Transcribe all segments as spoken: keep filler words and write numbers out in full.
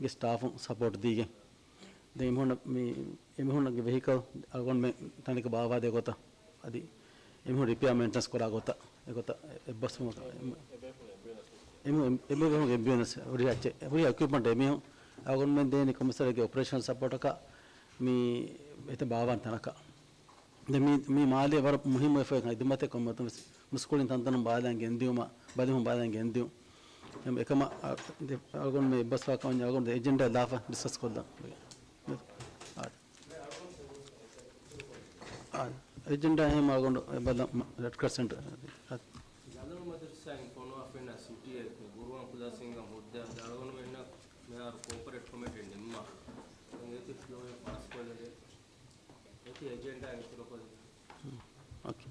ގެ ސްޓާފުން ސަޕޯޓް ދީގެން. ދެން އެމީހުންނަށް މި، އެމީހުންނަށް ގެ ވެހިކަލް އަޅުގަނޑުމެން ތަނެއްގަ ބާވާދޭ ގޮތަށް، އަދި އެމީހުން ރިޕެއާ މެއިންޓެނަންސް ކުރާ ގޮތަށް، އެގޮތަށް އެއްބަސްވުމަކަށް އެމީހުން އެމީހުން އެމްބިއުއެސް ހުރި އެކްއިޕްމަންޓް އެމީހުން އަޅުގަނޑުމެން ދޭނީ ކޮމިސަރގެ އޮޕަރޭޝަނަލް ސަޕޯޓަކަށް މި އެތައް ބާވާން ތަނަކަށް. ދެން މި، މި މާލޭ ވަރަށް މުހިއްމު ވެފަ ހިދުމަތެއް ކޮންމެ މުސްކުޅިން ތަންތަނުން ބާލަން ގެންދިއުމަށް، ބަލިހުން ބާލަން ގެންދިއުން. އެކަމަށް އަޅުގަނޑު މި އެއްބަސްވާކަމަށް އަޅުގަނޑު އެޖެންޑާ ލާފަ ޑިސްކަސް ކޮށްލަން. އާ، އެޖެންޑާ އެހެން އަޅުގަނޑު ބަލަން ރެޑް ކްރެސެންޓް. ޖަލަނު މަދަރުސާއިން ފޮނުވާފައިންނަ ސިޓީއެއް ބުރުވަން ކުލާސިންގ ހުއްދަ އަޅުގަނޑުމެންނަށް މިހާރު ކޯޕަރޭޓް ކޮމިޓީ ނިންމާ. އެތި ފްލޯއެއް ފާސްކޮށްލެވޭ. އެތި އެޖެންޑާ އިތުރުކޮށްލެވޭ. އޯކޭ.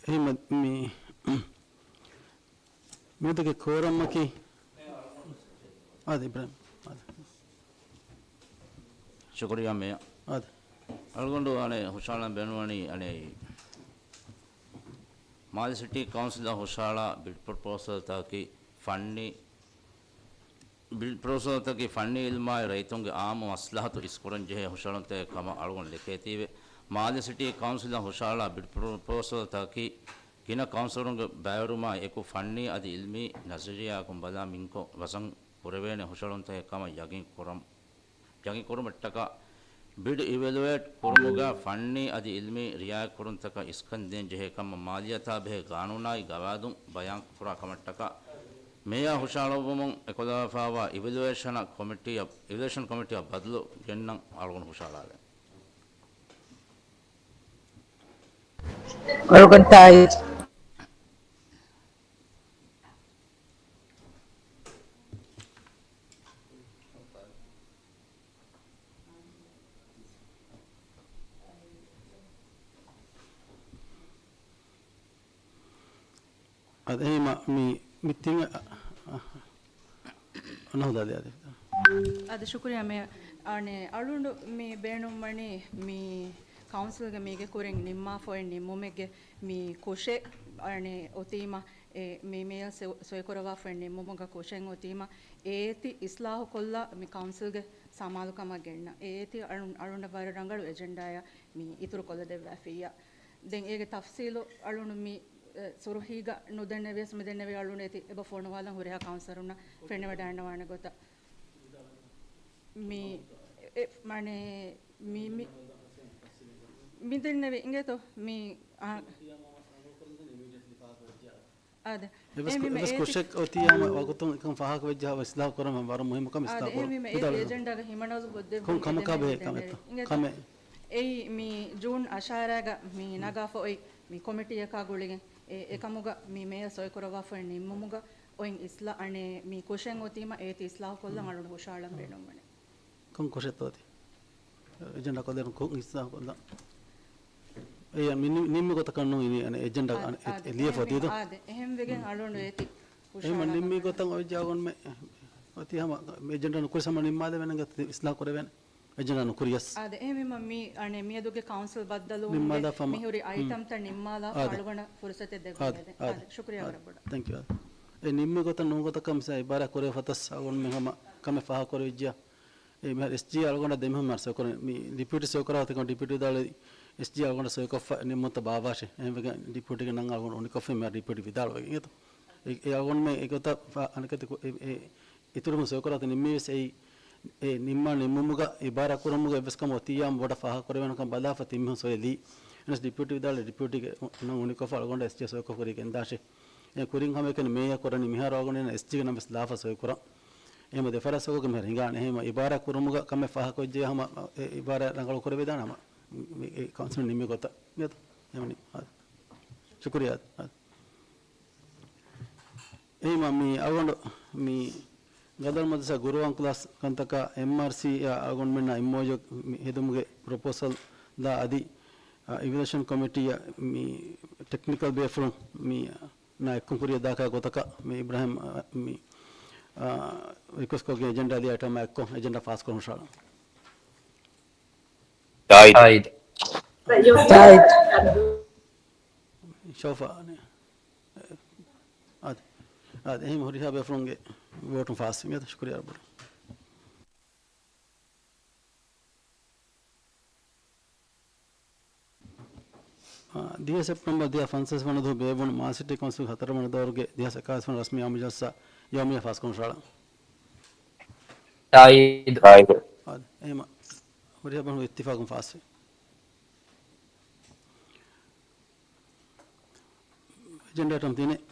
އެހެން މި، މި، މިއަދުގެ ކޯރަމަކީ، އާދެ، އިބްރާހިމް، އާދެ. ޝުކުރިއްޔާ މޭޔަރ. އާދެ. އަޅުގަނޑު އަނެއް ހުށަހަޅަން ބޭނުންވަނީ އަނެއް މާލެ ސިޓީ ކައުންސިލަށް ހުށަހަޅާ ބިޑް ޕްރޮޕޯސަލްތަކަކީ ފަންނީ ބިޑް ޕްރޮޕޯސަލްތަކަކީ ފަންނީ އިލްމާއި ރައްޔިތުންގެ އާއްމު މަސްލަހަތު އިސްކުރަންޖެހޭ ހުށަހަޅުންތަކެއް ކަމަށް އަޅުގަނޑު ލެކޭތީވެ. މާލެ ސިޓީ ކައުންސިލަށް ހުށަހަޅާ ބިޑް ޕްރޮޕޯސަލްތަކަކީ ގިނަ ކައުންސިލަރުންގެ ބައިވެރިވުމާއި އެކު ފަންނީ އަދި އިލްމީ ނަޒަރިއްޔާއަކުން ބަލާ މިންކޮށް ވަޒަން ކުރެވޭނެ ހުށަހަޅުންތަކެއް ކަމަށް ޔަގީން ކުރަން. ޔަގީން ކުރުމަށްޓަކާ، ބިޑް އިވެލުއޭޓް ކުރުމުގަ ފަންނީ އަދި އިލްމީ ރިއާޔަތްކުރުންތަކަށް އިސްކަން ދޭން ޖެހޭ ކަމަށް މާލިޔާތާ ބެހޭ ގާނޫނާއި ގަވާއިދުން ބަޔާން ކުރާ ކަމަށްޓަކާ، މޭޔާ ހުށަހަޅައްވަމުން އެކުލަވާފައިވާ އިވެލުއޭޝަނަށް ކޮމިޓީއަށް، އިވެލުއޭޝަން ކޮމިޓީއަށް ބަދަލު ގެންނަން އަޅުގަނޑު ހުށަހަޅާލެވޭ. އަޅުގަނޑު ތާއީދު. އަދި އެހީމަ މި، މި ތިން، އަ، އަ، އަ، ނަހުދާ ދިޔާދެ. އަދި ޝުކުރިއްޔާ މޭ، އަނެއް އަޅުގަނޑު މި ބޭނުންވަނީ މި ކައުންސިލްގެ މީގެ ކުރިން ނިންމާފައި ނިންމުމެއްގެ މި ކުށެއް އަނެއް އޮތީމަ، އެ، މި މޭޔަރ ސޮ-، ސޮއިކުރައްވާފައި ނިންމުމުގަ ކުށެއް އޮތީމަ، އޭތި އިސްލާހު ކޮށްލާ މި ކައުންސިލްގެ ސަމާލުކަމަށް ގެންނަ. އޭތި އަޅު-، އަޅުގަނޑަށް ވަރަށް ރަނގަޅު އެޖެންޑާއެއް މި އިތުރު ކޮށްލަދެއްވާފިއްޔާ. ދެން އޭގެ ތަފްސީލު އަޅުނު މި، އެ، ސުރުޚީގަ ނުދެންނެވިޔަސް މި ދެންނެވި އަޅުނެތި އެބަ ފޮނުވާލަން ހުރިހާ ކައުންސިލަރުންނަށް ފެނިވަޑައިންނަވާނެ ގޮތަށް. މި، އެ، މަނެ، މި، މި، މި ދެންނެވި އިނގޭތޯ މި، އާ، އާދެ. އެވެސް، އެހެންވީމަ އެވެސް އޭތި ކުށެއް އޮތީ ހަމަ ވަގުތުން އެކަން ފާހަގަ ވެއްޖެ ހަމަ އިސްލާހު ކުރަން ވަރަށް މުހިއްމު ކަމެއް އާދެ، އިސްލާހު ކުރުން. އެހެންވީމަ އޭތި ވިދާޅުވެ. އެޖެންޑާގަ ހިމަނައުޒު ކޮށްދެއްވުން ކޮން ކަމަކާ ބެހޭ ކަމެއްތަ؟ އެދެންނެވި. ކަމެއް. އެއީ މި ޖޫން އަށާރައިގަ މި ނަގާފަ އޮތް މި ކޮމިޓީއަކާ ގުޅިގެން އެ، އެކަމުގަ މި މޭޔަރ ސޮއިކުރައްވާފައި ނިންމުމުގަ އޮތް އިސްލާ-، އަނެއް މި ކުށެއް އޮތީމަ އޭތި އިސްލާހު ކޮށްލަން އަޅުން ހުށަހަޅަން ބޭނުންވަނީ. ކޮން ކުށެއްތޯ އޮތީ؟ އެޖެންޑާ ކޮށްލޭނު ކޮން އިސްލާހު ކޮށްލަން؟ އެ މި ނި-، ނިންމި ގޮތަކަށް ނޫން އިނީ އަނެއް އެޖެންޑާ އަނެއް އެ ލިޔެފަ އޮތީތޯ؟ އާދެ، އެހެންވެގެން އަޅުން އޭތި އެހެން ނިންމި ގޮތަށް އޮތްޖާގަންމެ އޮތީ ހަމަ އެޖެންޑާ ނުކުރި ހަމަ ނިންމާލެވޭނެ ގޮތަށް އިސްލާހު ކުރެވޭނެ. އެޖެންޑާ ނުކުރިޔަސް. އާދެ، އެހެންވީމަ މި، އަނެއް މިއަދުގެ ކައުންސިލް ބައްދަލުވުމުގެ ނިންމާލާފަ ހަމަ. މިހުރި އައިޓަމްތައް ނިންމާލާފަ އާދެ. އަޅުގަނޑަށް ފުރުސަތެއް ދެއްވުން އާދެ، އެދެން. އާދެ، އާދެ، ޝުކުރިއްޔާ ވަރަށް ބޮޑަށް. ތެންކް ޔޫ، އާދެ. ތެންކް ޔޫ. އެ ނިންމި ގޮތަށް ނޫން ގޮތަކަށް މިސާ އިބާރާތް ކުރެވިފަ ތަސް އަޅުގަނޑުމެން ހަމަ ކަމެއް ފާހަގަ ކުރެވިއްޖެ. އެ މިހާރު އެސްޖީ އަޅުގަނޑަށް ދެމިހުން މިހާރު ސޮއިކުރަނީ. މި ޑިޕިއުޓީ ސޮއިކުރާ ތިކަން ޑިޕިއުޓީ ވިދާޅުވި އެސްޖީ އަޅުގަނޑަށް ސޮއިކޮށްފަ ނިންމުންތައް ބާއްވާށޭ. އެހެންވެގެން ޑިޕިއުޓީގެ ނަން އަޅުގަނޑު އުނިކޮށްފަ މިހާރު ޑިޕިއުޓީ ވިދާޅުވެގެން އިނގޭތޯ. އެ، އެ އަޅުގަނޑުމެން އެގޮތަށް ފާ-، އަނެކަތި ކު-، އެ، އެ އިތުރު މި ސޮއިކުރާތި ނިންމީވެސް އެއީ، އެ ނިންމާ ނިންމުމުގަ އިބާރާ ކުރުމުގަ އެއްވެސް ކަމެއް އޮތިއްޔާ ބޮޑަށް ފާހަގަ ކުރެވޭނެކަން ބަލާފަ ތިން މީހުން ސޮއިލީ. އެނަސް ޑިޕިއުޓީ ވިދާޅުވި ޑިޕިއުޓީގެ ނަން އުނިކޮށްފަ އަޅުގަނޑަށް އެސްޖީ ސޮއިކޮށް ކުރިގެން ދާށޭ. އެ ކުރިން ހަމައެކަނި މޭޔަރ ކުރަނީ މިހާރު އަޅުގަނޑު އެސްޖީގެ ނަމަވެސް ލާފަ ސޮއިކުރަން. އެހެންވީމަ ދެފަރާތް ސޮއިކޮށްގެން މިހާރު ހިނގާނެ. އެހެންވީމަ އިބާރާ ކުރުމުގަ ކަމެއް ފާހަގަކޮށްޖެ ހަމަ އެ އިބާރާ ރަނގަޅު ކުރެވިދާނެ ހަމަ މި އެ ކައުންސިލް ނިންމި ގޮތަށް. އިނގޭތޯ؟ އެހެންވީމަ އާދެ. ޝުކުރިއްޔާ. އާދެ. އެހެންވީމަ މި އަޅުގަނޑު މި ގަދަރު މަދްރަސާ ގުރުއާން ކްލާސް ކަންތަކާ އެމްއާރްސީ އާ އަޅުގަނޑުމެންނާ އެމްއޯޔޫ ހެދުމުގެ ޕްރޮޕޯސަލް ދާ އަދި، އާ، އިވެލުއޭޝަން ކޮމިޓީއަށް މި ޓެކްނިކަލް ބޭފުޅުން މި ނާ އެއްކޮށް ކުރިއަށް ދާކާ ގޮތަކަށް މި އިބްރާހިމް، އާ، މި، އާ، ރިކްވެސްޓް ކޮށްގެން އެޖެންޑާ ލިޔާ އައިޓަމާ އެއްކޮށް އެޖެންޑާ ފާސް ކުރަން ހުށަހަޅަން. ތާއީދު. ތާއީދު. ތާއީދު. ޝައުފާ، އާދެ. އާދެ. އެހެން ހުރިހާ ބޭފުޅުންގެ ވޯޓުން ފާސް. އިނގޭތަ؟ ޝުކުރިއްޔާ ރައްބު. އާ، ދިހަ ސެޕްޓެމްބަރު ދިހަ ފަންސާސް ވަނަ ދުވަހު ބޭއްވުނު މާލެ ސިޓީ ކައުންސިލް ހަތަރު ވަނަ ދައުރުގެ ދިހަސް އެކާވީސް ވަނަ ރަސްމީ އާއްމު ޖަލްސާ ޔައުމިއްޔާ ފާސްކުރަން ހުށަހަޅަން. ތާއީދު. ތާއީދު. އާދެ. އެހެމަ ހުރިހާ ބޭފުޅުން އިއްތިފާގުން ފާސްވި. އެޖެންޑާ އައިޓަމް ތިނެއް،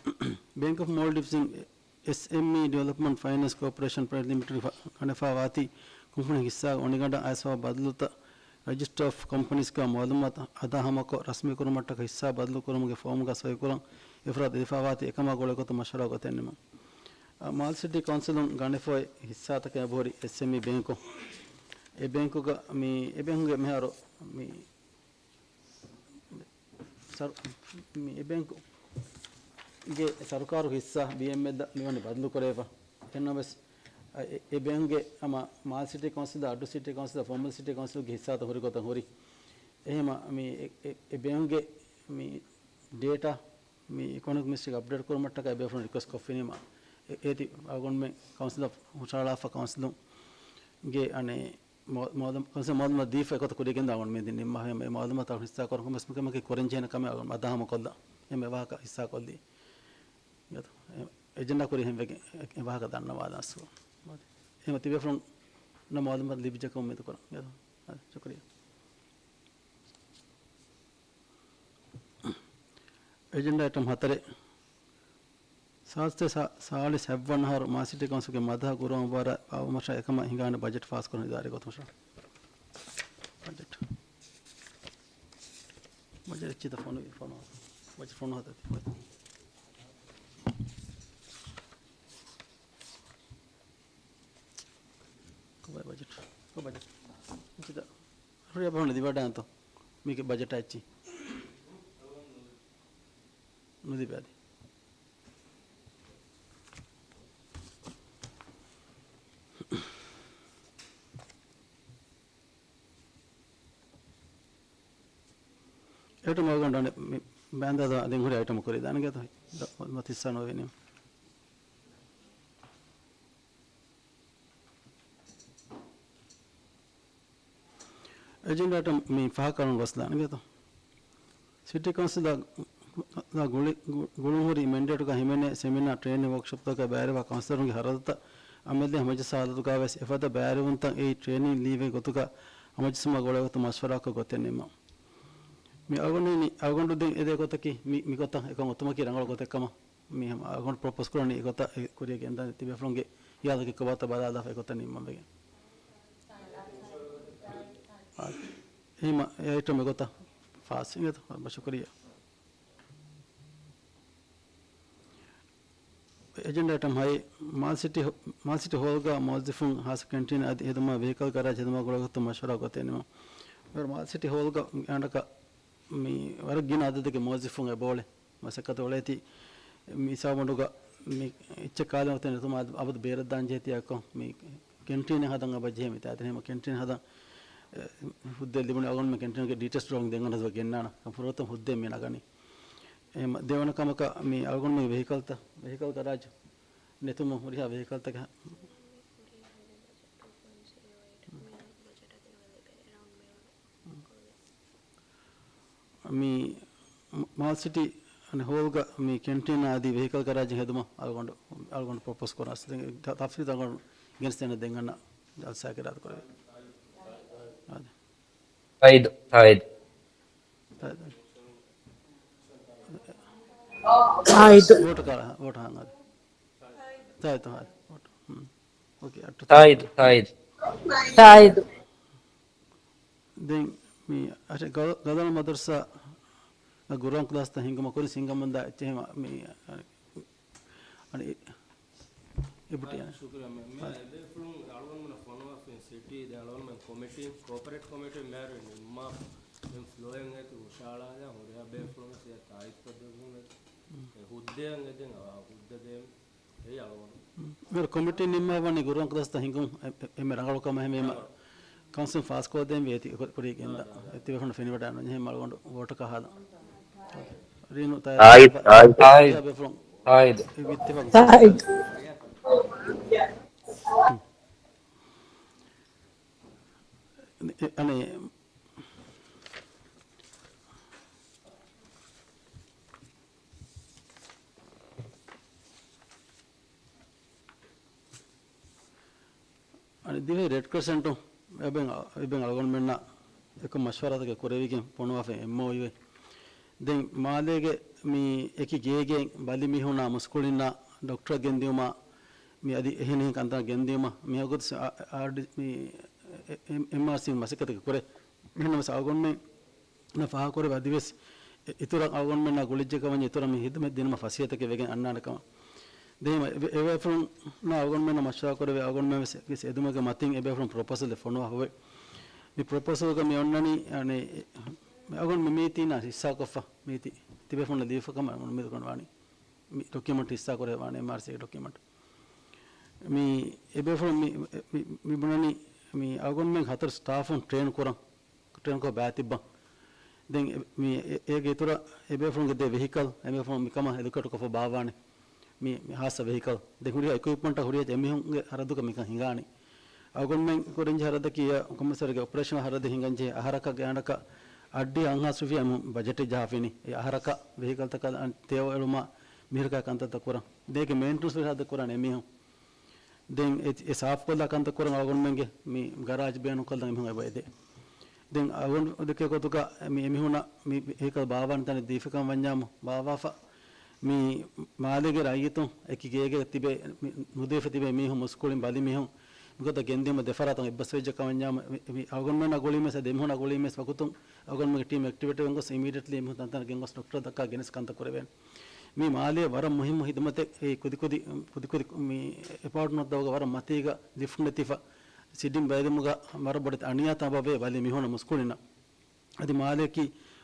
ބޭންކް އޮފް މޯލްޑިވްސް އިން އެސްއެމްއީ ޑިވެލޮޕްމަންޓް ފައިނޭންސް ކޯޕަރޭޝަން ޕްރައިވެޓް ލިމިޓެޑް ގަނެފާ ވާތީ ކުންފުނި ހިއްސާގެ އޮނިގަނޑަށް އައިސްފަވާ ބަދަލުތައް ރަޖިސްޓަރ އޮފް ކޮމްޕަނީސްގަ މައުލޫމާތު އަދާހަމަކޮށް، ރަސްމީކުރުމަށްޓަކައި ހިއްސާ ބަދަލުކުރުމުގެ ފޯމުގަ ސޮއިކުރަން އެފަރާތް ލިބިފާވާތީ އެކަމާ ގުޅޭގޮތަށް މަޝްވަރާ ގޮތެއް ނިމުން. މާލެ ސިޓީ ކައުންސިލުން ގަނެފައި ހިއްސާތަކެއް އެބަހުރި އެސްއެމްއީ ބޭންކު. އެ ބޭންކުގަ މި އެބޭންކުގެ މިހާރު މި ސަރު-، މި އެ ބޭންކުގެ ސަރުކާރު ހިއްސާ ބީއެމްއެލް މިވަނީ ބަދަލުކުރެވިފަ. އެހެންނަމަވެސް، އަ، އެ، އެ ބޭންކުގެ ހަމަ މާލެ ސިޓީ ކައުންސިލް، އައްޑޫ ސިޓީ ކައުންސިލް، ފޯމަލް ސިޓީ ކައުންސިލްގެ ހިއްސާތައް ހުރި ގޮތަށް ހުރި. އެހެމަ މި އެ، އެ، އެ ބޭންކުގެ މި ޑޭޓާ މި އިކޮނޮމިކް މިނިސްޓްރީގެ އަޕްޑޭޓް ކުރުމަށްޓަކައި ބޭފުޅުން ރިކްވެސްޓް ކޮށްފިނީމަ، އެ، އޭތި އަޅުގަނޑުމެން ކައުންސިލަށް ހުށަހަޅާފަ ކައުންސިލުންގެ އަނެއް މައު-، މައުލޫ-، ކައުންސިލް މައުލޫމާތު ދީފަ އެގޮތަށް ކުރިޔަށް ގެންދާ އަޅުގަނޑު މި ދިން ނިންމާ ހަމަ އެ މައުލޫމާތު ހިއްސާ ކުރަން ކޮންމެސް މަކަމަކީ ކުރަންޖެހޭނެ ކަމެއް އަޅުގަނޑު އަދާހަމަ ކޮށްލާ. އެ ވާހަކަ ހިއްސާ ކޮށްލީ. އެ، އެޖެންޑާ ކުރި ހެންވެގެން އެ، އެ ވާހަކަ ދަންނަވާލާން ސުވާ. އެހެމަ ތިބޭފުޅުންނަށް މައުލޫމާތު ލިބިއްޖެކަމުން އުއްމީދު ކުރަން. އެ، އެ، ޝުކުރިއްޔާ. އެޖެންޑާ އައިޓަމް ހަތަރެއް، ސާދަ ސާ-، ސާޅީސް ހަތްވަނަ އަހަރު މާލެ ސިޓީ ކައުންސިލްގެ މަދުހަ ގުރުއާން މުބާރާތް ބާއްވުމަށާ އެކަމަށް ހިނގާނެ ބަޖެޓް ފާސްކުރުން އިދާރީ ގޮތުން ހުށަ-، ބަޖެޓް. ބަޖެޓް އެއްޗިތަ ފޮނުވި، ފޮނު-، ބަޖެޓް ފޮނު ހަތަ ތި. ކޮބާ ބަޖެޓް؟ ކޮބާ ބަޖެޓް؟ އެއްޗިތަ ހުރި އަބަހުން ލިބިވަޑާންތޯ؟ މީގެ ބަޖެޓާ އެއްޗި؟ ނުލިބޭ އަދި. އެއް އައިޓަމް އަޅުގަނޑު އަނެއް މި ބާންދާދާ ދެން ހުރި އައިޓަމް ކުރި ދާނެ ގެތޯ؟ މަތިއްސާ ނުވެވިނީ. އެޖެންޑާ އައިޓަމް މި ފަހަކަށް ގޮސްލާނެ ގެތޯ؟ ސިޓީ ކައުންސިލް ގުޅި-، ގު-، ގުޅުންހުރި މެންޑޭޓުގަ ހިމެނޭ ސެމިނާ، ޓްރޭނިން ވޯކްޝޮޕްތަކަށް ބައިވެރިވާ ކައުންސިލަރުންގެ ހަރަދުތައް އަމަލު ހަމަޖައްސާ ހާލަތުގަވެސް އެފަދަ ބައިވެރިވުންތައް އެއީ ޓްރޭނިން ލީވޭ ގޮތުގަ ހަމަޖައްސުމަށް ގުޅޭ ގޮތަށް މަޝްވަރާކޮށް ގޮތެއް ނިންމުން. މި އަޅުގަނޑު އަޅުގަނޑު ދެން އެދޭ ގޮތަކީ މި، މި ގޮތަށް އެކަން އޮތުމަކީ ރަނގަޅު ގޮތެއް ކަމަށް މި ހަމަ އަޅުގަނޑު ޕްރޮޕޯސް ކުރަނީ އެގޮތަށް އެ ކުރިޔަށް ގެންދަން ތިބޭފުޅުންގެ ހިޔާލުގެ ކޮބާތަ ބަލާލާފަ އެގޮތަށް ނިންމަން ވެގެން. އާ، އެހެންމަ އެ އައިޓަމް އެގޮތަށް ފާސް އިނގޭތޯ؟ ޝުކުރިއްޔާ. އެޖެންޑާ އައިޓަމް ހައެއް، މާލެ ސިޓީ ހޯ-، މާލެ ސިޓީ ހޯލްގަ މުވައްޒަފުން ހާއްސަ ކެންޓީން އަދި ހެދުމާ ވެހިކަލް ގަރާޖް ހެދުމާ ގުޅޭ ގޮތުން މަޝްވަރާ ގޮތެއް ނިމުން. މާލެ ސިޓީ ހޯލްގަ އަނޑަކަށް މި ވަރަށް ގިނަ އަދަދެއްގެ މުވައްޒަފުން އެބައުޅޭ. މަސައްކަތު އުޅޭތީ މި ހިސާބުނޑުގަ މި އެއްޗެއް ކާލެ ވަގުތެއް ނެތުމާ އަބަދު ބޭރަށްދާން ޖެހޭތީ އެއްކޮށް މި ކެންޓީނެއް ހަދަން އެބަ ޖެހޭ މިތާ. އެހެން ކެންޓީން ހަދަން، އެ، ހުއްދަ ލިބުނީ އަޅުގަނޑުމެން ކެންޓީނުގެ ޑީޓެއިލްސް ޑްރޯއިން ދެން އަންނަސް ގެންނާނަ. ފުރަތަމަ ހުއްދަ މި ނަގަނީ. އެ، ދެވަނަ ކަމަކަށް މި އަޅުގަނޑުމެންގެ ވެހިކަލްތައް، ވެހިކަލް ގަރާޖު ނެތުމުން ހުރިހާ ވެހިކަލްތަކަށް މި މާލް ސިޓީ ހޯލްގަ މި ކެންޓީނާ އަދި ވެހިކަލް ގަރާޖެއް ހެދުމަށް އަޅުގަނޑު، އަޅުގަނޑު ޕްރޮޕޯސް ކުރަން. އަސްލު ތަ-، ތަފްސީލް އަޅުގަނޑު ގެނެސްދޭނެ ދެން އަންނަ ޖަލްސާއަކަށް އިރާދަ ކުރެވޭ. އާދެ. ތާއީދު، ތާއީދު. ތާއީދު. ތާއީދު. ވޯޓު ކާ-، ވޯޓު ހަން އާދެ. ތާއީދު، ތާއީދު. ވޯޓު. ހުން. އޯކޭ، އައްޓު. ތާއީދު، ތާއީދު. ތާއީދު. ދެން މި އަށެ ގަ-، ގަދަރު މަދަރުސާ ގުރުއާން ކްލާސްތައް ހިންގުމަށް ކުރިން ހިންގަމުންދާ އެއްޗެހި މި އަނި، އަނި އެބުޓި އާ، އާ. ޝުކުރިއްޔާ. މެ-، މެ-، އާ. އެބޭފުޅުން އަޅުގަނޑުމެންނަށް ފޮނުވާފައި ސިޓީ، ދެ އަޅުގަނޑުމެން ކޮމިޓީ، ކޯޕަރޭޓް ކޮމިޓީ މޭރު ނިންމާ، ދެން ފްލޯއިން އޭތި ހުށަހަޅާލާ ހުރިހާ ބޭފުޅުންވެސް އެ ތާއީދުކޮށްދެއްވުން އެ ހުއްދައަށް އެދެން އަވާ ހުއްދަ ދޭން އެއީ އަޅުގަނޑު. މެރު ކޮމިޓީ ނިންމާ ވަނީ ގުރުއަން ކަދަސްތައް ހިނގުން އެ-، އެ-، އެންމެ ރަނގަޅު ކަމަށް ހެންވީމަ، ކައުންސިލް ފާސްކޮށްދޭން ވޭތި ކުރީގެންދާ. އެތިބޭފުން ފެނިވަޑާނު ޖެހެން އަޅުގަނޑު ވޯޓަކާ ހާލަން. ރީނު ތާ-، ތާއީދު، ތާއީދު. ތިބޭފުން ތާއީދު. އިއްތިފާގު. ތާއީދު. އަނެ، އަނެ ދިވެހި ރެޑް ކްރެސެންޓު އެބެން، އެބެން އަޅުގަނޑުމެންނާ އެކު މަޝްވަރާތަކެއް ކުރެވިގެން ފޮނުވާފައި އެމްއޯޔޫ. ދެން މާލޭގެ މި އެކި ގޭގެ ބަލި މީހުނާ މުސްކުޅިންނާ ޑޮކްޓަރ ގެންދިއުމާ މި އަދި އެހެނިހެން ކަންތައް ގެންދިއުމަށް މި އަގު މި އެ-، އެ-، އެމްއާރްސީ މަސައްކަތެއް ކުރޭ. މިހެންނަމަސް އަޅުގަނޑުމެން ފާހަގަކުރެވި އަދިވެސް އިތުރަށް އަޅުގަނޑުމެންނާ ގުޅިއްޖެކަމަށް އިތުރަށް މި ހިދުމަތް ދިނުމަށް ފަސޭހަތަކެއް ވެގެން އަންނާނެ ކަމަށް. ދެން އެ-، އެބޭފުޅުންނާ އަޅުގަނޑުމެންނާ މަޝްވަރާ ކުރެވި އަޅުގަނޑުމެން ވެސް އެދުމުގެ މަތިން އެބޭފުޅުން ޕްރޮޕޯސަލެއް ފޮނުވާ ހޮވޭ. މި ޕްރޮޕޯސަލްގަ މި އޮންނަނީ އަނެ އަޅުގަނޑު މި މީތީންނާ ހިއްސާކޮށްފަ މީތި ތިބޭފުޅުންނަށް ލިބިފަ ކަމަށް އަޅުގަނޑު އުއްމީދު ކުރަންވާނީ. މި ޑޮކިއުމަންޓް ހިއްސާ ކުރެވާނެ އެމްއާރްސީގެ ޑޮކިއުމަންޓް. މި އެބޭފުޅުން މި، މި، މި ބުނަނީ މި އަޅުގަނޑުމެން ހަތަރު ސްޓާފުން ޓްރޭން ކުރަން، ޓްރޭން ކޮށް ބައިތިއްބަން. ދެން އެ-، މި އެ-، އޭގެ އިތުރަށް އެބޭފުޅުންގެ ދެ ވެހިކަލް އެބޭފުޅުން މިކަމަށް އެލޮކޭޓް ކޮށްފަ ބާއްވާނެ. މި، މި ހާއްސަ ވެހިކަލް. ދެން ހުރިހާ އިކުއިޕްމަންޓް ހުރިހާ އެމީހުންގެ ހަރަދުގަ މިކަން ހިނގާނީ. އަޅުގަނޑުމެން ކުރިންޖެހޭ ހަރަދަކީ އެ ކޮމިސަރގެ އޮޕަރޭޝަނަލް ހަރަދެއް ހިނގަންޖެހޭ އަހަރަކަށް ގާތްގަނޑަކަށް އައްޑިހަ އަށް ހާސް ރުފިޔާ އެމީހުން ބަޖެޓެއް ޖަހާފިނީ. އެ އަހަރަކަށް ވެހިކަލްތަކަށް ތެޔޮ އެޅުމާ މިހިރަކާ ކަންތައްތައް ކުރަން. ދޭގެ މެއިންޓެނަންސް ހަރަދެއް ކުރާނެ އެމީހުން. ދެން އެ، އެ ސާފުކޮށްލާ ކަންތައް ކުރަން އަޅުގަނޑުމެންގެ މި ގަރާޖް ބޭނުންކޮށްލަން އެމީހުން އެބަ އެދޭ. ދެން އަޅުގަނޑު ދެކޭ ގޮތުގަ މި އެމީހުނަށް މި ވެހިކަލް ބާއްވާނެ ތަނެއް ދީފަކަމަށް ވަންޏާމު ބާއްވާފަ، މި މާލޭގެ ރައްޔިތުން އެކި ގޭގެ ތިބޭ މި ނުދީފަ ތިބޭ މީހުން، މުސްކުޅިން ބަލި މީހުން މިގޮތަށް ގެންދިއުމަށް ދެފަރާތުން އެއްބަސްވެއްޖެ ކަމަށް ވަންޏާމު، މި، މި އަޅުގަނޑުމެންނާ ގުޅީމެސް އަދި އެމީހުންނާ ގުޅީމެސް ވަގުތުން އަޅުގަނޑުމެންގެ ޓީމް އެކްޓިވޭޓް ވެގެން ގޮސް އިމީޑިއެޓްލީ އެމީހުން ތަންތަނަށް ގެންގޮސް ޑޮކްޓަރަށް ދައްކާ ގެނެސް ކަންތައް ކުރެވޭނެ. މި މާލޭ ވަރަށް މުހިއްމު ހިދުމަތެއް އެ ކުދިކުދި، ކުދިކުދި މި އެޕާޓްމަންޓްތަކުގަ ވަރަށް މަތީގަ ލިފްޓް ނެތިފަ ސިޑިން ބައިލުމުގަ ވަރަށް ބޮޑެތި އަނިޔާތައް އެބަވޭ ބަލި މީހުންނަށް މުސްކުޅިންނަށް. އަދި މާލޭއަކީ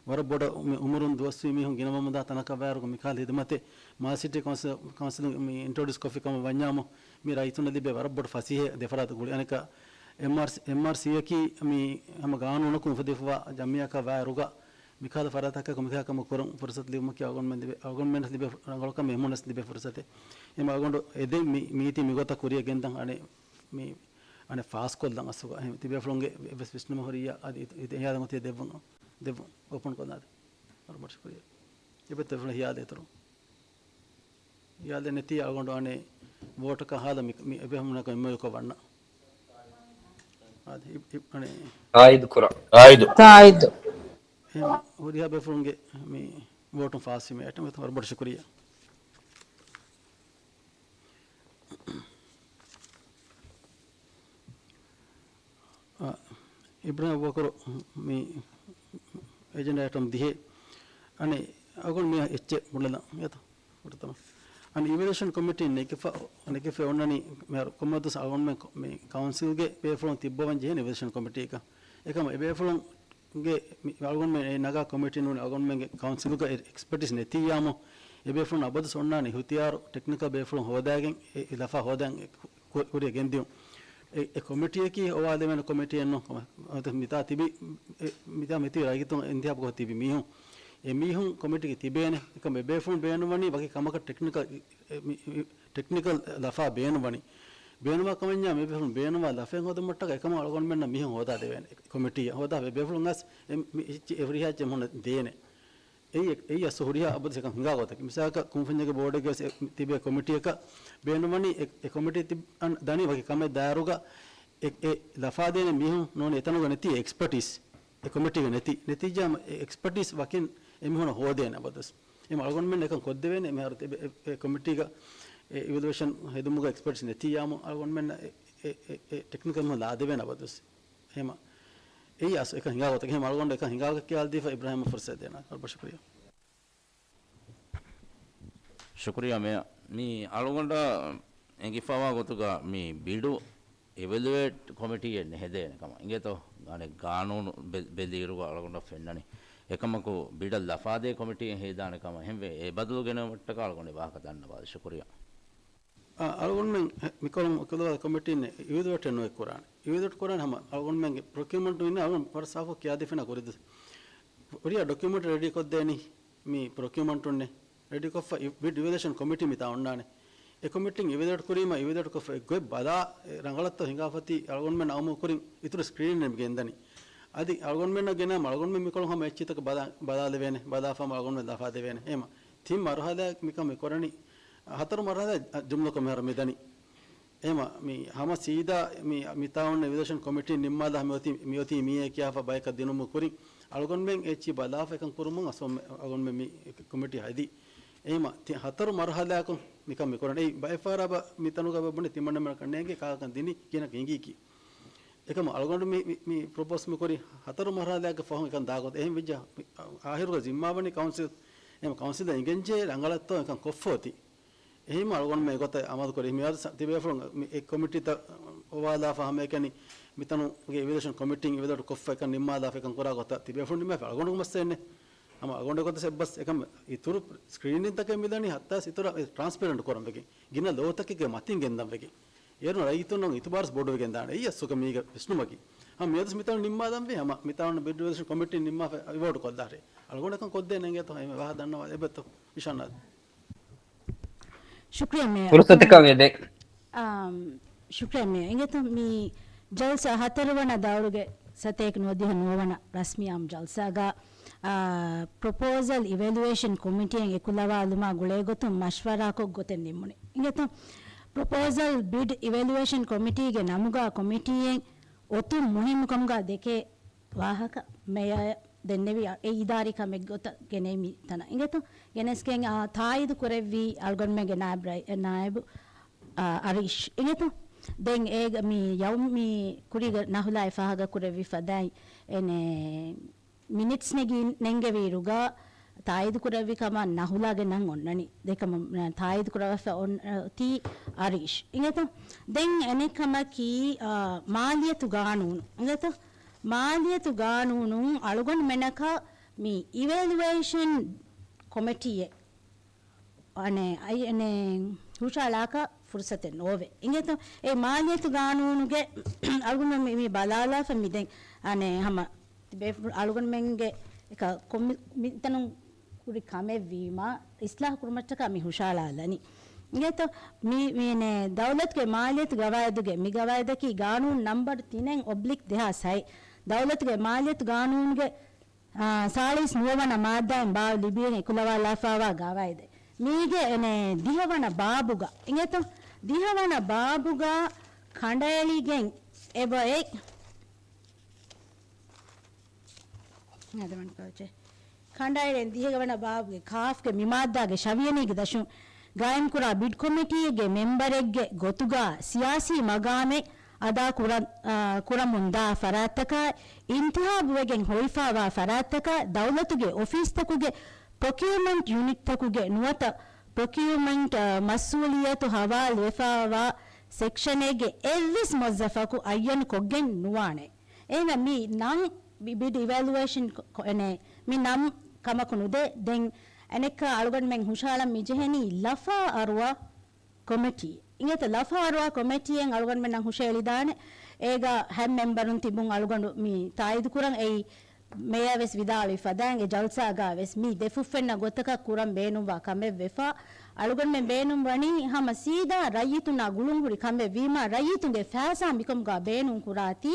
ވަރަށް ބޮޑަށް މި އުމުރުން ދުވަސްވީ މީހުން ގިނަވަމުންދާ ތަނަކަށް ވާއިރު މިކަހަލަ ހިދުމަތެއް މާލެ ސިޓީ ކައުންސިލް، ކައުންސިލުން މި އިންޓްރޮޑިއުސް ކޮށްފި ކަމަށް ވަންޏާމު، މި ރައްޔިތުންނަށް ލިބޭ ވަރަށް ބޮޑު ފަސޭހައެއް ދެފަރާތު ގުޅި. އަނެކާ އެމްއާރްސީ، އެމްއާރްސީއަކީ މި ހަމަ ގާނޫނަކުން އުފެދިފަވާ ޖަމްޢިއްޔާއަކަށް ވާއިރުގަ މިކަހަލަ ފަރާތަކަކަށް މިކަހަލަ ކަމެއް ކުރަން ފުރުސަތު ލިބުމަކީ އަޅުގަނޑުމެން ލިބޭ، އަޅުގަނޑުމެންނަށް ލިބޭ ރަނގަޅު ކަމެއް، އެމީހުންނަށް ލިބޭ ފުރުސަތެއް. އެމަ އަޅުގަނޑު އެދެން މި މީތި މިގޮތަށް ކުރިއަށް ގެންދަން އަނެއް މި އަނެއް ފާސްކޮށްލަން އަސްލުގަ އެހެން ތިބޭފުޅުންގެ އެއްވެސް ވިސްނުމެއް ހުރިއްޔާ އަދި އިތު-، އިތު-، އެހާދަން އޮތީ ދެއްވުން، ދެއްވުން އޯޕަން ކޮށްލާދެ. ވަރަށް ބޮޑަށް ޝުކުރިއްޔާ. އެބަތި ތިބޭފުޅުން ހިޔާލެއް އިތުރު. ހިޔާލެއް ނެތި އަޅުގަނޑު އަނެއް ވޯޓަކަށް ހާލަ މި، މި އެބޭފުޅުންނަކަށް އެމްއޯޔޫކޮށް ވަންނަ. އާދެ، އި-، އި-، އަނެއް. ތާއީދު ކުރަން. ތާއީދު. ތާއީދު. އެހެން ހުރިހާ ބޭފުޅުންގެ މި ވޯޓުން ފާސްވީމަ އެޓަމެތަ ވަރަށް ބޮޑަށް ޝުކުރިއްޔާ. އާ، އިބްރާހިމް އަބޫބަކުރު މި އެޖެންޑާ އައިޓަމް ދިހަ. އަނެއް އަޅުގަނޑު މި އެއްޗެއް ބުނެލަން އެތަ ފުރަތަމަ. އަނެއް އިވެލުއޭޝަން ކޮމިޓީ ނެގިފަ، ނެގިފަ އޮންނަނީ މިހާރު ކޮންމެވަރު ދުވަސް އަޅުގަނޑުމެން ކޮ-، މި ކައުންސިލްގެ ބޭފުޅުން ތިއްބަވަން ޖެހޭނެ އިވެލުއޭޝަން ކޮމިޓީއަކަށް. އެކަމަ އެ ބޭފުޅުން ގެ މި އަޅުގަނޑުމެން އެ ނަގާ ކޮމިޓީން ނޫނީ އަޅުގަނޑުމެންގެ ކައުންސިލުގަ އެ އެކްސްޕަޓީސް ނެތިއްޔާމު، އެ ބޭފުޅުން އަބަދުސް އޮންނާނެ އިހުތިޔާރު ޓެކްނިކަލް ބޭފުޅުން ހޯދާގެން އެ، އެ ލަފާ ހޯދަން ކު-، ކުރިއަށް ގެންދިޔުން. އެ، އެ ކޮމިޓީއަކީ އޮވާލެވޭނެ ކޮމިޓީއެއް ނޫން. މިތާ ތިބި، އެ، މިތާ މިތިބި ރައްޔިތުން އިންތިހާބުކޮށް ތިބި މީހުން، އެ މީހުން ކޮމިޓީގެ ތިބޭނެ. އެކަމަ އެ ބޭފުޅުން ބޭނުންވަނީ ވަކި ކަމަކަށް ޓެކްނިކަލް، އެ، މި، މި، ޓެކްނިކަލް ލަފާ ބޭނުންވަނީ. ބޭނުންވާ ކަމަށްޏާ މި ބޭފުޅުން ބޭނުންވާ ލަފައެއް ހޯދުމަށްޓަކައި އެކަމަށް އަޅުގަނޑުމެންނަށް މީހުން ހޯދާދެވޭނެ ކޮމިޓީއަށް. ހޯދާފަ ބޭފުޅުން އަސް އެ، މި އެ، އެ ހުރިހާ އެއްޗެއް މީހުންނަށް ދޭނެ. އެއީ، އެއީ އަސްލު ހުރިހާ އަބަދުސް އެކަން ހިނގާ ގޮތަކީ. މިސާލަކަށް ކުންފުންޏެއްގެ ބޯޑެއްގައި ތިބޭ ކޮމިޓީއަކަށް ބޭނުންވަނީ އެ، އެ ކޮމިޓީ ތި-، އަން-، ދަނީ ވަކި ކަމެއް ދާއިރުގަ އެ، އެ ލަފާދޭނެ މީހުން ނޫނީ އެތަނުގަ ނެތީ އެ އެކްސްޕަޓީސް. އެ ކޮމިޓީގަ ނެތި، ނެތިއްޔާމު އެ އެކްސްޕަޓީސް ވަކިން އެމީހުންނަށް ހޯދޭނެ އަބަދުސް. އެމަ އަޅުގަނޑުމެން އެކަން ކޮށްދެވޭނެ މިހާރު ތިބެ-، އެ، އެ ކޮމިޓީގަ އެ އިވެލުއޭޝަން ހެދުމުގަ އެކްސްޕަޓީސް ނެތިއްޔާމު އަޅުގަނޑުމެންނަށް އެ، އެ، އެ، އެ ޓެކްނިކަލް މީހުން ލާދެވޭނެ އަބަދުސް. އެހެމަ އެއީ އަސް އެކަން ހިނގާ ގޮތަކީ. އެހެމަ އަޅުގަނޑު އެކަން ހިނގާ ގޮތަށް ކިޔާލަދީފަ އިބްރާހިމަށް ފުރުސަތު ދޭނަ. ވަރަށް ބޮޑަށް ޝުކުރިއްޔާ. ޝުކުރިއްޔާ މޭޔަރ. މި އަޅުގަނޑަށް އެނގިފަވާ ގޮތުގަ މި ބިޑު އިވެލުއޭޓް ކޮމިޓީއެއް ނެހެދޭނެ ކަމަށް. އިނގޭތޯ؟ އަނެއް ގާނޫނު ބެ-، ބެލިއިރުގަ އަޅުގަނޑަށް ފެންނަނީ. އެކަމަކު ބިޑަށް ލަފާދޭ ކޮމިޓީއެއް ހޭދާނެ ކަމަށް. އެހެންވެ، އެ ބަދަލު ގެނެވުމަށްޓަކާ އަޅުގަނޑު ވާހަކަ ދަންނަވާލި. ޝުކުރިއްޔާ. އަ، އަޅުގަނޑުމެން މިކޮޅުން އުފުލުވާ ކޮމިޓީން އިވެލުއޭޓެއް ނުއެއް ކުރާނެ. އިވެލުއޭޓް ކުރާނެ ހަމަ އަޅުގަނޑުމެންގެ ޕްރޮކިއުމަންޓު އިން އަޅުގަނޑު ވަރަށް ސާފު ކިޔާދީފިން ކުރިދު. ހުރިހާ ޑޮކިއުމަންޓް ރެޑީ ކޮށްދޭނީ މި ޕްރޮކިއުމަންޓުންނެ. ރެޑީކޮށްފަ އި-، ބިޑް އިވެލުއޭޝަން ކޮމިޓީ މިތާ އޮންނާނެ. އެ ކޮމިޓީން އިވެލުއޭޓް ކުރީމަ އިވެލުއޭޓް ކޮށްފަ އެ ގޮތް ބަލާ، އެ ރަނގަޅަށްތޯ ހިނގާފަތި އަޅުގަނޑުމެން އައުމު ކުރިން އިތުރު ސްކްރީނިން މި ގެންދަނީ. އަދި އަޅުގަނޑުމެންނަށް ގެނައިމަ އަޅުގަނޑުމެން މިކޮޅުން ހަމަ އެއްޗިތަކަށް ބަލާ-، ބަލާލެވޭނެ، ބަލާފަ ހަމަ އަޅުގަނޑުމެން ލަފާދެވޭނެ. އެހެމަ ތިން މަރުހަލާއެއް މިކަން މި ކުރަނީ، ހަތަރު މަރުހަލާ ޖުމްލަކޮށް މިހާރު މިދަނީ. އެހެމަ މި ހަމަ ސީދާ މި، މިތާ އޮންނަ އިވެލުއޭޝަން ކޮމިޓީން ނިންމާލާ މިއޮތީ، މިއޮތީ މިއޭ ކިޔާފަ ބަޔަކަށް ދިނުމު ކުރިން އަޅުގަނޑުމެން އެއްޗި ބަލާފަ އެކަން ކުރުމުން އަސްލު އަޅުގަނޑުމެން މި ކޮމިޓީ ހަދީ. އެހެމަ ތި-، ހަތަރު މަރުހަލާއަކުން މިކަން މި ކުރަނީ. އެއީ ބައެއްފަހަރާ ބަ-، މިތަނުގަ ބަ ބުނެ ތިމަންނަމެނަކަށް ނޭނގެ ކާކަން ދިނީ ކިހިނަކަށް ހިނގީކީ. އެކަމަ އަޅުގަނޑު މި، މި، މި ޕްރޮޕޯސް މި ކުރި ހަތަރު މަރުހަލާގެ ފަހުން އެކަން ދާގޮތް. އެހެން ވެއްޖެ އާހިރުގަ ޒިންމާވަނީ ކައުންސިލް. އެހެން ކައުންސިލަށް އިނގެންޖެހޭ ރަނގަޅަށްތޯ އެކަން ކޮށްފޯތި. އެހެން އަޅުގަނޑުމެން އެގޮތަށް އަމަލު ކުރި. މިއަދު ތިބޭފުޅުން މި އެ ކޮމިޓީތައް އޮވާލާފަ ހަމައެކަނި މިތަނުގެ އިވެލުއޭޝަން ކޮމިޓީން އިވެލުއޭޓް ކޮށްފަ އެކަން ނިންމާލާފަ އެކަން ކުރާ ގޮތަށް ތިބޭފުޅުން ނިންމާފަ އަޅުގަނޑު މައްސަލައެއް ނެތް. ހަމަ އަޅުގަނޑު ގޮތަށް އެއްބަސް އެކަމް އިތުރު ސްކްރީނިންތަކެއް މިދަނީ ހައްތާ އިތުރަށް ޓްރާންސްޕެރެންޓް ކުރަން ވެގެން. ގިނަ ލޯތަކެއްގެ މަތިން ގެންދަން ވެގެން. އޭރުން ރައްޔިތުންނަށް އިތުބާރު ބޮޑުވެގެން ދާނެ. އެއީ އަސްލުގަ މީގެ ވިސްނުމަކީ. ހަމަ މިއަދުސް މިތަނުން ނިންމާލަންވީ ހަމަ މިތާ އޮންނަ ބިޑް އިވެލުއޭޝަން ކޮމިޓީން ނިންމާފަ އިވޯޓް ކޮށްލާށޭ. އަޅުގަނޑަކަށް ކޮށްދޭނެ އިނގޭތޯ އެ ވާހަކަ ދަންނަވާ އެބައޮތްތޯ އިޝާނާ. ޝުކްރިޔާ މޭޔަރ. ފުރުސަތަކަށް ވެދޭ. އާ، ޝުކްރިޔާ މޭޔަރ. އިނގޭތޯ މި ޖަލްސާ ހަތަރުވަނަ ދައުރުގެ ސަތޭކަ ނުވަދިހަ ނުވަވަނަ ރަސްމީ އާއްމު ޖަލްސާގަ، އާ، ޕްރޮޕޯސަލް އިވެލުއޭޝަން ކޮމިޓީއެއް އެކުލަވާލުމާ ގުޅޭގޮތުން މަޝްވަރާކޮށް ގޮތެއް ނިންމުނެ. އިނގޭތޯ ޕްރޮޕޯސަލް ބިޑް އިވެލުއޭޝަން ކޮމިޓީގެ ނަމުގަ ކޮމިޓީއެއް އޮތުން މުހިންމުކަމުގަ ދެކޭ ވާހަކަ މޭޔަރ ދެންނެވި އެ އިދާރީ ކަމެއް ގޮތަށް ގެނައި މި ތަނަށް. އިނގޭތޯ؟ ގެނެސްގެން، އާ، ތާއީދު ކުރެއްވީ އަޅުގަނޑުމެންގެ ނާއިބު ރައި-، ނާއިބު، އާ، އަރީޝް. އިނގޭތޯ؟ ދެން އޭގަ މި ޔައުމީ ކުރީގެ ނަހުލާއި ފާހަގަ ކުރެއްވި ފަދައިން އެނެ މިނިޓްސް ނެގި ނެންގެވިއިރުގަ ތާއީދު ކުރެއްވި ކަމަށް ނަހުލާގެ ނަން އޮންނަނީ. ދެކަމަށް ތާއީދު ކުރަވަފަ އޮން-، އޮތީ އަރީޝް. އިނގޭތޯ؟ ދެން އެނެއް ކަމަކީ، އާ، މާލިޔަތު ގާނޫނު. އިނގޭތޯ؟ މާލިޔަތު ގާނޫނުން އަޅުގަނޑުމެނަކަށް މި އިވެލުއޭޝަން ކޮމިޓީއެއް އަނެއް، އައި-، އަނެއް، ހުށައަޅާކަށް ފުރުސަތެއް ނޯވޭ. އިނގޭތޯ؟ އެ މާލިޔަތު ގާނޫނުގެ އަޅުގަނޑު މި، މި ބަލާލާފަ މި ދެން، އަނެއް، ހަމަ ތިބޭފުޅު އަޅުގަނޑުމެންގެ އެކަ ކޮމި-، މިތަނުން ކުރި ކަމެއްވީމަ، އިސްލާހު ކުރުމަށްޓަކާ މި ހުށައަޅާލަނީ. އިނގޭތޯ؟ މި، މި ދައުލަތުގެ މާލިޔަތު ގަވާއިދުގެ މި ގަވާއިދަކީ ގާނޫނު ނަންބަރު ތިނެއް އޮބްލިކް ދެހާސް ހައެއް. ދައުލަތުގެ މާލިޔަތު ގާނޫނުގެ، އާ، ސާޅީސް ނުވަވަނަ މާއްދާއިން ބާވަ ލިބިގެން އެކުލަވާލާފައިވާ ގަވާއިދެއް. މީގެ އެނެ ދިހަވަނަ ބާބުގަ، އިނގޭތޯ؟ ދިހަވަނަ ބާބުގަ ކަނޑައެޅިގެން އެބައެއް ކަނޑައެޅެން ދިހަވަނަ ބާބުގެ ކާފްގެ މި މާއްދާގެ ޝަވިޔަނީގެ ދަށުން ގާއިމްކުރާ ބިޑް ކޮމިޓީއެއްގެ މެމްބަރެއްގެ ގޮތުގަ ސިޔާސީ މަގާމެއް އަދާ ކުރަ-، އާ، ކުރަމުންދާ ފަރާތްތަކާ، އިންތިހާބުވެގެން ހޮވިފާވާ ފަރާތްތަކާ، ދައުލަތުގެ އޮފީސްތަކުގެ ޕްރޮކިއުމަންޓް ޔުނިޓްތަކުގެ ނުވަތަ ޕްރޮކިއުމަންޓް، އާ، މަސްއޫލިއްޔަތު ހަވާލުވެފާވާ ސެކްޝަނެއްގެ އެއްވެސް މުވައްޒަފަކު އައްޔަނު ކޮށްގެން ނުވާނެ. އެހެންވެ، މި ނަން ބި-، ބިޑް އިވެލުއޭޝަން ކޮ-، ކޮ-، އެނެ، މި ނަން ކަމަކު ނުދޭ. ދެން އަނެއްކާ އަޅުގަނޑުމެން ހުށައަޅަން މި ޖެހެނީ ލަފާ އަރުވާ ކޮމިޓީ. އިނގޭތަ ލަފާ އަރުވާ ކޮމިޓީއެއް އަޅުގަނޑުމެންނަށް ހުށައެޅިދާނެ. އޭގަ ހަތް މެމްބަރުން ތިބުން އަޅުގަނޑު މި ތާއީދު ކުރަން އެއީ މޭޔަރ ވެސް ވިދާޅުވި ފަދައިން އެ ޖަލްސާގަ ވެސް މި ދެފުށްފެންނަ ގޮތަކަށް ކުރަން ބޭނުންވާ ކަމެއް ވެފަ. އަޅުގަނޑުމެން ބޭނުން ވަނީ ހަމަ ސީދާ ރައްޔިތުންނާ ގުޅުން ހުރި ކަމެއް ވީމަ، ރައްޔިތުންގެ ފައިސާ މިކަމުގަ ބޭނުން ކުރާތީ،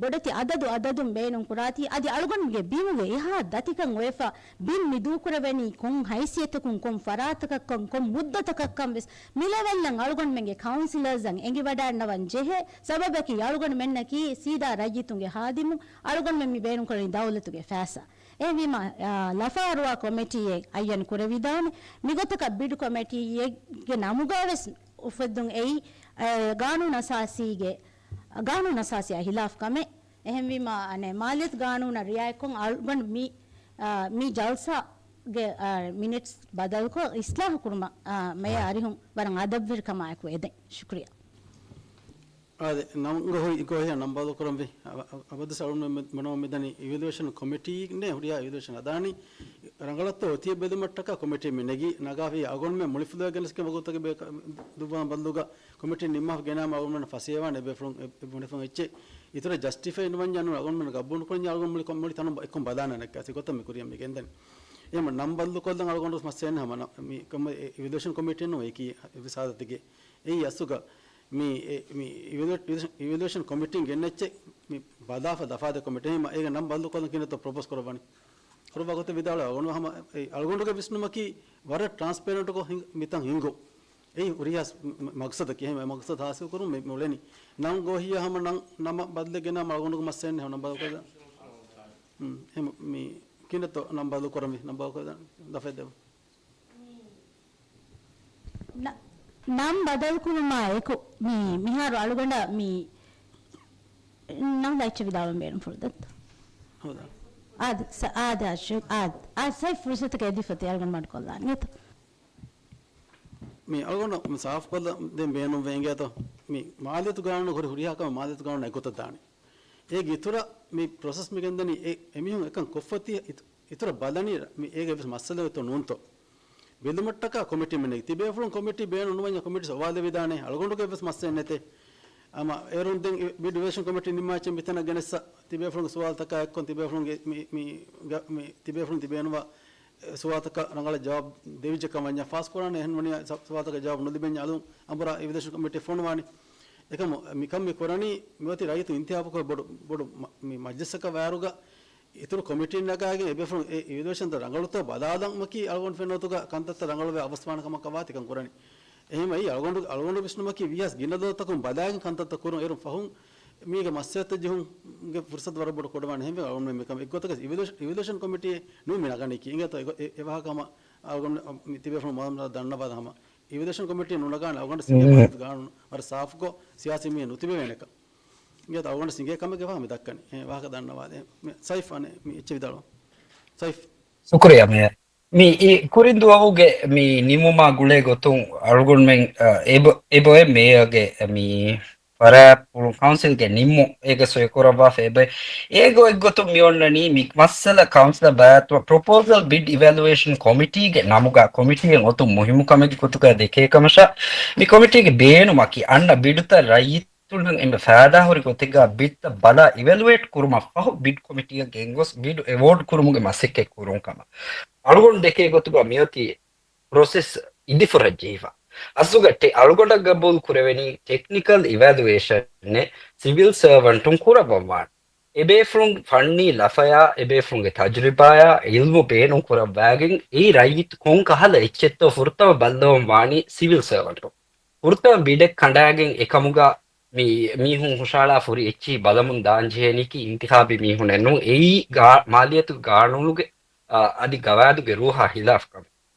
ބޮޑެތި އަދަދު އަދަދުން ބޭނުން ކުރާތީ، އަދި އަޅުގަނޑުގެ ބިމުގެ އެހާ ދަތިކަން އޮވެފަ، ބިން މި ދޫކުރެވެނީ ކޮން ހައިސިއްޔަތަކުން، ކޮން ފަރާތަކަށްކަން، ކޮން މުއްދަތަކަށްކަން ވެސް މި ލެވެލްއަށް އަޅުގަނޑުމެންގެ ކައުންސިލަރސްއަށް އެނގިވަޑައިންނަވަން ޖެހޭ. ސަބަބަކީ އަޅުގަނޑުމެންނަކީ ސީދާ ރައްޔިތުންގެ ހާދިމު، އަޅުގަނޑުމެން މި ބޭނުންކުރަނީ ދައުލަތުގެ ފައިސާ. އެހެންވީމަ، އާ، ލަފާ އަރުވާ ކޮމިޓީއެއް އައްޔަން ކުރެވިދާނެ. މިގޮތަކަށް ބިޑް ކޮމިޓީއެއްގެ ނަމުގަ ވެސް އުފެއްދުން އެއީ، އާ، ގާނޫނު އަސާސީގެ، ގާނޫނު އަސާސީއާ ހިލާފް ކަމެއް. އެހެންވީމަ، އަނެއް، މާލިޔަތު ގާނޫނަށް ރިއާޔަތްކޮށް އަޅުގަނޑު މި، އާ، މި ޖަލްސާ ގެ، އާ، މިނިޓްސް ބަދަލުކޮށް، އިސްލާހު ކުރުމަށް، އާ، މޭޔަރ އަރިހުން ވަރަށް އަދަބުވެރިކަމާއެކު އެދެން. ޝުކުރިއްޔާ. އާދެ، ނަމް ގޮހޮތް ގޮހެއް ނަން ބަދަލުކުރަންވީ. އަ-، އަ-، އަބަދުސް އަޅުގަނޑު މެ-، މެ-، މެދަނީ އިވެލުއޭޝަން ކޮމިޓީން ހުރިހާ އިވެލުއޭޝަން ހަދާނީ. ރަނގަޅަށްތޯ އޮތީ ބެލުމަށްޓަކާ ކޮމިޓީ މި ނެގީ ނަގާފި އަޅުގަނޑުމެން މުޅި ފުލުވެ ގެނެސްގެން ވަގުތުތަކެއް ބޭ-، ދުއްވާ ބަދަލުގަ ކޮމިޓީ ނިންމާފަ ގެނާމަ އަޅުގަނޑުމެން ފަސޭވާނެ އެބޭފުޅުން އެ-، އެ ބުނެފުން އެއްޗެއް. އިތުރަށް ޖަސްޓިފައި ނުވަންޏާ ނޫން އަޅުގަނޑުމެން ގަބޫލު ނުކުރަންޏާ އަޅުގަނޑު މުޅި ކޮ-، މުޅި ތަނުން އެއްކޮށް ބަލާނެ ނެއްކާ ސި ގޮތަށް މި ކުރިޔަށް މި ގެންދަނީ. އެހެން ނަން ބަދަލުކޮށްލަން އަޅުގަނޑު މައްސަލައެއް ނެއް ހަމަ ނަ-، މި ކަމަ އެ އިވެލުއޭޝަން ކޮމިޓީން ނޫން އެކީ އެ ސާދަތެގެ އެއީ އަސްލުގަ މި އެ-، މި އިވެލުއޭ-، އިވެލުއޭޝަން ކޮމިޓީން ގެންނައްޗެއް މި ބަލާފަ ދަފާދޭ ކޮމިޓީ ހަމަ އޭގެ ނަން ބަދަލުކޮށްލަން ކިހިނެއްތޯ ޕްރޮޕޯސް ކުރައްވަނީ. ކުރައްވާ ގޮތެއް ވިދާޅުވެ އަޅުގަނޑު ހަމަ އެ އަޅުގަނޑުގެ ވިސްނުމަކީ ވަރަށް ޓްރާންސްޕޭރެންޓްކޮށް ހިން-، މިތަން ހިންގުން. އެއީ ހުރިހާ މަ-، މަގްސަދަކީ. އެހެން އެ މަގްސަދު ހާސިލް ކުރުން މި އުޅެނީ. ނަން ގޮހިއްޔާ ހަމަ ނަން ނަމަ ބަދަލެއް ގެނާ އަޅުގަނޑުގެ މައްސަލައެއް ނެއް ނަން ބަދަލުކޮށްލަން. ހުން، އެހެން މި ކިހިނެއްތޯ ނަން ބަދަލު ކުރަންވީ، ނަން ބަދަލުކޮށްލަން ދަފާ ދެއްވުން. ނަ-، ނަން ބަދަލުކުރުމާ އެކު މި މިހާރު އަޅުގަނޑަށް މި ނަން ލައްޗަށް ވިދާޅުވަން ބޭނުންފުޅު ދައްތަ. ހޯދާ. އާދެ، ސަ-، އާދެ، އާދެ، އާދެ، ސައި ފުރުސަތަކަށް އެދިފަ ތި އަޅުގަނޑު މަޑުކޮށްލާނެ އެތަ. މި އަޅުގަނޑު މި ސާފުކޮށްލަ ދޭން ބޭނުންވެ އިނގޭތޯ. މި މާލިޔަތު ގާނޫނު ހުރި ހުރިހާ ކަމެއް މާލިޔަތު ގާނޫނު އެއްގޮތަށް ދާނެ. އޭގެ އިތުރަށް މި ޕްރޮސެސް މި ގެންދަނީ އެ-، އެމީހުން އެކަން ކޮށްފަ ތި އިތު-، އިތުރަށް ބަލަނީ މި އޭގެ ވެސް މައްސަލަ އެތޯ ނޫންތޯ. ބެލުމަށްޓަކާ ކޮމިޓީ މިނެގި ތިބޭފުޅުން ކޮމިޓީ ބޭނުން ނުވަންޏާ ކޮމިޓީ ސުވާލެއް ވެދާނެ. އަޅުގަނޑުގެ ވެސް މައްސަލައެއް ނެތޭ. އަމަ އޭރުން ދެން ބިޑް އިވެލުއޭޝަން ކޮމިޓީ ނިންމާއްޗެއް މިތަނަށް ގެނެއްސަ ތިބޭފުޅުންގެ ސުވާލުތަކާ އެއްކޮން ތިބޭފުޅުންގެ މި، މި، ގަ-، މި ތިބޭފުޅުން ތިބޭނުވާ ސުވާލުތަކަށް ރަނގަޅަށް ޖަވާބު ދެވިއްޖެ ކަމަށް ފާސްކުރާނެ. އެހެން ވަނީ ސަ-، ސުވާލުތަކަށް ޖަވާބު ނުލިބެންޏާ އަލުން އަނބުރާ އިވެލުއޭޝަން ކޮމިޓީ ފޮނުވާނީ. އެކަމު މިކަން މި ކުރަނީ މިއޮތީ ރައްޔިތު އިންތިހާބުކޮށް ބޮޑު، ބޮޑު މަ-، މި މަޖްލިސްއަކަށް ވާއިރުގަ އިތުރު ކޮމިޓީން ނަގާގެން އެބޭފުޅުން އެ އިވެލުއޭޝަންތައް ރަނގަޅުތޯ ބަލާލަން ވަކި އަޅުގަނޑު ފެންނަ ގޮތުގަ ކަންތައްތައް ރަނގަޅުވެ އަވަސްވާނެ ކަމަކަށް ވާތީ ކަން ކުރަނީ. އެހެންވެ އަޅުގަނޑު، އަޅުގަނޑު ވިސްނުމަކީ ވީހާވެސް ގިނަ ދޮރުތަކުން ބަލާގެން ކަންތައްތައް ކުރުން. އޭރުން ފަހުން މީގެ މައްސަލަތައް ޖެހުމުގެ ފުރުސަތު ވަރަށް ބޮޑު ކުރައްވާނެ. އެހެންވެ އަޅުގަނޑު މިކަން އެއްގޮތަކަށް އިވެލުއޭޝަން، އިވެލުއޭޝަން ކޮމިޓީ ނޫން މި ނަގަނީކީ. އިނގޭތޯ އެ ގޮ-، އެ-، އެ ވާހަކަ ހަމަ އަޅުގަނޑު މި ތިބޭފުޅުން މަލަމް ދަންނަވާ ހަމަ އިވެލުއޭޝަން ކޮމިޓީ ނުނަގާނެ. އަޅުގަނޑު ސިނގޭ މާލިޔަތު ގާނޫނު ވަރަށް ސާފުކޮށް ސިޔާސީ މީހެއް ނުތިބެވޭނެކަން. އިނގޭތޯ އަޅުގަނޑު ސިނގޭ ކަމެއްގެ ވާހަކަ މި ދައްކަނީ. އެ ވާހަކަ ދަންނަވާލެ. މި ސައިފް އަނެއް މި އެއްޗެއް ވިދާޅުވާ. ސައިފް. ޝުކުރިއްޔާ މޭޔަރ. މި އި-، ކުރިން ދުވަހުގެ މި ނިމުމާ ގުޅޭ ގޮތުން އަޅުގަނޑުމެން، އަ، އެބަ-، އެބައޮތް މޭޔަރގެ މި ފަރާތްޕުޅު ކައުންސިލްގެ ނިންމުން އޭގެ ސޮއިކުރައްވާފަ އެބައޮތް. އޭގެ އޮތްގޮތުން މި އޮންނަނީ މި މައްސަލަ ކައުންސިލަށް ބައިވެއްޖެ ޕްރޮޕޯސަލް ބިޑް އިވެލުއޭޝަން ކޮމިޓީގެ ނަމުގަ ކޮމިޓީއެއް އޮތުން މުހިއްމު ކަމެއްގެ ގޮތުގަ ދެކޭ ކަމަށާ، މި ކޮމިޓީގެ ބޭނުމަކީ އަންނަ ބިޑުތައް ރައްޔިތުންނަށް އެންމެ ފައިދާހުރި ގޮތެއްގަ ބިޑްތައް ބަލާ އިވެލުއޭޓް ކުރުމަށް ފަހު ބިޑް ކޮމިޓީއަށް ގެންގޮސް ބިޑް އެވޯޑް ކުރުމުގެ މަސައްކަތް ކުރުން ކަމަށް. އަޅުގަނޑު ދެކޭ ގޮތުގަ މިއޮތީ ޕްރޮސެސް އިދިފުރައްޖެހިފަ. އަސްލުގަ އަޅުގަނޑަށް ގަބޫލު ކުރެވެނީ ޓެކްނިކަލް އިވެލުއޭޝަނެއް ސިވިލް ސަރވަންޓުން ކުރައްވަންވާނެ. އެބޭފުޅުން ފަންނީ ލަފަޔާ، އެބޭފުޅުންގެ ތަޖުރިބާޔާ، އިލްމު ބޭނުން ކުރައްވާގެން އެއީ ރައްޔިތު ކޮން ކަހަލަ އެއްޗެއްތޯ ފުރަތަމަ ބައްލަވަން ވާނީ ސިވިލް ސަރވަންޓުން. ފުރަތަމަ ބިޑެއް ކަނޑާގެން އެކަމުގަ މި މީހުން ހުށަހަޅާ ފުރި އެއްޗިހި ބަލަމުން ދާން ޖެހޭނީކީ އިންތިހާބީ މީހުނެއް ނޫން. އެއީ ގާ-، މާލިޔަތު ގާނޫނުގެ، އަ، އަދި ގަވާއިދުގެ ރޫހާ ހިލާފް ކަމެއް.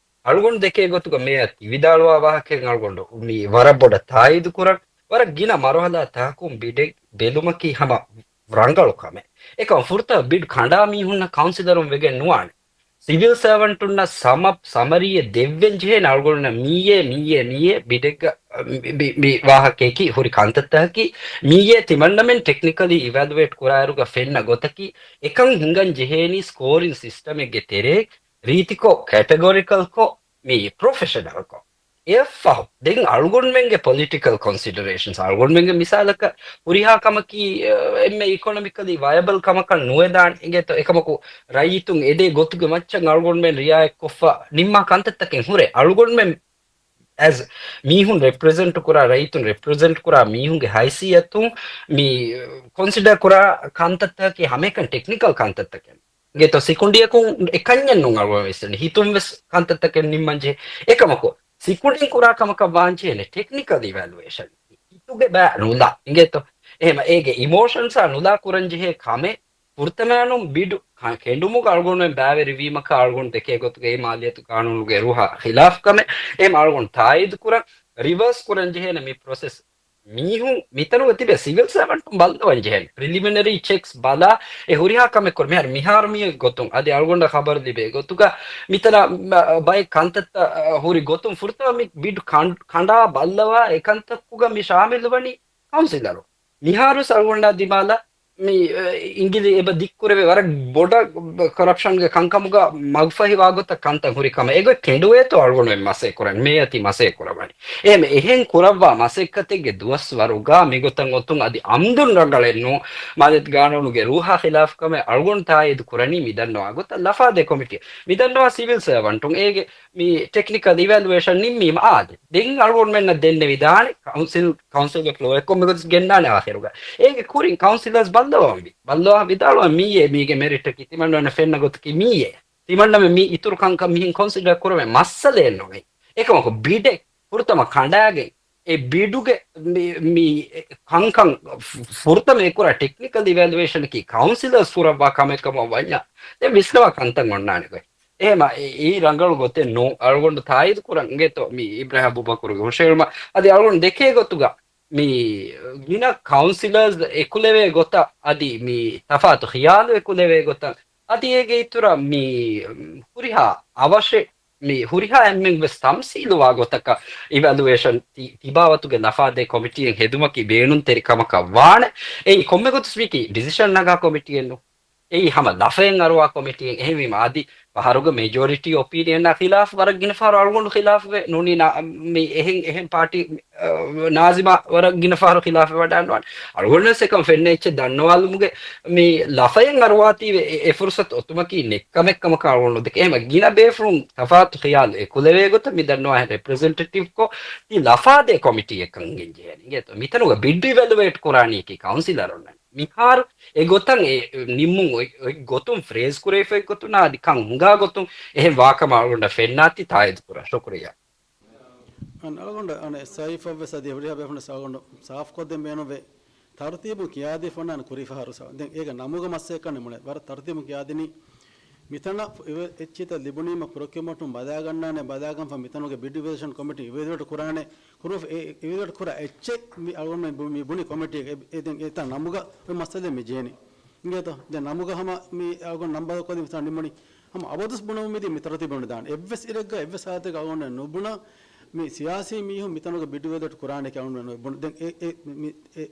އަޅުގަނޑު ދެކޭ ގޮތުގަ މޭޔަރ ތި ވިދާޅުވާ ވާހަކައިން އަޅުގަނޑު މި ވަރަށް ބޮޑަށް ތާއީދު ކުރަން. ވަރަށް ގިނަ މަރުހަލާ ތަކުން ބިޑެއް ބެލުމަކީ ހަމަ ރަނގަޅު ކަމެއް. އެކަމަށް ފުރަތަމަ ބިޑް ކަނޑާ މީހުންނަށް ކައުންސިލަރުން ވެގެން ނުވާނެ. ސިވިލް ސަރވަންޓުންނަށް ސަމަ-، ސަމަރީއެއް ދެއްވެން ޖެހޭނެ އަޅުގަނޑުންނަށް މިއޭ، މިއޭ، މިއޭ ބިޑެއްގަ، މި، މި، މި ވާހަކަޔަކީ ހުރި ކަންތައްތަކަކީ، މިއޭ ތިމަންނަމެން ޓެކްނިކަލީ އިވެލުއޭޓް ކުރާއިރުގަ ފެންނަ ގޮތަކީ، އެކަން ހިނގަން ޖެހޭނީ ސްކޯރިން ސިސްޓަމެއްގެ ތެރޭ ރީތިކޮށް، ކެޓަގޮރިކަލްކޮށް، މި ޕްރޮފެޝަނަލްކޮށް. އެއަށްފަހު، ދެން އަޅުގަނޑުމެންގެ ޕޮލިޓިކަލް ކޮންސިޑަރޭޝަންސް، އަޅުގަނޑުމެންގެ މިސާލަކަށް، ހުރިހާ ކަމަކީ، އެ، އެންމެ އިކޮނޮމިކަލީ ވަޔަބަލް ކަމަކަށް ނުވެދާނެ އިނގޭތޯ، އެކަމަކު، ރައްޔިތުން އެދޭ ގޮތުގެ މައްޗަށް އަޅުގަނޑުމެން ރިއާޔަތްކޮށްފަ ނިންމާ ކަންތައްތަކެއް ހުރޭ. އަޅުގަނޑުމެން އެޒް މީހުން ރެޕްރެޒެންޓް ކުރާ، ރައްޔިތުން ރެޕްރެޒެންޓް ކުރާ މީހުންގެ ހައިސިއްޔަތުން މި ކޮންސިޑަރ ކުރާ ކަންތައްތަކަކީ ހަމައެކަނި ޓެކްނިކަލް ކަންތައްތަކެއް. އިނގޭތޯ ސިކުނޑިއަކުން އެކަންޏެއް ނޫން އަޅުގަނޑު ވިސްނަނީ. ހިތުން ވެސް ކަންތައްތަކެއް ނިންމަން ޖެހޭ. އެކަމަކު، ސިކުނޑިން ކުރާ ކަމަކަށް ވާންޖެހޭނެ ޓެކްނިކަލް އިވެލުއޭޝަން. ހިތުގެ ބައި ނުލާ. އިނގޭތޯ؟ އެހެމަ އޭގެ އިމޯޝަންސާ ނުލާ ކުރަން ޖެހޭ ކަމެއް ފުރަތަމައިނުން ބިޑު ކަ-، ކެނޑުމުގަ އަޅުގަނޑުމެން ބައިވެރިވީމަކާ އަޅުގަނޑު ދެކޭ ގޮތުގައި މާލިޔަތު ގާނޫނުގެ ރުހާ ޚިލާފް ކަމެއް. އެހެމަ އަޅުގަނޑު ތާއީދު ކުރަން، ރިވާސް ކުރަން ޖެހޭނެ މި ޕްރޮސެސް މީހުން މިތަނުގަ ތިބެ ސިވިލް ސަރވަންޓުން ބައްލަވަން ޖެހޭނެ. ޕްރިލިމިނަރީ ޗެކްސް ބަލާ، އެ ހުރިހާ ކަމެއް ކުރު. މިހާރު، މިހާރު މި ގޮތުން އަދި އަޅުގަނޑަށް ޚަބަރު ލިބޭ ގޮތުގަ މިތަނަށް ބައެއް ކަންތައްތައް ހުރި ގޮތުން ފުރަތަމަ މި ބިޑް ކަން-، ކަނޑާ ބައްލަވާ އެ ކަންތައްކުގަ މި ޝާމިލުވަނީ ކައުންސިލަރު. މިހާރު އަޅުގަނޑާ ދިމާލަށް މި، އެ، އިނގިލި އެބަ ދިއްކުރެވޭ ވަރަށް ބޮޑަށް ކޮރަޕްޝަންގެ ކަންކަމުގަ މަގުފަހިވާ ގޮތަށް ކަންތައް ހުރި ކަމަށް. އެގޮތް ކެނޑުވޭތޯ އަޅުގަނޑުމެން މަސައްކަތް ކުރަން، މޭޔަތީ މަސައްކަތް ކުރައްވަނީ. އެހެން، އެހެން ކުރައްވާ މަސައްކަތެއްގެ ދުވަސްވަރުގަ މިގޮތަށް އޮތުން އަދި އަމްދުން ރަނގަޅެއް ނޫން. މާލެ ގާނޫނުގެ ރޫހާ ޚިލާފު ކަމެއް އަޅުގަނޑު ތާއީދު ކުރަނީ މިދަންނަވާ ގޮތަށް ލަފާދޭ ކޮމިޓީ. މިދަންނަވާ ސިވިލް ސަރވަންޓުން އޭގެ މި ޓެކްނިކަލް އިވެލުއޭޝަން ނިންމީމަ އާދެ. ދެން އަޅުގަނޑުމެންނަށް ދެންނެވިދާނެ ކައުންސިލް، ކައުންސިލްގެ ފްލޯއެއް ކޮންމެ ގޮތަސް ގެންނާނެ އާޚިރުގަ. އޭގެ ކުރިން ކައުންސިލަރސް ބައްލަވަންވީ. ބައްލަވާ ވިދާޅުވަން މީއޭ މީގެ މެރިޓަކީ ތިމަންނަ ފެންނަ ގޮތަކީ މީއޭ. ތިމަންނަމެ މީ އިތުރު ކަންކަން މިހެން ކޮންސިޑަރ ކުރަމެ މައްސަލައެއް ނޫން. އެކަމަކު ބިޑެއް ފުރަތަމަ ކަނޑާގެން އެ ބިޑުގެ މި، މި ކަންކަން ފު-، ފުރަތަމަ އެކުރާ ޓެކްނިކަލް އިވެލުއޭޝަނަކީ ކައުންސިލަރސް ކުރައްވާ ކަމެއް ކަމަށް ވަންޏާ ދެން ވިސްނަވާ ކަންތައް އޮންނާނެ ގޮތް. އެހެމަ އެ-، އެއީ ރަނގަޅު ގޮތެއް ނޫން. އަޅުގަނޑު ތާއީދު ކުރަން އިނގޭތޯ މި އިބްރާހިމް އަބޫބަކުރުގެ ހުށަހެޅުމަށް. އަދި އަޅުގަނޑު ދެކޭ ގޮތުގަ މި ގިނަ ކައުންސިލަރސް އެކުލެވޭ ގޮތަށް އަދި މި ތަފާތު ޚިޔާލު އެކުލެވޭ ގޮތަށް އަދި އޭގެ އިތުރަށް މި ހުރިހާ އަވަށެއް މި ހުރިހާ އެންމެން ވެސް ތަމްސީލުވާ ގޮތަކަށް އިވެލުއޭޝަން ތި-، ތިބާވަތުގެ ލަފާދޭ ކޮމިޓީއެއް ހެދުމަކީ ބޭނުންތެރި ކަމަކަށް ވާނެ. އެއީ ކޮންމެ ގޮތަސް މީކީ ޑިސިޝަން ނަގާ ކޮމިޓީއެއް ނޫން. އެއީ ހަމަ ލަފައެއް އަރުވާ ކޮމިޓީއެއް. އެހެންވީމަ އަދި ފަހަރުގެ މެޖޯރިޓީ އޮޕީނިއަންއާ ޚިލާފު ވަރަށް ގިނަ ފަހަރު އަޅުގަނޑު ޚިލާފުވެ ނޫނީ ނާ-، މި އެހެން، އެހެން ޕާޓީ، އަ، ނާޒިމާ ވަރަށް ގިނަ ފަހަރު ޚިލާފެއް ވަޑާންވާނެ. އަޅުގަނޑުވެސް އެކަން ފެންނަ އެއްޗެއް ދަންނަވާލުމުގެ މި ލަފައެއް އަރުވާތީވެ އެ، އެ ފުރުސަތު އޮތުމަކީ ނެއްކަމެއް ކަމަކަށް އަޅުގަނޑު ނުދެކޭ. އެހެމަ ގިނަ ބޭފުޅުން ތަފާތު ޚިޔާލު އެކުލެވޭ ގޮތަށް މި ދަންނަވާހެން ރެޕްރެޒެންޓެޓިވްކޮށް ތި ލަފާދޭ ކޮމިޓީއެއް ކަން ގެންޖެހޭނެ. އިނގޭތޯ މިތަނުގަ ބިޑް އިވެލުއޭޓް ކުރާނީކީ ކައުންސިލަރުންނަށް. މިހާރު އެ ގޮތަށް އެ، އެ ނިންމުން އޮތް، އޮތް ގޮތުން ފްރޭޒް ކުރެވިފައި ގޮތުން އަދި ކަން ހިނގާ ގޮތުން އެހެން ވާކަމަށް އަޅުގަނޑަށް ފެންނާތީ ތާއީދު ކުރާ. ޝުކުރިއްޔާ. އަން އަޅުގަނޑު އަނެއް ސައިފަށްވެސް އަދި ހުރިހާ ބޭފުޅުންވެސް އަޅުގަނޑު ސާފުކޮށްދޭން ބޭނުންވޭ. ތަރުތީބު ކިޔާދީފަ އޮންނާނެ ކުރީ ފަހަރު ސަ-، ދެން އޭގެ ނަމުގަ މައްސަލަކަށް ނިމުނެ. ވަރަށް ތަރުތީބު ކިޔާދިނީ. މިތަނަށް އިވެ-، އެއްޗިތައް ލިބުނީމަ ޕްރޮކިއުމަންޓުން ބަލާގަންނާނެ، ބަލާގަންފަ މިތަނުގެ ބިޑް އިވެލުއޭޝަން ކޮމިޓީ އިވެލުއޭޓް ކުރާނެ. ކުރު-، އެ-، އެ-، އިވެލުއޭޓް ކުރާ އެއްޗެއް މި އަޅުގަނޑު މި ބު-، މި ބުނި ކޮމިޓީ އެ-، އެ-، ދެން އެތާ ނަމުގަ އޮތް މައްސަލަ މި ޖޭނީ. އިނގޭތޯ؟ ދެން ނަމުގަ ހަމަ މި އަޅުގަނޑު ނަމްބަރު ކޮށްލި މިތާ ނިމުނީ. ހަމަ އަބަދުސް ބުނަމުން މިދީ މި ތަރުތީބު ނުދާނެ. އެއްވެސް އިރެއްގަ އެއްވެސް ހާލަތެއްގަ އަޅުގަނޑު ނުބުނަ މި ސިޔާސީ މީހުން މިތަނުގަ ބިޑް އިވެލުއޭޓް ކުރާނެ ކިޔަން ނުބުނ. ދެން އެ، އެ، މި، އެ،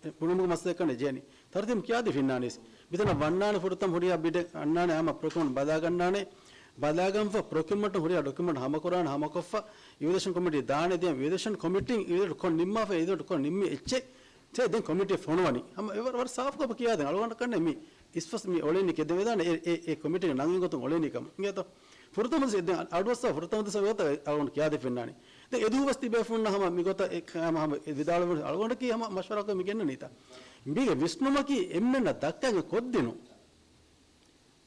އެ، ބުނުމުގެ މައްސަލަ ކަން ޖޭނީ. ތަރުތީބު ކިޔާދީ ފިންނާނީސް. މިތަނަށް ވަންނާނެ ފުރަތަމަ ހުރިހާ ބިޑެއް އަންނާނެ ހަމަ ޕްރޮކިއުމަންޓް ބަލާގަންނާނެ. ބަލާގަންފަ ޕްރޮކިއުމަންޓު ހުރިހާ ޑޮކިއުމަންޓް ހަމަކުރާނެ ހަމަކޮށްފަ އިވެލުއޭޝަން ކޮމިޓީ ދާނެ. ދެން އިވެލުއޭޝަން ކޮމިޓީން އިވެލުއޭޓް ކޮށް ނިންމާފަ އިވެލުއޭޓް ކޮށް ނިންމި އެއްޗެއް ތޭ ދެން ކޮމިޓީ ފޮނުވަނީ. ހަމަ އެ ވަރަށް، ވަރަށް ސާފުކޮށް ކިޔާދޭން. އަޅުގަނޑަށް ކަންނޭ މި އިސްފަސް މި އޮޅެނީ ކެދެވެދާނެ އެ، އެ، އެ ކޮމިޓީގެ ނަންގިން ގޮތުން އޮޅެނީ ކަމަށް. އިނގޭތޯ؟ ފުރަތަމަ ދެ-، އަ-، އަޑުއައްސާ ފުރަތަމަ ދުވަސް ގޮތަށް އަޅުގަނޑު ކިޔާދެ ފެންނާނީ. ދެން އެ ދުވަސް ތިބޭފުޅުންނަށް ހަމަ މިގޮތަށް އެ، ހަމަ، ހަމަ އެ ވިދާޅުވުނު އަޅުގަނޑަކީ ހަމަ މަޝްވަރާކޮށް މި ގެންނަނީތާ. މީގެ ވިސްނުމަކީ އެންމެންނަށް ދައްކައިގެން ކޮށްދިނުން.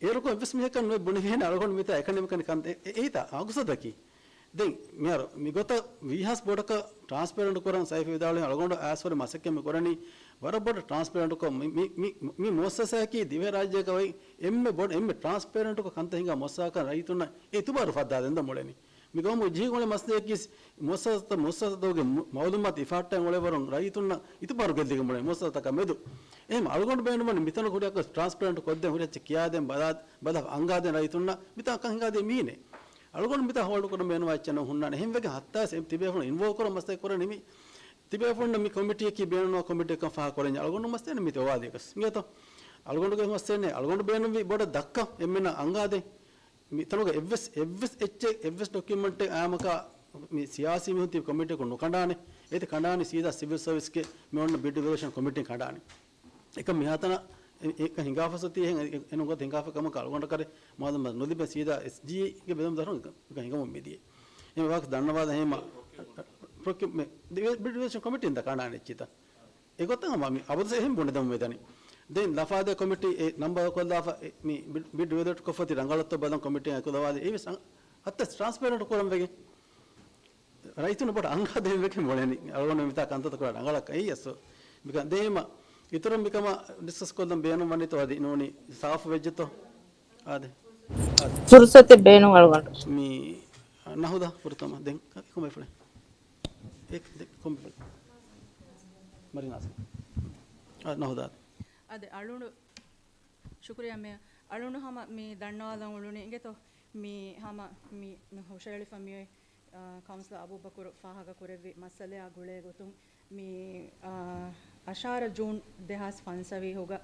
އޭރުކޮށް އެއްވެސް މީހަކަށް ނުވެ ބުނެވޭނެ އަޅުގަނޑު މިތާ އެކަނި މިކަނި ކަން އެ-، އެ-، އެއީތާ އަގުސަދަކީ. ދެން މިހާރު މިގޮތަށް ވީހާސް ބޮޑަކަށް ޓްރާންސްޕޭރެންޓް ކުރަން ސައިފް ވިދާޅުވި އަޅުގަނޑު އައިސްފަރި މަސައްކަތް މި ކުރަނީ ވަރަށް ބޮޑަށް ޓްރާންސްޕޭރެންޓްކޮށް މި، މި، މި، މި މުއައްސަސާއަކީ ދިވެހިރާއްޖޭގަ އޮތް އެންމެ ބޮޑު އެންމެ ޓްރާންސްޕޭރެންޓްކޮށް ކަންތައް ހިނގާ މުއައްސަސާކަން ރައްޔިތުންނަށް އިތުބާރު ފައްދާ ދެން މުޅެނީ. މި ގައުމު ޖީގޮޅި މަސްލައަކީ މުއައްސަސަތައް، މުއައްސަސަތަކުގެ މު-، މައުލޫމާތު އިފާއްޓައިން އުޅޭވަރުން ރައްޔިތުންނަށް އިތުބާރު ގެއްލިގެން މުޅެނީ މުއައްސަސަތަކާ މެދު. އެހެން އަޅުގަނޑު ބޭނުންވަނީ މިތަނަށް ކުރިއަކަށް ޓްރާންސްޕޭރެންޓް ކޮށްދޭން ހުރި އެއްޗެއް ކިޔާދޭން ބަލާ، ބަލާ އަންގާދޭން ރައްޔިތުންނަށް މިތާ ކަން ހިނގާދޭ މީނެ. އަޅުގަނޑު މިތާ ހޯލްޑް ކުރަން ބޭނުންވާ އެއްޗެއް ނޫން ހުންނާނެ. އެހެން ވެގެން ހައްތާވެސް ތިބޭފުޅުން އިންވޯލްވް ކުރަން މަސައްކަތް ކުރަނީ މި ތިބޭފުޅުންނަށް މި ކޮމިޓީއަކަށް ފާހަގަ ކުރަންޏާ އަޅުގަނޑު މަސްތޭނެ މި ތެވާލިޔަކަސް. އިނގޭތޯ؟ އަޅުގަނޑުގެ މަސްތޭނެ އަޅުގަނޑު ބޭނުންވީ ބޮޑަށް ދައްކަން އެންމެންނަށް އަންގާދޭ. މިތަނުގެ އެއްވެސް، އެއްވެސް އެއްޗެއް، އެއްވެސް ޑޮކިއުމެންޓެއް އާމަކާ މި ސިޔާސީ މީހުން ތިބި ކޮމިޓީއަކުން ނުކަނޑާނެ. އޭތި ކަނޑާނީ ސީދާ ސިވިލް ސަރވިސްގެ މި އޮންނަ ބިޑް އިވެލުއޭޝަން ކޮމިޓީން ކަނޑާނީ. އެކަން މިހާތަނަށް އެ-، އެކަން ހިނގާފަސްއޮތީ އެހެން އެ-، އެނޫން ގޮތަށް ހިނގާފަ ކަމަކަށް އަޅުގަނޑަކަށް މައުލޫމާތު ނުލިބޭ ސީދާ އެސްޖީގެ ބެލުމަށް ދަށުން އެކަން ހިނގަމުން މިދިޔަ. އެ ވާހަކަ ދަންނަވާލަ ހޭމަ ޕްރޮކިއުމެންޓް ބިޑް އިވެލުއޭޝަން ކޮމިޓީން ދަ ކަނޑާނެ އެއްޗިތަ. އެގޮތަށް ހަމަ މި އަބަދުސް އެހެން ބުނެދެމުން މިދަނީ. ދެން ލަފާދޭ ކޮމިޓީ އެ ނަމްބަރު ކޮށްލާފަ އެ މި ބިޑް، ބިޑް އިވެލުއޭޓް ކޮށްފަ ތި ރަނގަޅަށްތޯ ބަލަން ކޮމިޓީ އެކުލަވާލި އެވެސް އަ-، ހައްތަސް ޓްރާންސްޕޭރެންޓް ކުރަން ވެގެން. ރައްޔިތުން ބޮޑަށް އަންގާދޭން ވެގެން މޮޅެނީ. އަޅުގަނޑު މިތާ ކަންތައްތައް ކުރާ ރަނގަޅަކަށް އެއީ އަސް. މިކަން ދޭމަ އިތުރުން މިކަމަށް ޑިސްކަސް ކޮށްލަން ބޭނުން ވަނީތޯ އަދި ނޫނީ ސާފު ވެއްޖެތޯ؟ އާދެ. އާދެ. ފުރުސަތެއް ބޭނުން އަޅުގަނޑު. މި ނަހުދާ ފުރަތަމަ ދެން ކޮންބައިފުޅެއް؟ އެ-، ދެ-، ކޮންބައިފުޅެއް؟ މަރިނާސް. އަ، ނަހުދާ. އަދި އަޅުނޑު ޝުކުރިއްޔާ މޭޔަ. އަޅުނޑު ހަމަ މި ދަންނަވާލަން އުޅުނީ އިނގޭތޯ، މި ހަމަ މި، މި ހުށައެޅިފަ މިއޮތް، އާ، ކައުންސިލަރ އަބޫބަކުރު ފާހަގަ ކުރެއްވި މައްސަލައާ ގުޅޭ ގޮތުން މި، އާ، އަށާރަ ޖޫން ދެހާސް ފަންސަވީހުގަ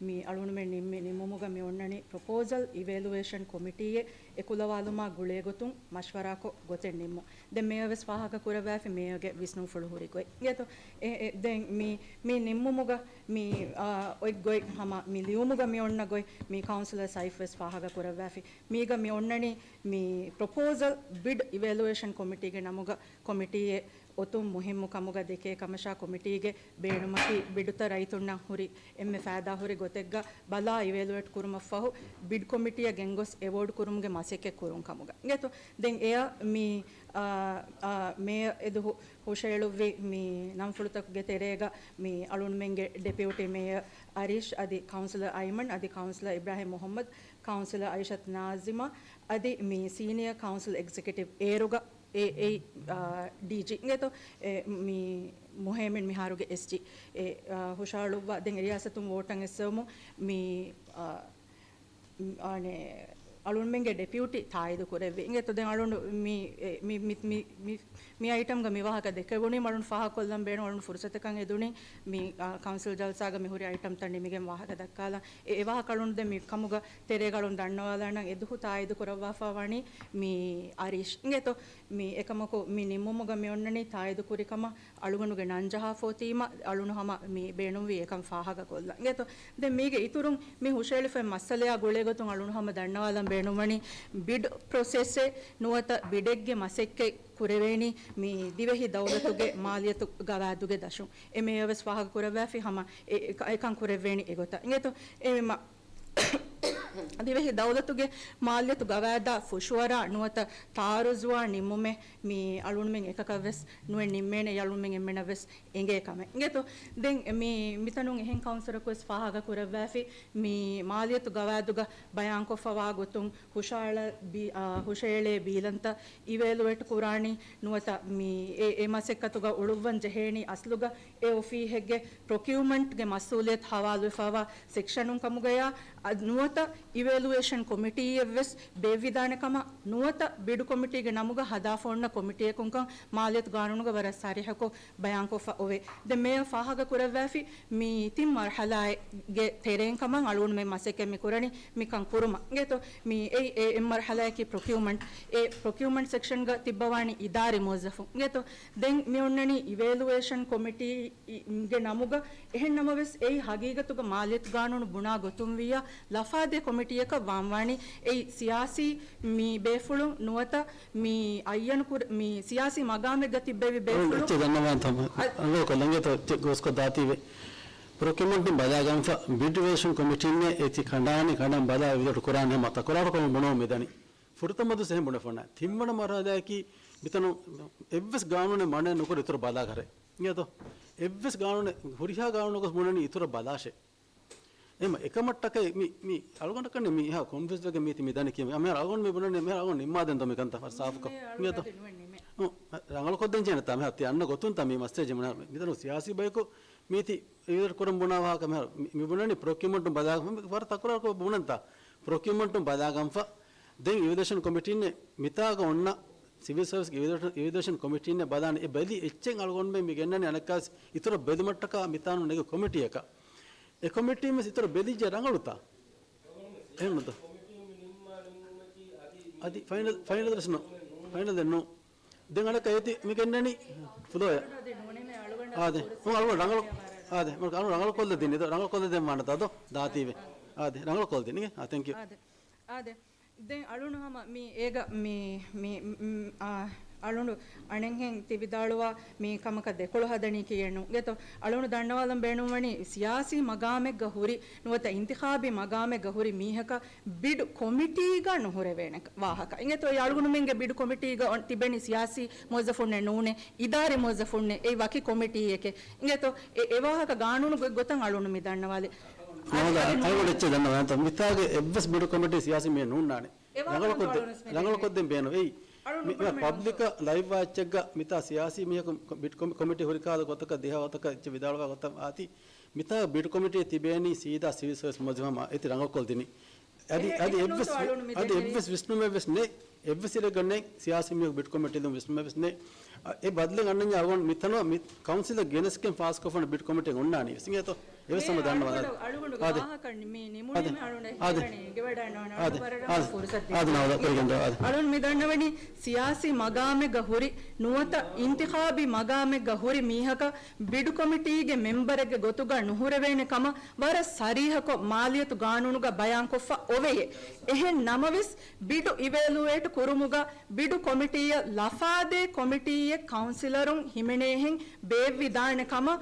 މި އަޅުނޑުމެން ނިންމި ނިންމުމުގަ މި އޮންނަނީ ޕްރޮޕޯސަލް އިވެލުއޭޝަން ކޮމިޓީއެއް އެކުލަވާލުމާ ގުޅޭ ގޮތުން މަޝްވަރާކޮށް ގޮތެއް ނިންމުން. ދެން މޭޔަ ވެސް ފާހަގަ ކުރައްވާފި މޭޔަގެ ވިސްނުންފުޅު ހުރި ގޮތް. އިނގޭތޯ؟ އެ، އެ، ދެން މި، މި ނިންމުމުގަ މި، އާ، އޮތް ގޮތް ހަމަ މި ލިޔުމުގަ މި އޮންނަ ގޮތް މި ކައުންސިލަރ ސައިފް ވެސް ފާހަގަ ކުރައްވާފި. މީގަ މި އޮންނަނީ މި ޕްރޮޕޯސަލް ބިޑް އިވެލުއޭޝަން ކޮމިޓީގެ ނަމުގަ ކޮމިޓީއެއް އޮތުން މުހިއްމު ކަމުގަ ދެކޭ ކަމަށާ ކޮމިޓީގެ ބޭނުމަކީ ބިޑުތައް ރައްޔިތުންނަށް ހުރި އެންމެ ފައިދާހުރި ގޮތެއްގަ ބަލާ އިވެލުއޭޓް ކުރުމަށްފަހު ބިޑް ކޮމިޓީއަށް ގެންގޮސް އެވޯޑް ކުރުމުގެ މަސައްކަތް ކުރުން ކަމުގަ. އިނގޭތޯ؟ ދެން އެއަށް މި، އާ، އާ، މޭޔަ އެދު ހު-، ހުށައެޅުއްވި މި ނަންފުޅުތަކުގެ ތެރޭގަ މި އަޅުންމެންގެ ޑެޕިއުޓީ މޭޔަ އަރީޝް އަދި ކައުންސިލަރ އައިމަން އަދި ކައުންސިލަރ އިބްރާހިމް މުހައްމަދު، ކައުންސިލަރ އައިޝަތު ނާޒިމާ އަދި މި ސީނިއަރ ކައުންސިލް އެގްޒެކެޓިވް އޭރުގަ އެ، އެ، އާ، ޑީޖީ އިނގޭތޯ، އެ، މި މުހޭމިން މިހާރުގެ އެސްޖީ އެ، އާ، ހުށައަޅުއްވާ ދެން ރިޔާސަތުން ވޯޓަށް އެއްސެވުމުން މި، އާ، އަނެ، އަޅުންމެންގެ ޑެޕިއުޓީ ތާއީދު ކުރެއްވި. އިނގޭތޯ ދެން އަޅުނޑު މި، އެ، މި، މި، މި، މި، މި އައިޓަމްގަ މި ވާހަކަ ދެކެވުނީ އަޅުން ފާހަގަކޮށްލަން ބޭނުން އަޅުން ފުރުސަތަކަށް އެދުނީ މި، އާ، ކައުންސިލް ޖަލްސާގަ މި ހުރި އައިޓަމްތައް ނިމިގެން ވާހަކަ ދައްކާލަން. އެ، އެ ވާހަކަ އަޅުން ދެން މި ކަމުގަ ތެރޭގަ އަޅުން ދަންނަވާލާނަން އެދުހު ތާއީދު ކުރައްވާފަ ވަނީ މި އަރީޝް. އިނގޭތޯ މި އެކަމަކު މި ނިންމުމުގަ މި އޮންނަނީ ތާއީދު ކުރި ކަމަށް އަޅުގަނޑުގެ ނަން ޖަހާފަ އޮތީމަ އަޅުނޑު ހަމަ މި ބޭނުންވީ އެކަން ފާހަގަކޮށްލަން. އިނގޭތޯ ދެން މީގެ އިތުރުން މި ހުށައެޅިފައި މައްސަލަޔާ ގުޅޭގޮތުން އަޅުނޑު ހަމަ ދަންނަވާލަން ބޭނުންވަނީ ބިޑް ޕްރޮސެސެއް ނުވަތަ ބިޑެއްގެ މަސައްކަތް ކުރެވޭނީ މި ދިވެހި ދައުލަތުގެ މާލިޔަތު ގަވާއިދުގެ ދަށުން. އެ މޭޔަ ވެސް ފާހަގަ ކުރައްވާފި ހަމަ އެ، އެ، އެކަން ކުރެއްވޭނީ އެގޮތަށް. އިނގޭތޯ އެ މަ-، ދިވެހި ދައުލަތުގެ މާލިޔަތު ގަވާއިދާ ފުށުއަރާ ނުވަތަ ތާރުޒުވާ ނިންމުމެއް މި އަޅުންމެން އެކަކަށް ވެސް ނުވެ ނިންމޭނެ އަޅުންމެން އެންމެނަށް ވެސް އެނގޭ ކަމެއް. އިނގޭތޯ ދެން މި، މިތަނުން އެހެން ކައުންސިލަރަކު ވެސް ފާހަގަ ކުރައްވާފި މި މާލިޔަތު ގަވާއިދުގަ ބަޔާންކޮށްފަވާ ގޮތުން ހުށައަޅަ ބި-، އާ، ހުށައެޅޭ ބީލަންތައް އިވެލުއޭޓް ކުރާނީ ނުވަތަ މި އެ، އެ މަސައްކަތުގަ އުޅުއްވަން ޖެހޭނީ އަސްލުގަ އެ އޮފީހެއްގެ ޕްރޮކިއުމަންޓްގެ މަސްއޫލިއްޔަތު ހަވާލުވެފަވާ ސެކްޝަނުން ކަމުގަޔާ، އަ، ނުވަތަ އިވެލުއޭޝަން ކޮމިޓީއެއްވެސް ބޭއްވިދާނެ ކަމަށް ނުވަތަ ބިޑް ކޮމިޓީގެ ނަމުގަ ހަދާފަ އޮންނަ ކޮމިޓީއަކުންކަން މާލިޔަތު ގާނޫނުގަ ވަރަށް ސަރިހަކޮށް ބަޔާންކޮށްފަ އޮވޭ. ދެން މޭޔަ ފާހަގަ ކުރައްވާފި މި ތިން މަރްހަލާގެ ތެރެއިން ކަމަށް އަޅުގަނޑުމެން މަސައްކަތް މި ކުރަނީ މިކަން ކުރުމަށް. އިނގޭތޯ މި އެއް، އެ، އެއް މަރްހަލާއަކީ ޕްރޮކިއުމަންޓް. އެ ޕްރޮކިއުމަންޓް ސެކްޝަންގަ ތިއްބަވާނީ އިދާރީ މުވައްޒަފުން. އިނގޭތޯ ދެން މި އޮންނަނީ އިވެލުއޭޝަން ކޮމިޓީ ގެ ނަމުގަ. އެހެން ނަމަވެސް، އެއީ ހަގީގަތުގަ މާލިޔަތު ގާނޫނު ބުނާ ގޮތުން ވިއްޔާ ލަފާދޭ ކޮމިޓީއަކަށް ވާންވާނީ. އެއީ ސިޔާސީ މި ބޭފުޅުން ނުވަތަ މި އައްޔަނު ކުރ-، މި ސިޔާސީ މަގާމެއްގަ ތިއްބެވި ބޭފުޅުން. އެއްޗެއް ދަންނަވާން ތަމަ-، އަ-، ރަނގަޅުކޮށް ލަނގޭތޯ އެއްޗެއް ގޯސްކޮށް ދާތީވެ. ޕްރޮކިއުމަންޓުން ބަލާގަންފަ، ބިޑް އިވެލުއޭޝަން ކޮމިޓީންނޭ އޭތި ކަނޑާނީ ކަނޑަން ބަލާ އިވެލުއޭޓް ކުރާނެ ހަމަ ތަކުރާރުކޮށް ބުނަމުން މިދަނީ. ފުރަތަމަ ދުވަސް އެހެން ބުނެފަ އޮންނާނެ. ތިންވަނަ މަރުހަލާއަކީ މިތަނު އެއްވެސް ގާނޫނެއް މަނައެއް ނުކުރެ އިތުރަށް ބަލާ ކަރެއް. އިނގޭތޯ؟ އެއްވެސް ގާނޫނެއް، ހުރިހާ ގާނޫނަކުވެސް ބުނަނީ އިތުރަށް ބަލާށޭ. އެހެން އެކަމަށްޓަކައި މި، މި އަޅުގަނޑަކަށް މިހާ ކޮންފިއުޒް ވެގެން މީތި މި ދަނީ ކިޔަން. މިހާރު އަޅުގަނޑު މި ބުނަނީ، މިހާރު އަޅުގަނޑު ނިންމާދޭން ދޯ މިކަންތައް ފަހަރު ސާފުކޮށް. އިނގޭތޯ؟ ރަނގަޅުކޮށްދޭން ޖެހޭނެތާ މިހާރު ތި އަންނަ ގޮތުންތާ މި މައްސަލަ ޖެހުނީ. މިތަނު ސިޔާސީ ބަޔަކު މީތި އިވެލުއޭޓް ކުރަން ބުނާ ވާހަކަ މިހާރު މި، މި ބުނަނީ ޕްރޮކިއުމަންޓުން ބަލާ، ވަރަށް ތަކުރާރުކޮށް ބުނަންތާ. ޕްރޮކިއުމަންޓުން ބަލާގަންފަ. ދެން އިވެލުއޭޝަން ކޮމިޓީންނޭ މިތާގަ އޮންނަ ސިވިލް ސަރވިސްގެ އިވެލުއޭޝަން، އިވެލުއޭޝަން ކޮމިޓީންނޭ ބަލާނެ އެ ބެލި އެއްޗެއް އަޅުގަނޑުމެން މި ގެންނަނީ އަނެއްކާވެސް އިތުރަށް ބެލުމަށްޓަކާ މިތާނު ނެގި ކޮމިޓީއަކަށް. އެ ކޮމިޓީން ވެސް އިތުރަށް ބެލިއްޖެ ރަނގަޅުތާ؟ އެހެންނުތަ؟ ފައިނަލް، ފައިނަލް ދަރަސް ނޫން. ފައިނަލް ދެން ނޫން. ދެން އަނެއްކާ އޭތި މި ގެންނަނީ ފުލޯއަށް. އާދެ. އަޅުގަނޑު ރަނގަޅު، އާދެ. އަޅުގަނޑު ރަނގަޅު ކޮށްލަދިން. ރަނގަޅު ކޮށްލަދެން ވާނެތާ ދޯ؟ ދާތީވެ. އާދެ. ރަނގަޅު ކޮށްލަދިން. އާ، ތެންކް ޔޫ. އާދެ. އާދެ. ދެން އަޅުނޑު ހަމަ މި އޭގަ މި، މި، މް، އާ، އަޅުނޑު އަނެއްހެން ތި ވިދާޅުވާ މި ކަމަކަށް ދެކޮޅު ހަދަނީ ކިޔެއްނު. އިނގޭތޯ؟ އަޅުނޑު ދަންނަވާލަން ބޭނުންވަނީ ސިޔާސީ މަގާމެއްގަ ހުރި ނުވަތަ އިންތިޚާބީ މަގާމެއްގަ ހުރި މީހަކަށް ބިޑް ކޮމިޓީގަ ނުހުރެވޭނެ ވާހަކަ. އިނގޭތޯ؟ އެ އަޅުގަނޑުމެންގެ ބިޑް ކޮމިޓީގަ އޮން-، ތިބެނީ ސިޔާސީ މުވައްޒަފުންނެއް ނޫނޭ، އިދާރީ މުވައްޒަފުންނޭ، އެއީ ވަކި ކޮމިޓީއެކޭ. އިނގޭތޯ؟ އެ، އެ ވާހަކަ ގާނޫނު ގޮތް-، ގޮތަށް އަޅުނޑު މި ދަންނަވާލި. އަދި، އަދި ނޫން. އަޅުގަނޑު އެއްޗެއް ދަންނަވާންތަ؟ މިތާގެ އެއްވެސް ބިޑް ކޮމިޓީ ސިޔާސީ މީހެއް ނޫންނާނެ. ރަނގަޅުކޮށްދެ-، ރަނގަޅުކޮށްދޭން ބޭނުން. އެއީ، މި ޕަބްލިކަށް ލައިވް ވާ އެއްޗެއްގަ މިތާ ސިޔާސީ މީހަކު ބިޑް ކޮމި-، ކޮމިޓީ ހުރި ކަހަލަ ގޮތަކަށް ދިހަ ގޮތަކަށް އެއްޗެއް ވިދާޅުވާ ގޮތަށް އާތީ، މިތާ ބިޑް ކޮމިޓީ ތިބޭނީ ސީދާ ސިވިލް ސަރވިސް މުލަޒަމަށް އެތި ރަނގަޅުކޮށްދިނީ. އަދި، އެހެ-، އަދި އެއްވެސް، އަދި އެއްވެސް ވިސްނުމެއްވެސް ނެތް. އެއްވެސް އިރެއްގަ ނެތް. ސިޔާސީ މީހަކު ބިޑް ކޮމިޓީލުން ވިސްނުމެއްވެސް ނެތް. އަ، އެ ބަދަލެއް އަންނަންޏާ އަޅުގަނޑު މިތަނަށް މި ކައުންސިލަށް ގެނެސްގެން ފާސްކޮށްފަން ބިޑް ކޮމިޓީ އޮންނާނީ ވެސް. އިނގޭތޯ؟ އެވެސް ހަމަ ދަންނަވާލަން. އަޅުގަނޑު، އަޅުގަނޑުގެ ވާހަކަ މި ނިމުނީމަ އަޅުގަނޑު އަދި، އަދި، އަދި، އަދި، އަދި ނަވާލަ ކުރިގެން އަދި. އަޅުން މިދަންނަވަނީ ސިޔާސީ މަގާމެއްގަ ހުރި ނުވަތަ އިންތިޚާބީ މަގާމެއްގަ ހުރި މީހަކަށް ބިޑު ކޮމިޓީގެ މެމްބަރެއްގެ ގޮތުގަ ނުހުރެވޭނެ ކަމަށް ވަރަށް ސަރީހަކޮށް މާލިޔަތު ގާނޫނުގަ ބަޔާންކޮށްފަ އޮވެޔޭ. އެހެން ނަމަވެސް، ބިޑު އިވެލުއޭޓް ކުރުމުގަ ބިޑު ކޮމިޓީއަށް ލަފާދޭ ކޮމިޓީއެއް ކައުންސިލަރުން ހިމެނޭހެން ބޭއްވިދާނެ ކަމަށް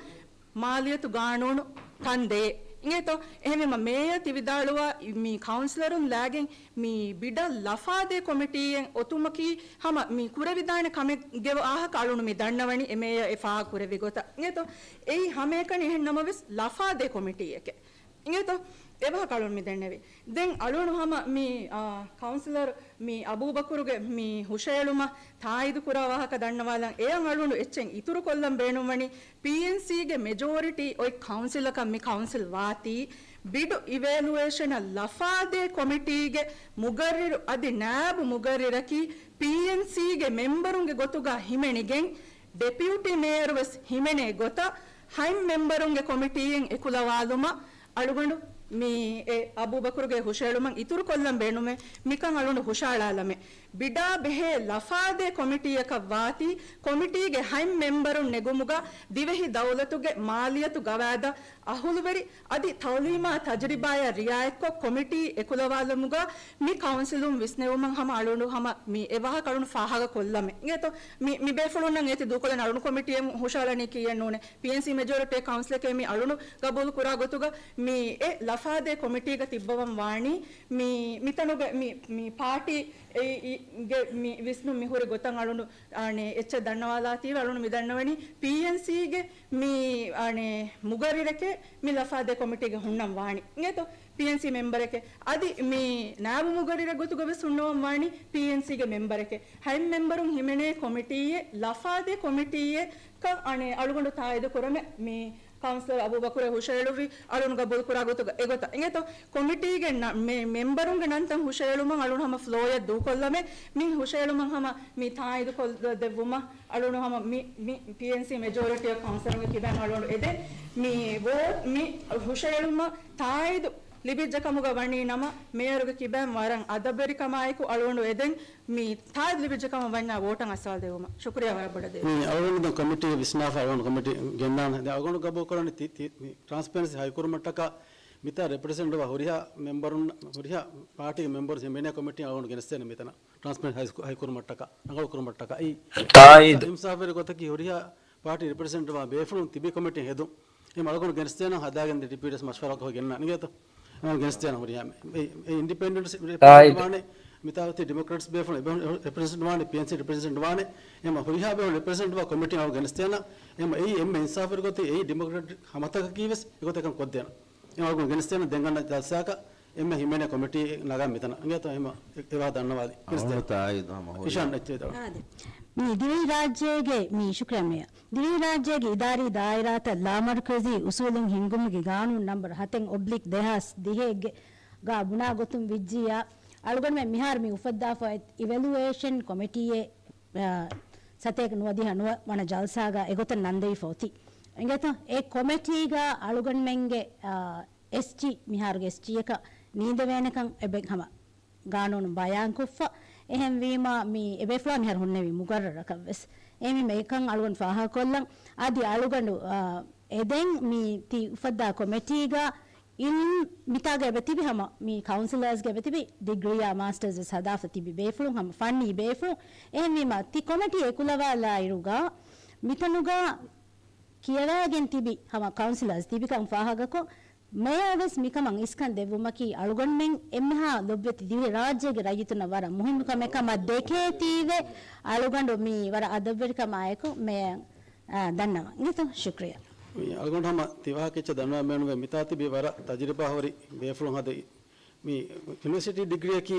މާލިޔަތު ގާނޫނު ކަން ދޭ. އިނގޭތޯ؟ އެހެންވީމަ މޭޔަރ ތި ވިދާޅުވާ މި ކައުންސިލަރުން ލާގެން މި ބިޑަށް ލަފާދޭ ކޮމިޓީއެއް އޮތުމަކީ ހަމަ މި ކުރެވިދާނެ ކަމެއްގެ ވާހަކަ އަޅުނު މި ދަންނަވަނީ އެ މޭޔަރ އެ ފާހަގަ ކުރެއްވި ގޮތަށް. އިނގޭތޯ؟ އެއީ ހަމައެކަނި އެހެން ނަމަވެސް ލަފާދޭ ކޮމިޓީއެކޭ. އިނގޭތޯ؟ އެވާހަކަ އަޅުން މި ދެންނެވި. ދެން އަޅުނު ހަމަ މި، އާ، ކައުންސިލަރ މި އަބޫބަކުރުގެ މި ހުށައެޅުމަށް ތާއީދު ކުރާ ވާހަކަ ދަންނަވާލަން. އެއަށް އަޅުނު އެއްޗެއް އިތުރު ކޮށްލަން ބޭނުންވަނީ، ޕީއެންސީގެ މެޖޯރިޓީ އޮތް ކައުންސިލަކަށް މި ކައުންސިލް ވާތީ، ބިޑު އިވެލުއޭޝަނަށް ލަފާދޭ ކޮމިޓީގެ މުގައްރިރު އަދި ނާއިބު މުގައްރިރަކީ ޕީއެންސީގެ މެމްބަރުންގެ ގޮތުގަ ހިމެނިގެން، ޑެޕިއުޓީ މޭޔަރު ވެސް ހިމެނޭ ގޮތަށް ހަތް މެމްބަރުންގެ ކޮމިޓީއެއް އެކުލަވާލުމަށް އަޅުގަނޑު މި އެ އަބޫބަކުރުގެ ހުށައެޅުމަށް އިތުރުކޮށްލަން ބޭނުމޭ. މިކަން އަޅުގަނޑު ހުށައަޅާލަމޭ. ބިޑާ ބެހޭ ލަފާދޭ ކޮމިޓީއަކަށް ވާތީ، ކޮމިޓީގެ ހަތް މެމްބަރުން ނެގުމުގަ ދިވެހި ދައުލަތުގެ މާލިޔަތު ގަވާއިދަށް އަހުލުވެރި އަދި ތައުލީމާ ތަޖުރިބާޔާ ރިއާޔަތްކޮށް، ކޮމިޓީ އެކުލަވާލުމުގަ މި ކައުންސިލުން ވިސްނެވުމަށް ހަމަ އަޅުގަނޑު ހަމަ މި އެވާހަކަ އަޅުން ފާހަގަ ކޮށްލަމޭ. އިނގޭތޯ؟ މި، މި ބޭފުޅުންނަށް އޭތި ދޫކޮށްލަން އަޅުނު ކޮމިޓީއެއް ހުށައަޅަނީކީއެއް ނޫނޭ. ޕީއެންސީ މެޖޯރިޓީ ކައުންސިލަކޭ މި އަޅުނު ގަބޫލު ކުރާ ގޮތުގަ މި އެ ލަފާދޭ ކޮމިޓީގަ ތިއްބަވަން ވާނީ މި، މިތަނުގެ މި، މި ޕާޓީ އެ، އި، ގެ މި ވިސްނުން މި ހުރި ގޮތަށް އަޅުނު އަނެ އެއްޗެއް ދަންނަވާލާތީވެ އަޅުނު މި ދަންނަވަނީ ޕީއެންސީގެ މި އަނެ މުގައްރިރެކޭ މި ލަފާދޭ ކޮމިޓީގެ ހުންނަން ވާނީ. އިނގޭތޯ؟ ޕީއެންސީ މެމްބަރެކޭ. އަދި މި ނާއިބު މުގައްރިރެއް ގޮތުގަ ވެސް ހުންނަވަން ވާނީ ޕީއެންސީގެ މެމްބަރެކޭ. ހަތް މެމްބަރުން ހިމެނޭ ކޮމިޓީއެއް ލަފާދޭ ކޮމިޓީއެއް ކަން އަނެ އަޅުގަނޑު ތާއީދު ކުރަމެ މި ކައުންސިލަރ އަބޫބަކުރެއް ހުށައެޅުއްވި އަޅުން ގަބޫލު ކުރާ ގޮތުގަ އެގޮތަށް. އިނގޭތޯ؟ ކޮމިޓީގެ ނަ-، މެ-، މެމްބަރުންގެ ނަންތައް ހުށައެޅުމަށް އަޅުން ހަމަ ފްލޯއެއް ދޫކޮށްލަމެ މި ހުށައެޅުމަށް ހަމަ މި ތާއީދު ކޮށް ދެ-، ދެއްވުމަށް އަޅުނު ހަމަ މި، މި ޕީއެންސީ މެޖޯރިޓީ އޮފް ކައުންސިލުންގެ ކިބައިން އަޅުގަނޑު އެދެން މި ވޯޓް މި ހުށައެޅުމަށް ތާއީދު ލިބިއްޖެ ކަމުގަ ވަނީ ނަމަ، މޭޔަރުގެ ކިބައިން ވަރަށް އަދަބުވެރިކަމާއެކު އަޅުގަނޑު އެދެން މި ތާއީދު ލިބިއްޖެ ކަމަށް ވަންޏާ ވޯޓަށް އައްސަވާލެވުމަށް. ޝުކުރިއްޔާ ވަރަށް ބޮޑަށް ދޭ. މި އަޅުގަނޑު ދެން ކޮމިޓީ ވިސްނާފަ އަޅުގަނޑު ކޮމިޓީ ގެންނާނެ. ދެން އަޅުގަނޑު ގަބޫލު ކުރަނީ ތި، ތި، މި ޓްރާންސްޕޭރެންސީ ހައިކުރުމަށްޓަކާ މިތާ ރެޕްރެޒެންޓްވާ ހުރިހާ މެމްބަރުން، ހުރިހާ ޕާޓީގެ މެމްބަރުން ހިމެނޭ ކޮމިޓީ އަޅުގަނޑު ގެނެސްދޭނެ މިތަނަށް. ޓްރާންސްޕޭރެންސީ ހައި-، ހައިކުރުމަށްޓަކާ، ރަނގަޅު ކުރުމަށްޓަކާ. އެއީ ތާއީދު. އިންސާފުވެރި ގޮތަކީ ހުރިހާ ޕާޓީ ރެޕްރެޒެންޓްވާ ބޭފުޅުން ތިބި ކޮމިޓީ ހެދުން. އެހެން އަޅުގަނޑު ގެނެސްދޭނަން ހަދާގެން ދެ ޑިޕިއުޓީސް މަޝްވަރާކޮށް ގެންނާނެ. އިނގޭތޯ؟ އަޅުގަނޑު ގެނެސްދޭނަން ހުރިހާ މެ-، އެ، އެ އިންޑިޕެންޑެންޓް ތާއީދު. ރެޕްރެޒެންޓް ވާނެ، މިތާ އޮތީ ޑިމޮކްރެޓްސް ބޭފުޅުން ރެޕްރެޒެންޓް ވާނެ، ޕީއެންސީ ރެޕްރެޒެންޓް ވާނެ. އެހެން ހުރިހާ ބޭފުޅުން ރެޕްރެޒެންޓްވާ ކޮމިޓީ އަޅުގަނޑު ގެނެސްދޭނަން. އެހެން އެއީ އެންމެ އިންސާފުވެރި ގޮތެއް، އެއީ ޑިމޮކްރެޓިކް ހަމަތަކަކީ ވެސް އެގޮތަށް އެކަން ކޮށްދޭނަން. އެ އަޅުގަނޑު ގެނެސްދޭނަން ދެން ގަންނަ ޖަލްސާއަކަށް އެންމެ ހިމެނޭ ކޮމިޓީ ނަގާ މިތަނަށް. އިނގޭތޯ؟ އެހެން އެ ވާހަކަ ދަންނަވާލީ. ގެނެސްދޭނަން. އަޅުގަނޑު ތާއީދު ހަމަ ހުރިހާ. އިޝާން އެއްޗެއް ވިދާޅުވާ. އާދެ. މި ދިވެހި ރާއްޖޭގެ މި ޝުކްރިޔާ މޭޔަރ. ދިވެހި ރާއްޖޭގެ އިދާރީ ދާއިރާތައް ލާމަރުކަޒީ އުސޫލުން ހިންގުމުގެ ގާނޫނު ނަންބަރު ހަތެއް އޮބްލިކް ދެހާސް ދިހައެއްގެ ގާ ބުނާ ގޮތުން ވިއްޖިއްޔާ، އަޅުގަނޑުމެން މިހާރު މި އުފައްދާފަ އޮތް އިވެލުއޭޝަން ކޮމިޓީއެއް، އާ، ސަތޭކަ ނުވަދިހަ ނުވަ ވަނަ ޖަލްސާގަ އެގޮތަށް ނަންދެވިފަ އޮތީ. އިނގޭތޯ؟ އެ ކޮމިޓީގަ އަޅުގަނޑުމެންގެ، އާ، އެސްޖީ، މިހާރުގެ އެސްޖީއަކަށް ނީނދެވޭނެކަން އެބެ ހަމަ ގާނޫނު ބަޔާންކޮށްފަ. އެހެންވީމާ، މި އެބޭފުޅާ މިހާރު ހުންނެވި މުގައްރަރަކަށްވެސް. އެހެންވީމަ، އެކަން އަޅުގަނޑު ފާހަގަކޮށްލަން. އަދި އަޅުގަނޑު، އާ، އެދެން މި ތި އުފައްދާ ކޮމިޓީގަ އިލްމް މިތާގަ އެބަތިބި ހަމަ މި ކައުންސިލާސްގަ އެބަތިބި ޑިގްރީއާ މާސްޓާސް ވެސް ހަދާފަ ތިބި ބޭފުޅުން، ހަމަ ފަންނީ ބޭފުޅުން. އެހެންވީމަ، ތި ކޮމިޓީ އެކުލަވާލާއިރުގަ މިތަނުގަ ކިޔަވާގެން ތިބި ހަމަ ކައުންސިލާސް ތިބިކަން ފާހަގަކޮށް، މޭޔަރ ވެސް މިކަމަށް އިސްކަން ދެއްވުމަކީ އަޅުގަނޑުމެން އެންމެހާ ލޮބުވެތި ދިވެހި ރާއްޖޭގެ ރައްޔިތުންނަށް ވަރަށް މުހިންމު ކަމެއް ކަމަށް ދެކޭތީވެ، އަޅުގަނޑު މި ވަރަށް އަދަބުވެރިކަމާއެކު މޭޔަރ، އާ، ދަންނަވަން. އިނގޭތޯ؟ ޝުކްރިޔާ. މި އަޅުގަނޑު ހަމަ ތި ވާހަކަ އެއްޗެއް ދަންނަވާ މެނުވެ، މިތާ ތިބި ވަރަށް ތަޖުރިބާ ހުރި ބޭފުޅުން ހަދަ މި ޔުނިވަރސިޓީ ޑިގްރީއަކީ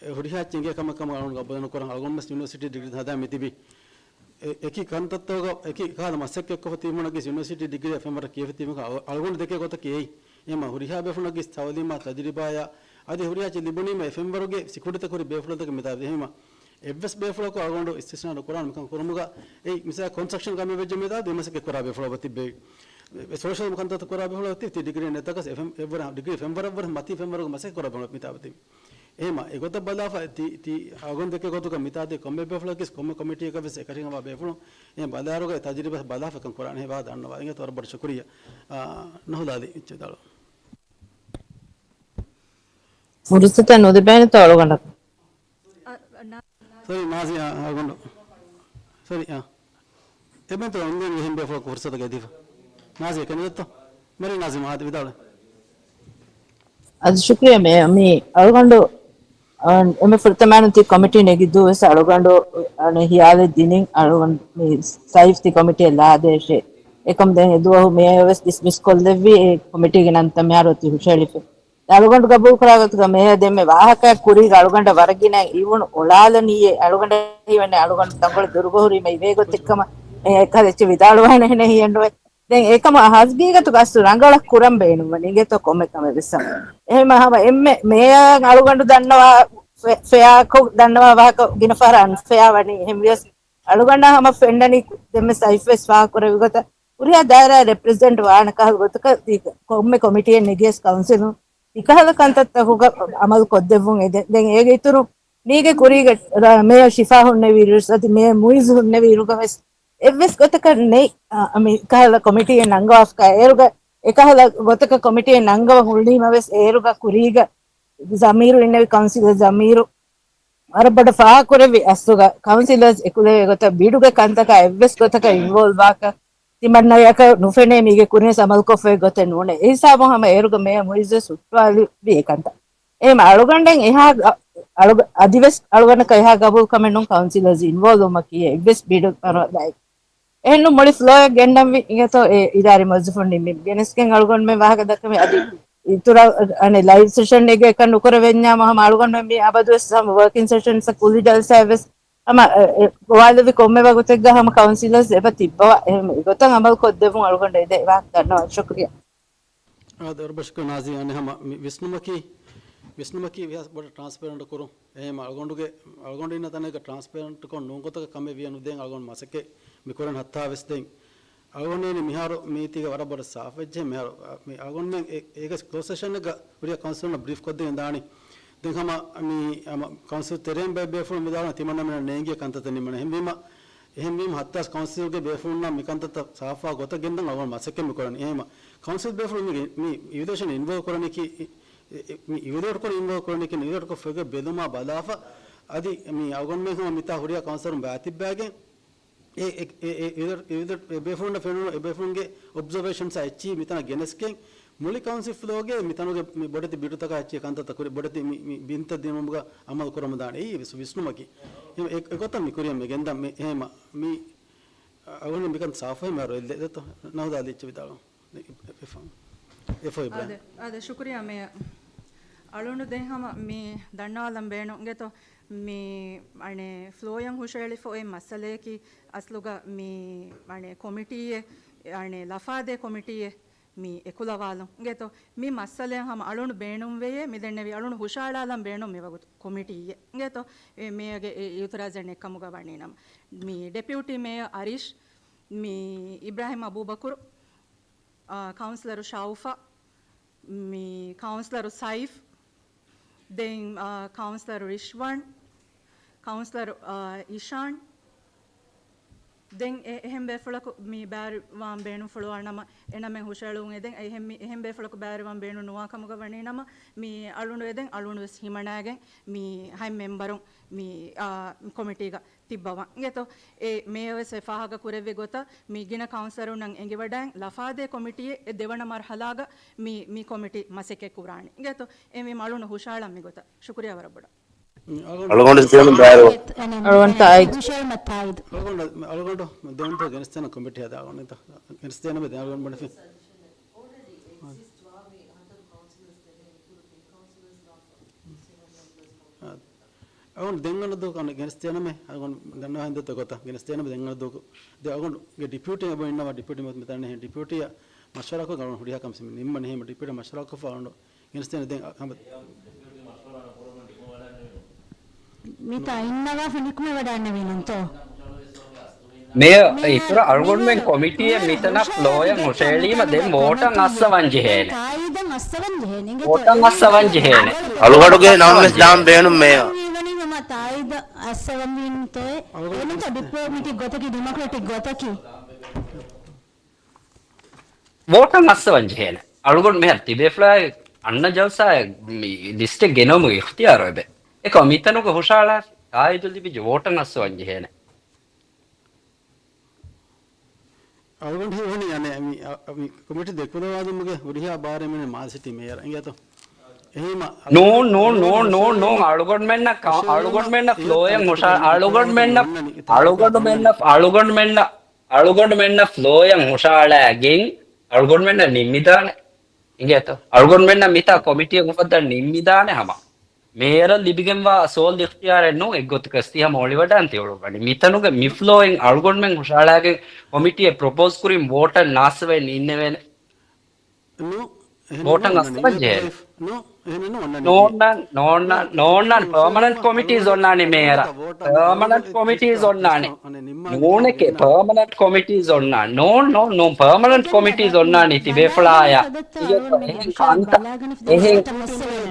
އެ ހުރިހާ އެއްޗެއް އިނގޭ ކަމަކަށް އަޅުގަނޑު ގަބޫލު ނުކުރަން. އަޅުގަނޑު ވެސް ޔުނިވަރސިޓީ ޑިގްރީ ހަދާ މިތިބީ. އެ-، އެކި ކަންތައްތަކުގަ އެކި ކަހަލަ މަސައްކަތްކޮށްފަ ތިބުމުން އަދި ޔުނިވަރސިޓީ ޑިގްރީ އެ ފެންވަރަށް ކިޔަފަ ތިބުމަކަށް އަޅު-، އަޅުގަނޑު ދެކޭ ގޮތަކީ އެއީ. އެހެންވީމަ ހުރިހާ ބޭފުޅަކީ ތައުލީމާ ތަޖުރިބާއާ އަދި ހުރިހާ އެއްޗެއް ލިބުނީމަ އެ ފެންވަރުގެ ސިކުނޑިތައް ހުރި ބޭފުޅުންތަކެއް މިތާ. އެހެންވީމަ އެއްވެސް ބޭފުޅަކު އަޅުގަނޑު އިސްތިސްނާ ނުކުރާނެ މިކަން ކުރުމުގަ އެއީ މިސާލަކަށް ކޮންސްޓްރަކްޝަން ކަމެއް ވެއްޖެ މިތާ ދެ މަސައްކަތް ކުރާ ބޭފުޅުން ތިއްބެވި. އެ ސޯޝަލް ކަންތައްތައް ކުރާ ބޭފުޅުން ތި ޑިގްރީ ނެތަކަސް އެ ފެން-، އެއްވަރަށް ޑިގްރީ ފެންވަރަށްވުރެ މަތީ ފެންވަރުގެ މަސައްކަތް ކުރާ ބޭފުޅުން މިތާ ތިބި. އެހެންވީމަ އެގޮތަށް ބަލާފަ ތި، ތި އަޅުގަނޑު ދެކޭ ގޮތުގަ މިތާ ތި ކޮންމެ ބޭފުޅަކީ ކޮންމެ ކޮމިޓީއަކަށް ވެސް އެކަށީގެންވާ ބޭފުޅުން. އެ ބަލާއިރުގަ އެ ތަޖުރިބާ ބަލާފަ ކަން ކުރާނެ. އެ ވާހަކަ ދަންނަވާ ދިން އެތައް ވަރަށް ބޮޑަށް ޝުކުރިއްޔާ. އާ، ނަހުލާލި އެއްޗެއް ވިދާޅު. ފުރުސަތެއް ނުލިބޭނެތޯ އަޅުގަނޑަށް؟ އަ، ނާ- ސޮރީ، ނާޒި، އާ، އަޅުގަނޑު. ސޮރީ، އާ. އެބައިންތޯ އަންގަން އެހެން ބޭފުޅަކު ފުރުސަތު ގެދީފަ. ނާޒި ކެނޑިދެއްތޯ؟ މަރި ނާޒި މާދެ ވިދާޅު. އަދި ޝުކްރިޔާ މޭ، މީ އަޅުގަނޑު، އަ، އެންމެ ފުރަތަމައިނު ތި ކޮމިޓީ ނެގި ދުވަސް އަޅުގަނޑު، އަ، ހިޔާލެއް ދިނިން އަޅުގަނޑު މި ސައިފް ތި ކޮމިޓީއަށް ލާދޭށޭ. އެކަމް ދެން އެ ދުވަހު މޭޔަރ ވެސް ޑިސްމިސް ކޮށްލެއްވި އެ ކޮމިޓީގެ ނަންތައް މިހާރު އޮތީ ހުށަހެޅިފަ. އަޅުގަނޑު ގަބޫލުކުރާ ގޮތުގަ މޭޔަ ދެންމެ ވާހަކައަށް ކުރީގަ އަޅުގަނޑަށް ވަރަށް ގިނަ އިވުނު އޮޅާލަނީއޭ. އަޅުގަނޑަށް ހީވަނީ އަޅުގަނޑު ތަންކޮޅެއް ދުރުގަ ހުރީމަ އިވޭ ގޮތެއްކަމަށް އެކަހަލަ އެއްޗެއް ވިދާޅުވާނެ ހެނެއް ހިޔެއްނުވޭ. ދެން އެކަމަށް ހަގީގަތުގަ އަސްލު ރަނގަޅަށް ކުރަން ބޭނުންވަނީ އިނގޭތޯ ކޮންމެ ކަމެއް ވެސް. އެހެންވީމަ ހަމަ އެންމެ މޭޔަ އަޅުގަނޑު ދަންނަވާ ފެ-، ފެއާކޮށް ދަންނަވާ ވާހަކަ ގިނަ ފަހަރަށް އަންފެއާ ވަނީ. އެހެންވިޔަސް އަޅުގަނޑާ ހަމަ ފެންނަނީ ދެންމެ ސައިފް ވެސް ފާހަގަކުރެއްވި ގޮތަށް ހުރިހާ ދާއިރާއެއް ރެޕްރެޒެންޓް ވާނެ ކަހަލަ ގޮތަކަށް ތި ކޮންމެ ކޮމިޓީއެއް ނެގިޔަސް ކައުންސިލުން ތިކަހަލަ ކަންތައްތަކުގަ އަމަލު ކޮށްދެއްވުން. އެ ދެ-، ދެން އޭގެ އިތުރު މީގެ ކުރީގެ ރ-، މޭޔަރ ޝިފާ ހުންނެވި އިރުސް އަދި މޭޔަރ މުއިޒް ހުންނެވި އިރުގަ ވެސް އެއްވެސް ގޮތަކަށް ނެތް، އަ، މި ކަހަލަ ކޮމިޓީއެއް ނަންގަވާފަ. އޭރުގަ އެކަހަލަ ގޮތަކަށް ކޮމިޓީއެއް ނަންގަވަ ހުޅުނީމަ ވެސް އޭރުގަ ކުރީގަ ޒަމީރު އިންނެވި ކައުންސިލަރ ޒަމީރު ވަރަށް ބޮޑަށް ފާހަގަކުރެއްވި އަސްލުގަ ކައުންސިލަރސް އެކުލެވޭ ގޮތަށް ބިޑުގެ ކަންތަކާ އެއްވެސް ގޮތަކަށް އިންވޯލްވް ވާކަށް ތިމަންނަޔަކަށް ނުފެނޭ މީގެ ކުރިން ވެސް އަމަލުކޮށްފައި ގޮތެއް ނޫނޭ. އެ ހިސާބުން ހަމަ އޭރުގަ މޭޔަރ މުއިއްޒު ވެސް ހުއްޓުވާލި އެ ކަންތައް. އެހެން އަޅުގަނޑެއް އެހާ ގަ-، އަޅުގަ-، އަދިވެސް އަޅުގަނޑަކަށް އެހާ ގަބޫލު ކަމެއް ނޫން ކައުންސިލަރސް އިންވޯލްވުމަކީ އެއްވެސް ބިޑު ފަރުވާ ދާއި. އެހެންނު މުޅި ފްލޯއެއް ގެންނަންވީ އިނގޭތޯ އެ އިދާރީ މުވައްޒަފުން ނިންމި ގެނެސްގެން އަޅުގަނޑުމެން ވާހަކަ ދައްކަމެ އަދި އިތުރަށް އަނެއް ލައިވް ސެޝަން އެއްގަ އެކަން ނުކުރެވެންޏާ ހަމަ އަޅުގަނޑުމެން މި އަބަދުވެސް ހަމަ ވަރކިން ސެޝަންސް ކުލި ޖަލްސާއެއް ވެސް ހަމަ އެ، އެ، ގޮވާލެއްވި ކޮންމެ ވަގުތެއްގަ ހަމަ ކައުންސިލަރސް އެބަ ތިއްބަވާ. އެހެން އެގޮތަށް އަމަލު ކޮށްދެއްވުން އަޅުގަނޑަށް އެދޭ ވާހަކަ ދަންނަވާ. ޝުކްރިޔާ. އާދެ، ވަރަށް ބޮޑަށް ޝުކުރިއްޔާ ނާޒި. އަނެއް ހަމަ މި ވިސްނުމަކީ، ވިސްނުމަކީ ވިޔަސް ބޮޑަށް ޓްރާންސްޕޭރެންޓް ކުރުން. އެހެން އަޅުގަނޑުގެ، އަޅުގަނޑު އިންނަ ތަނެއްގަ ޓްރާންސްޕޭރެންޓްކޮށް ނޫން ގޮތަކަށް ކަމެއް ވިޔަ ނުދޭން އަޅުގަނޑު މަސައްކަތް މި ކުރަން ހައްތާ ވެސް ދެން. އަޅުގަނޑު މިހާރު މީތީގަ ވަރަށް ބޮޑަށް ސާފުވެއްޖެ މިހާރު، މި އަޅުގަނޑުމެން އެ، އޭގެ ކްލޯޒް ސެޝަންއެއްގަ ހުރިހާ ކައުންސިލަރުންނަށް ބްރީފް ކޮށްދޭން ދާނީ. ދެން ހަމަ މި، ހަމަ ކައުންސިލް ތެރެއިން ބައެއް ބޭފުޅުން ވިދާޅުވަނީ ތިމަންނަމެންނަށް ނޭނގި ކަންތައްތައް ނިމުން. އެހެންވީމަ، އެހެންވީމަ ހައްތާސް ކައުންސިލްގެ ބޭފުޅުންނަށް މިކަންތައްތައް ސާފުވާ ގޮތަށް ގެންދަން އަޅުގަނޑު މަސައްކަތް މި ކުރަނީ. އެހެންވީމަ ކައުންސިލް ބޭފުޅުން މި، މި އިވެލުއޭޝަން އިންވޯލްވް ކުރަނީކީ، އެ، އެ، މި އިވެލުއޭޓް ކުރަން އިންވޯލްވް ކުރަނީކީ އިވެލުއޭޓް ކޮށްފަ ބެލުމާ ބަލާފަ، އަދި މި އަޅުގަނޑުމެން ހަމަ މިތާ ހުރިހާ ކައުންސިލަރުން ބައިތިއްބައިގެން، އެ، އެ، އެ، އެ، އެ، އެ، އެ ބޭފުޅުންނަށް ފެނުނު، އެ ބޭފުޅުންގެ އޮބްޒަވޭޝަންސް އެއްޗިހި މިތަނަށް ގެނެސްގެން، މުޅި ކައުންސިލް ފްލޯގެ މިތަނުގެ މި ބޮޑެތި ބިޑުތަކާ އެއްޗިހި ކަންތައްތައް ކުރި، ބޮޑެތި މި، މި ބިންތައް ދިނުމުގަ އަމަލު ކުރަމުން ދާނެ. އެއީ ވިސް-، ވިސްނުމަކީ. އެ، އެ، އެގޮތަށް މި ކުރިއަށް މި ގެންދަން މި، އެހެމަ، މި، އަ، އަޅުގަނޑު މިކަން ސާފުވެ މިހާރު އެއްލެ ދެތޯ. ނަހުދާލި އެއްޗެއް ވިދާޅު. އެ، އެ، އެ، އެ، އެ، އާދެ، އާދެ، ޝުކުރިއްޔާ މޭޔަރ. އަޅުގަނޑު ދެން ހަމަ މި ދަންނަވާލަން ބޭނުން އިނގޭތޯ. މި އަނެއް ފްލޯއަށް ހުށަހެޅިފަ އޮތް މައްސަލަޔަކީ އަސްލުގަ މި އަނެއް ކޮމިޓީއެއް، އަނެއް ލަފާދޭ ކޮމިޓީއެއް މި އެކުލަވާލުން. އިނގޭތޯ، މި މައްސަލައަށް ހަމަ އަޅުގަނޑު ބޭނުންވެޔޭ، މި ދެންނެވި އަޅުގަނޑު ހުށަހަޅާލަން ބޭނުން މިވަގުތު ކޮމިޓީއެއް. އިނގޭތޯ، އެ މޭޔަގެ އެ އިއުތިރާޒެއް ނެތްކަމުގަ ވަނީނަމަ. މި ޑެޕިއުޓީ މޭޔަރ އަރީޝް، މި އިބްރާހިމް އަބޫބަކުރު، އާ، ކައުންސިލަރު ޝައުފާ، މި ކައުންސިލަރު ސައިފް، ދެން، އާ، ކައުންސިލަރު ރިޝްވާން، ކައުންސިލަރު، އާ، އިޝާން، ދެން އެ-، އެހެން ބޭފުޅަކު މި ބައިވެރިވާން ބޭނުންފުޅުވާ ނަމަ، އެނަމެން ހުށަހެޅުން އެދެން، އެހެން މި-، އެހެން ބޭފުޅަކު ބައިވެރިވާން ބޭނުން ނުވާ ކަމުގަ ވަނީ ނަމަ، މި އަޅުނޑު އެދެން، އަޅުނޑު ވެސް ހިމަނާގެން މި ހަތް މެމްބަރުން މި، އާ، ކޮމިޓީގަ ތިއްބަވަން. އިނގޭތޯ، އެ މޭޔަރ ވެސް އެ ފާހަގަ ކުރެއްވި ގޮތަށް މި ގިނަ ކައުންސިލަރުންނަށް އެނގިވަޑައިން ލަފާދޭ ކޮމިޓީއެއް އެ ދެވަނަ މަރުހަލާގަ މި، މި ކޮމިޓީ މަސައްކަތް ކުރާނީ. އިނގޭތޯ، އެ މި އަޅުނޑު ހުށަހަޅަން މި ގޮތަށް. ޝުކުރިއްޔާ ވަރަށް ބޮޑަށް. އަޅުގަނޑު ސިޔަނު ބާރު. އަޅުގަނޑު ތާއީދު. ހުށަހެޅުމަށް ތާއީދު. އަޅުގަނޑު، އަޅުގަނޑު ދެންތޯ ގެނެސްދޭނަ ކޮމިޓީ ހަދާ އަޅުގަނޑު ގެނެސްދޭނަމޭ ދެން އަޅުގަނޑު ބަނެފި. ދެން އަންނަ ދުވަހަކު އަނެއް ގެނެސްދޭނަމޭ. އަޅުގަނޑު ދަންނަވާ ހިނދު ގޮތަށް ގެނެސްދޭނަމޭ ދެން އަންނަ ދުވަހަކު. ދެ އަޅުގަނޑުގެ ޑިޕިއުޓީ އެބަ އިންނަވާ ޑިޕިއުޓީ މަތި މިތަނެ ޑިޕިއުޓީއަށް މަޝްވަރާކޮށް އަޅުގަނޑު ހުރިހާ ކަމެއް ނިންމަނީ. އެހެން ޑިޕިއުޓީ މަޝްވަރާކޮށްފަ އަޅުގަނޑު ގެނެސްދޭނެ ދެން ހަމަ މިތާ އިންނަވާފަ ނިކުމެވަޑައިގަންނަވީ ނޫންތޯ؟ މޭޔަރ، މޭޔަރ އިތުރަށް އަޅުގަނޑުމެން ކޮމިޓީއެއް މިތަނަށް ފްލޯއަށް ހުށައެޅީމަ ދެން ވޯޓަށް އައްސަވަން ޖެހޭނެ. ވޯޓަށް އައްސަވަން ޖެހޭނެ. އަޅުގަނޑުގެ ނަންވެސް ދާން ބޭނުން މޭޔަރ. ވޯޓަށް އައްސަވަން ޖެހޭނެ. ވޯޓަށް އައްސަވަން ޖެހޭނެ. އަޅުގަނޑު މޭޔަރ ތިބޭފުޅާ އަންނަ ޖަލްސާއެއް މި ލިސްޓެއް ގެނައުމުގެ އިޚްތިޔާރު އެބެ. އެކަމަ މިތަނުގަ ހުށައަޅާ ތާއީދު ލިބިއްޖެ ވޯޓަށް އައްސަވަން ޖެހޭނެ. އަޅުގަނޑު ހީވަނީ އަނެއް މި، މި ކޮމިޓީ ދެކުލަވާލުމުގެ ހުރިހާ ބާރެއް މި މާލެ ސިޓީ މޭޔަރ އިނގޭތޯ؟ އެހީމަ ނޫން، ނޫން، ނޫން، ނޫން، ނޫން. އަޅުގަނޑުމެންނަށް ކަ-، އަޅުގަނޑުމެންނަށް ފްލޯއެއް ހުށަ-، އަޅުގަނޑުމެންނަށް، އަޅުގަނޑުމެންނަށް، އަޅުގަނޑުމެންނަށް ފްލޯއެއް ހުށައަޅާގެން އަޅުގަނޑުމެންނަށް ނިންމިދާނެ. އިނގޭތޯ؟ އަޅުގަނޑުމެންނަށް މިތާ ކޮމިޓީއަށް އުފައްދަން ނިންމިދާނެ ހަމަ. މޭޔަރަށް ލިބިގެންވާ ސޯލް އިޚްތިޔާރެއް ނޫން އެއްގޮތަކަށް ތި ހަމަ އޮޅިވަޑާން ތިއުޅުއްވަނީ. މިތަނުގެ މި ފްލޯއިން އަޅުގަނޑުމެން ހުށައަޅާގެން ކޮމިޓީއެއް ޕްރޮޕޯޒް ކުރިން ވޯޓަށް ނާސްވެ ނިންނެވޭނެ. ވޯޓަށް އައްސަވަން ޖެހޭނެ. ނޯންނާން، ނޯންނާން، ނޯންނާން، ނޯންނާން ޕާމަނަންޓް ކޮމިޓީސް އޮންނާނީ މޭޔަރަށް. ޕާމަނަންޓް ކޮމިޓީސް އޮންނާނީ. ނޫނެކޭ، ޕާމަނަންޓް ކޮމިޓީސް އޮންނާނީ. ނޯން، ނޯން، ނޯން، ޕާމަނަންޓް ކޮމިޓީސް އޮންނާނީ ތިބޭފުޅާޔާ. އެހެން ކަންތައް، އެހެން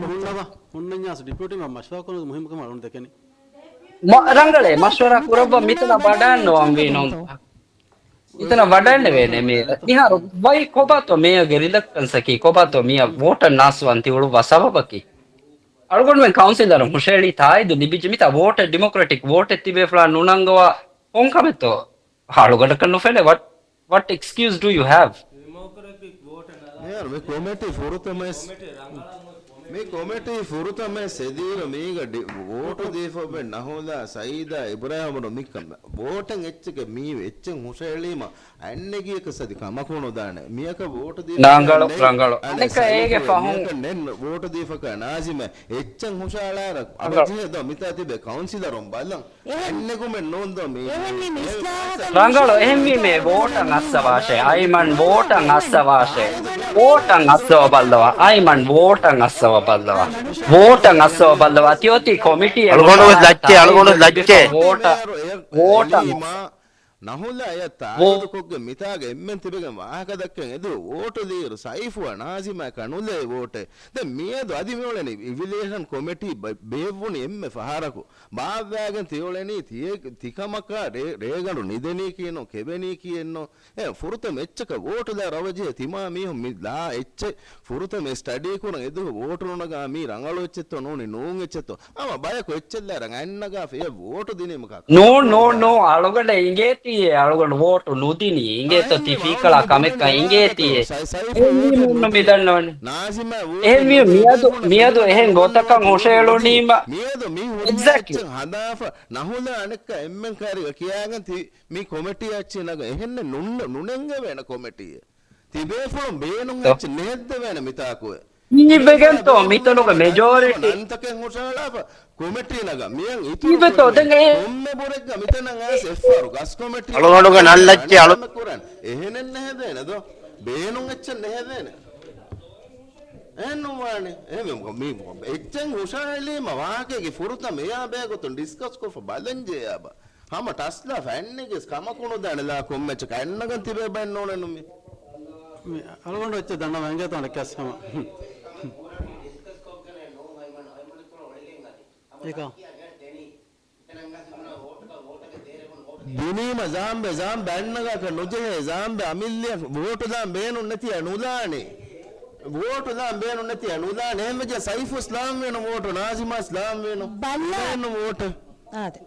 ހުންނަވާ، ހުންނަންޏާސް ޑިޕިއުޓީ މަ-، މަޝްވަރާ ކުރުން މުހިއްމުކަމަށް އަޅުގަނޑު ދެކެނީ. މަ-، ރަނގަޅޭ، މަޝްވަރާ ކުރައްވަ މިތަނަށް ވަޑައިންނަވަންވީ ނޫން. މިތަނަށް ވަޑައިންނެވޭނެ މޭޔަރ. މިހާރު ވައި ކޮބާތޯ މޭޔަރގެ ރިލަކްޓަންސަކީ، ކޮބާތޯ މިޔަށް ވޯޓަށް ނާސްވާން ތިއުޅުއްވާ ސަބަބަކީ؟ އަޅުގަނޑުމެން ކައުންސިލަރުން ހުށައެޅީ ތާއީދު ލިބިއްޖެ މިތާ ވޯޓެއް، ޑިމޮކްރެޓިކް ވޯޓެއް ތިބޭފުޅާ ނުނަންގަވާ ކޮންކަމެއްތޯ؟ އަޅުގަނޑަކަށް ނުފެނޭ. ވަޓް، ވަޓް އެކްސްކިއުސް ޑޫ ޔޫ ހޭވް؟ މޭޔަރ، މި ކޮމިޓީ ފުރަތަމަ އެސް، މި ކޮމިޓީ ފުރަތަމަ އެސް އެދީމަ މީގަ ޑި-، ވޯޓު ދީފަ އޮތް ނަހުލާ، ސައީދާ، އިބްރާހިމް މިކަމް ވޯޓެއް އެއްޗެކޭ މީ އެއްޗެއް ހުށައެޅީމަ އަންނެގިޔަކަސް އަދި ކަމަކު ނުދާނެ. މިޔަކަށް ވޯޓު ދީފަ ރަނގަޅު، ނެ-، ރަނގަޅު. އަނެއް އަނެއްކާ ސައިފު އޭގެ ފަހުން މިޔަކަށް ނެ-، ވޯޓު ދީފަކާ ނާޒިމަށް އެއްޗެއް ހުށައަޅާއިރަށް ރަނގަޅު. އަބަޖެހޭ ދޯ މިތާ ތިބޭ ކައުންސިލަރުން ބަލަން. އެހެން-، އެންނެގުމެއް ނޫން ދޯ މީ. އެހެން މީ މިސްލާހަކަށް ރަނގަޅު. ނުޖެހޭ އެހެންވީމޭ ވޯޓަށް އައްސަވާށޭ. އައިމަން ވޯޓަށް އައްސަވާށޭ. ވޯޓަށް އައްސަވަ ބައްލަވާ. އައިމަން ވޯޓަށް އައްސަވަ ބައްލަވާ. ވޯޓަށް އައްސަވަ ބައްލަވާ. ތިއޮތީ ކޮމިޓީއެއް އަޅުގަނޑު ވެސް ލައްޗޭ، އަޅުގަނޑު ވެސް ލައްޗޭ. ވޯޓަށް، ވޯޓަށް އައްސަ- ނަހުލާ އެޔަށް ވޯ- ތާއީދުކޮށްގެން މިތާގަ އެންމެން ތިބެގެން ވާހަކަ ދައްކަން އެދު ވޯޓު ދިޔައިރު ސައިފުއަށް ނާޒިމާއަކަށް ނުލޭ ވޯޓެއް. ދެން މިއަދު އަދި މިއުޅެނީ އިވިލިއޭޝަން ކޮމިޓީ ބަ-، ބޭއްވުނީ އެންމެ ފަހަރަކު. ބާއްވާގެން ތިއުޅެނީ ތިޔޭ-، ތިކަމަކާ ރޭ-، ރޭގަނޑު ނިދެނީކީނު، ކެބެނީކީއެއްނު. އެ ފުރަތަމަ އެއްޗަކަށް ވޯޓުލާ ރަވަޖެހޭ ތިމާ މީހުން މި ލާ އެއްޗެއް ފުރަތަމަ ސްޓަޑީ ކުރަން އެދުގަ ވޯޓު ނުނަގާ މީ ރަނގަޅު އެއްޗެއްތޯ ނޫނީ ނޫން އެއްޗެއްތޯ؟ ހަމަ ބަޔަކު އެއްޗެއްލާ ރަނގަ އަންނަގާފަ އެ ވޯޓު ދިނީމަކާ ނޫން، ނޫން، ނޫން. އަޅުގަނޑަށް އިނގޭތީއޭ، އަޅުގަނޑު ވޯޓު ނުދިނީ. އިނގޭތޯ ތި ފީކަޅާ ކަމެއްކަން އިނގޭތީއޭ. އެހެންވީމަ މި ދަންނަވަނީ. އެހެންވީމަ މިއަދު، މިއަދު އެހެން ގޮތަކަށް ހުށައެޅުނީމަ. އެގްޒެކްޓްލީ. ނަހުލާ އަނެއްކާ އެންމެން ކައިރިގަ ކިޔާގެން ތި މި ކޮމިޓީ އައްޗި ނަގަ އެހެންނެއް ނުން-، ނުނެންގެވޭނެ ކޮމިޓީއެއް. ތިބޭފުޅުން ބޭނުން ތޯ. އެއްޗެއް ނެހެއްދެވޭނެ މިތާކު. އެ. މިވެގެންތޯ މިތަނުގެ މެޖޯރިޓީ. ނަންތަކެއް ހުށަހަޅާފަ ކޮމިޓީ ނަގަ މިއަން އިތުރު ކޮށްލީ ކޮންމެ ބުރެއްގަ މިތަނަށް އައިސް އެއްފަހަރު ގަސް ކޮމިޓީ އަޅުގަނޑުގެ ނަންލައްޗޭ އަޅު- ކުރަން. އެހެނެއް ނެހެދޭނެ ދޯ. ބޭނުން އެއްޗެއް ނެހެދޭނެ. އެހެން ނުވާނެ. އެ މި-، މި-، މި-، އެއްޗެއް ހުށަހެޅީމަ ވާހަކައިގެ ފުރަތަމަ އެއާ ބޭގޮތުން ޑިސްކަސް ކޮށްފަ ބަލަންޖެޔާބަ. ހަމަ ޓަސްލާފަ އެންނެގެސް ކަމަކު ނުދާނެ ލާ ކޮންމެއްޗަކަށް އެންނަގަން ތިބޭ ބައެއް ނޫނެއްނު މި. މި އަޅުގަނޑު އެއްޗެއް ދަންނަވަން އެނގޭތޯ އަނެއްކާސް ހަމަ. އޭކާ. ދިނީމަ ޒާމްބެ، ޒާމްބެ އަންނަގާކަށް ނުޖެހޭ، ޒާމްބެ އަމިއްލިއަށް ވޯޓު ދާން ބޭނުން ނެތިއްޔާ ނުލާނެ. ވޯޓު ދާން ބޭނުން ނެތިއްޔާ ނުލާނެ. އެހެންވެއްޖެ ސައިފު ސްލާމް ވީނު ވޯޓު، ނާޒިމާ ސްލާމް ވީނު. ބައްލަ. ބޭނުން ވޯޓު. އާދެ.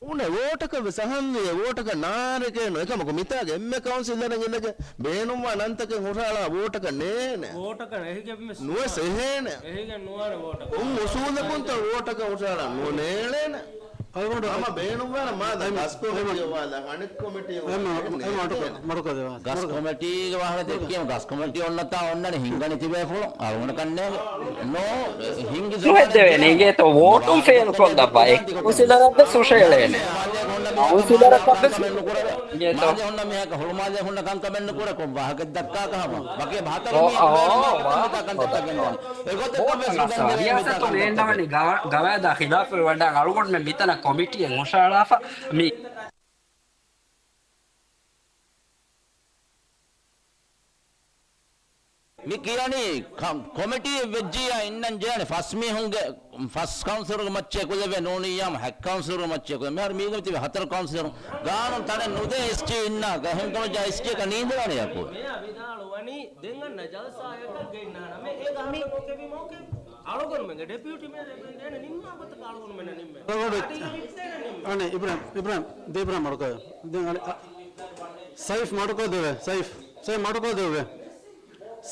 އުނެ ވޯޓަކަށް ވެސް އަހަންވީ، ވޯޓަކަށް ނާރެކޭނު. އެކަމަކު މިތާގެ އެންމެ ކައުންސިލަރެއް އިނދެގެ ބޭނުންވާ ނަންތަކެއް ހުށަހަޅާ ވޯޓަކަށް ނޭނެ. ވޯޓަކަށް އެހިގެން ވެސް ނުވެސް އެހޭނެ. އެހިގެން ނުވާނެ ވޯޓަކަށް. ކޮން އުސޫލަކުންތޯ ވޯޓަކަށް ހުށަހަޅާ ނުނޭޅޭނެ. ހަމަ ބޭނުންވާނެ މާ ދަ ގަސް ކޮމިޓީ ވާލާ އަނެއް ކޮމިޓީ ގަސް ކޮމިޓީގެ ވާހަކަ ދެއްކީމަ ގަސް ކޮމިޓީ އޮންނަތާ އޮންނަނީ ހިންގަނީ ތިބޭފުޅުން އަޅުގަނޑަކަށް ނޭނގެ. ނޯ، ހިނގި ނުހެއްދެވޭނެ އިނގޭތޯ ވޯޓުން ފެއިލް ކޮށްލައްވާ އެއް ކައުންސިލަރަށްވެސް ހުށައެޅޭނެ. ކައުންސިލަރަކަށްވެސް މާލެ ހުންނަ މީހަކަށް ހުޅުމާލެ ހުންނަ ކަންކަމެއް ނުކުރެ ކޮށް ވާހަކަ ދައްކާކަށް ހަމަ ވަކި ބަހަތަރު މީހަކު ބޭނުން މިތާ ކަންތައްތައް ގެންދަނީ. އެގޮތަށް ވެސް ރިޔާސަތު ނޭންނަވަނީ ގަވާއިދާ ޚިލާފުވެވަޑައި އަޅުގަނޑުމެން މިތަނަށް ކޮމިޓީއެއް ހުށައަޅާފަ މި މި ކިޔަނީ ކަ-، ކޮމިޓީއެއް ވެއްޖިއްޔާ އިންނަން ޖެހޭނެ ފަސް މީހުންގެ ފަސް ކައުންސިލަރުގެ މައްޗޭ ކުލެވޭ ނޫނިއްޔާމަ ހަތް ކައުންސިލަރުގެ މައްޗޭ ކުލެ. މިހާރު މީގަ ތިބި ހަތަރު ކައުންސިލަރު ގާނޫނު ތަނެއް ނުދޭ އެސްޓީ އިންނާ ގަ-، އެހެން ކަމަށް ޖާ އެސްޓީއަކަށް ނީނދެވާނެ ޔާކޫ. މެޔާ ވިދާޅުވަނީ ދެން އަންނަ ޖަލްސާއަކަށް ގެންނާނަމޭ އޭގަ ހަމަ މޮކެވި މޯކެ އަޅުގަނޑުމެންގެ ޑެޕިއުޓީ މޭޔަރ އެބަ ދޭނެ ނިންމާ ގޮތަކަށް އަޅުގަނޑުމެންނަށް ނިންމޭ. އަޅުގަނޑު އަނެ އިބްރާހިމް، އިބްރާހިމް، ދޭ އިބްރާހިމް މަޑުކޮށް. ދެން އަނެ، އަ، ސައިފް މަޑުކޮށް ދެވޭ، ސައިފް، ސައިފް މަޑުކޮށް ދެވޭ.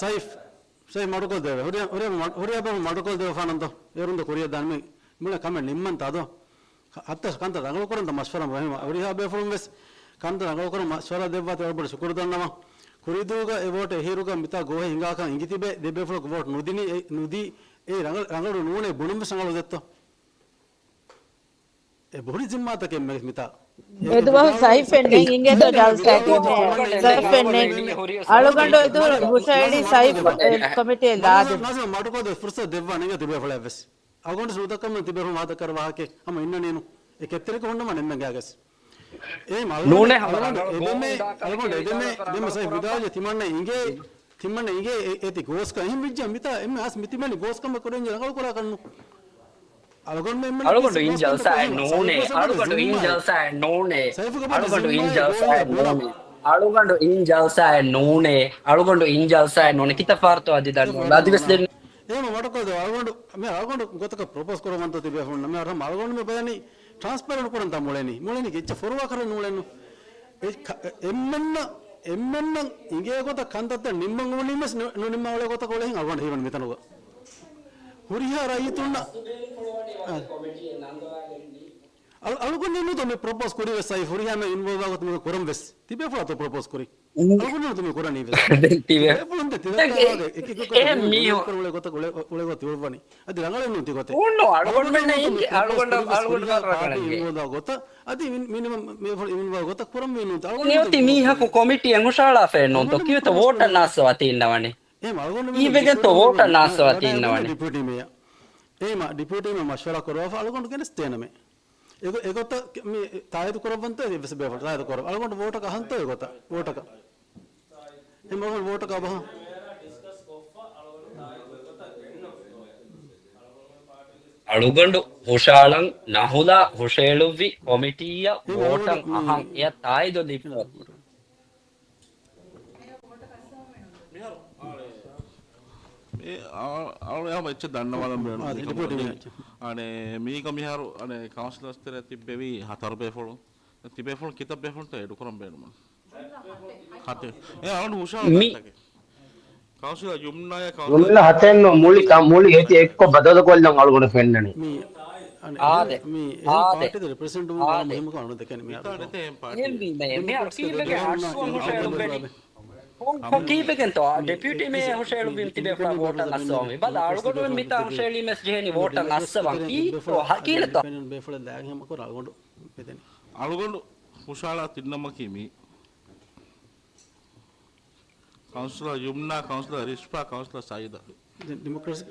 ސައިފް، ސައިފް މަޑުކޮށް ދެވޭ. ހުރިހާ، ހުރިހާ މަ-، ހުރިހާ ބޭފުޅުން މަޑުކޮށް ދެވޭފާނަންތޯ. އޭރުން ދޯ ކުރިއަށް ދާން މި މުޅި ކަމެއް ނިންމަންތާ ދޯ. އައްތަސް ކަންތައް ރަނގަޅު ކުރަންތަ މަޝްވަރާ މުހިންމު. ހުރިހާ ބޭފުޅުން ވެސް ކަންތައް ރަނގަޅު ކުރަން މަޝްވަރާ ދެއްވާތީ އަޅުގަނޑު ޝުކުރު ދަންނަވަން. ކުރިދޫގަ އެ ވޯޓް އެހީރުގަ މިތާ ގޯހެއް ހިނގާކަން އިނގިތިބެ ދެ ބޭފުޅަކު ވޯޓް ނުދިނީ، އެ ނުދީ، އެ ރަނގަ-، ރަނގަޅު ނޫނޭ ބުނުން ވެސް ރަނގަޅު ދެއްތޯ. އެ ބުރި ޒިންމާތަކެއް މެ މިތާ. އެދުވަހު ސައިފް އެއް ނެތް އިނގޭތޯ ޖަލްސާއެކޭ މެ. ސައިފް އެއް ނެތް. އަޅުގަނޑު އެދުވަހު ހުށައެޅީ ސައިފް އެ ކޮމިޓީއެއް ލާދެ. ނަޒުމަ މަޑުކޮށް ދެ ފުރުސަތު ދެއްވާނެ އިނގޭ ތިބޭފުޅަށް ވެސް. އަޅުގަނޑު ނުދައްކަމުން ތިބޭފުޅުން ވާދަ ކަރަ ވާހަކަ ހަމަ އިންނަނީނު. އެ ކެތްތެރިކަ ހުންނަމާ ނެންމެންގާގަސް. އޭ މަ-، ނޫނޭ އަޅުގަނޑު ހަމަ އެދެމޭ، ރަނގަޅު އަޅުގަނޑު އެދެމޭ، ދެމެ ސައިފް ވިދާޅުވެ ތިމަންނަ އިނގޭ، ތިމަންނަ އިނގޭ އެ-، އޭތި ގޯސްކަ އެހެން ވިއްޖާ މިތާ އެންމެ އަސް މި ތިމަންނަ ގޯސްކަމަށް ކުރެންޖެ ރަނގަޅު ކުރާކަށްނު. އަޅުގަނޑު އިން ޖަލްސާއެއް ނޫނޭ. އަޅުގަނޑު އިން ޖަލްސާއެއް ނޫނޭ. އަޅުގަނޑު އިން ޖަލްސާއެއް ނޫނޭ. އަޅުގަނޑު އިން ޖަލްސާއެއް ނޫނޭ. އަޅުގަނޑު އިން ޖަލްސާއެއް ނޫނޭ. ކިތައް ފަހަރުތޯ އަދި ދަންނަވަން. އަދިވެސް ދެން އެހެން މަޑުކޮށް ދެ އަޅުގަނޑު، މި އަޅުގަނޑު ގޮތަކަށް ޕްރޮޕޯސް ކުރަމަންތޯ ތިބޭފުޅުންނަށް. މި އަޅުގަނޑު މި ބަލަނީ ޓްރާންސްޕޭރެންޓް ކުރަންތާ މުޅެނީ. މުޅެނީ އެއްޗެއް ފޮރުވާ ކަރަން ނޫޅެންނު. އެ ކަ-، އެ-، އެންމެންނަށް، އެންމެންނަށް އިނގޭ ގޮތަށް ކަންތައްތައް ނިންމަން އުޅުނީމަސް ނު-، ނުނިންމާ އުޅޭ ގޮތަކަށް އުޅެހިން އަޅުގަނޑު ހީވަނީ މިތަނުގަ. ހުރިހާ ރައްޔިތުންނަށް، އަ، އަޅު-، އަޅުގަނޑު ނޫންތޯ މި ޕްރޮޕޯސް ކުރީ ވެސް އައި ހުރިހާ މެ އިންވޯލްވް ވާގޮތު މި ކުރަން ވެސް. ތިބޭފުޅާތޯ ޕްރޮޕޯސް ކުރީ. އަޅުގަނޑު ނޫންތޯ މި ކުރަނީ ވެސް. ދެން ތިބޭ-، ތިބޭފުޅުން ދެ ތި އެހެން މީހުން އުޅޭ ގޮތަށް އުޅޭ، އުޅޭ ގޮތަށް އުޅުއްވަނީ. އަދި ރަނގަޅެއް ނޫން ތި ގޮތެއް. އުންނޯ، އަޅުގަނޑުމެންނަށް އިން-، އަޅުގަނޑަށް، އަޅުގަނޑު ވަރަށް ރަނގަޅަށް އިނގޭ. އިންވޯލްވް ގޮތަށް، އަދި މި-، މިނިމަމް މީހުން އިންވޯލްވް ގޮތަށް ކުރަންވީ ނޫންތޯ. އަޅުގަނޑު ނިޔަތި މީހަކު ކޮމިޓީއެއް ހުށަހަޅާފައެއް ނޫންތޯ. ކީއްވެތޯ ވޯޓަށް ނާއްސަވާތީ އިންނަވަނީ. އެހެން އަޅުގަނޑު ކީއްވެގެންތޯ ވޯޓަށް ނާއްސަވާތީ އިންނަވަނީ. ޑިޕިއުޓީ މޭޔަރ. އެހެން ޑިޕިއުޓީ މޭޔަރ މަޝްވަރާ ކުރައްވާފަ އަޅުގަނޑު ގެނެސްދޭނަމޭ. އެގޮ-، އެގޮތަށް މި ތާއީދު ކުރައްވަންތޯ އެއްވެސް ބޭފުޅަކު ތާއީދު ކުރައްވާ. އަޅުގަނޑު ވޯޓަކަށް އަހަންތޯ އެގޮތަށް. ވޯޓަކަށް. އެ މަގުން ވޯޓަކަށް އަބަހަން. އަޅުގަނޑު ހުށައަޅަން ނަހުލާ ހުށައެޅުއްވި ކޮމިޓީއަށް ވޯޓަށް އަހަން އެއަށް ތާއީދު ލިބި. މިހާރު އާ، އާ، އާ، އެއްޗެއް ދަންނަވާލަން ބޭނުން. އާ، މީގަ މީގަ މިހާރު އަނެއް ކައުންސިލަރސް ތެރޭ ތިއްބެވި ހަތަރު ބޭފުޅުން. ތިބޭފުޅުން ކިތައް ބޭފުޅުންތޯ އެޑުކުރަން ބޭނުމަށް. ހަތެއް. އެ އަޅުގަނޑު ހުށަހަޅާ މި ތަކެއް. ކައުންސިލަރ ޔުމްނާޔާ ކައުންސިލަރ ހަތެއްނު މުޅި ކަ-، މުޅި އޭތި އެއްކޮށް ބަދަލުކޮށްލަން އަޅުގަނޑަށް ފެންނަނީ. މި، އަނެ، އާދެ. މި، އެ އާދެ. ޕާޓީ ރެޕްރެޒެންޓޭޓިވް އާދެ. މުހިންމުކަން އަޅުގަނޑު ދެކެނީ މި އަޅުގަނޑު. އެހެންވީމަ، އެ މި ކީއްވެގެން ހަޓްސުވަން ހުށައެޅުއްވެނީ؟ ކޮން، ކޮން ކީއްވެގެންތޯ؟ ޑެޕިއުޓީ މޭޔަރ ހުށައެޅުއްވީމަ ތިބޭފުޅާ ވޯޓަށް އައްސަވަންވީ. ބަލަ، އަޅުގަނޑުމެން މިތާ ހުށައެޅީމަސް ޖެހެނީ ވޯޓަށް އައްސަވަން. ކީއްތޯ؟ ކީއްވެތޯ؟ އަޅުގަނޑު ހުށައަޅާ ތިން ނަމަކީ މީ. ކައުންސިލަރ ޔުމްނާ، ކައުންސިލަރ ރިޝްފާ، ކައުންސިލަރ ސައީދާ. ދެން ޑިމޮކްރަސީ.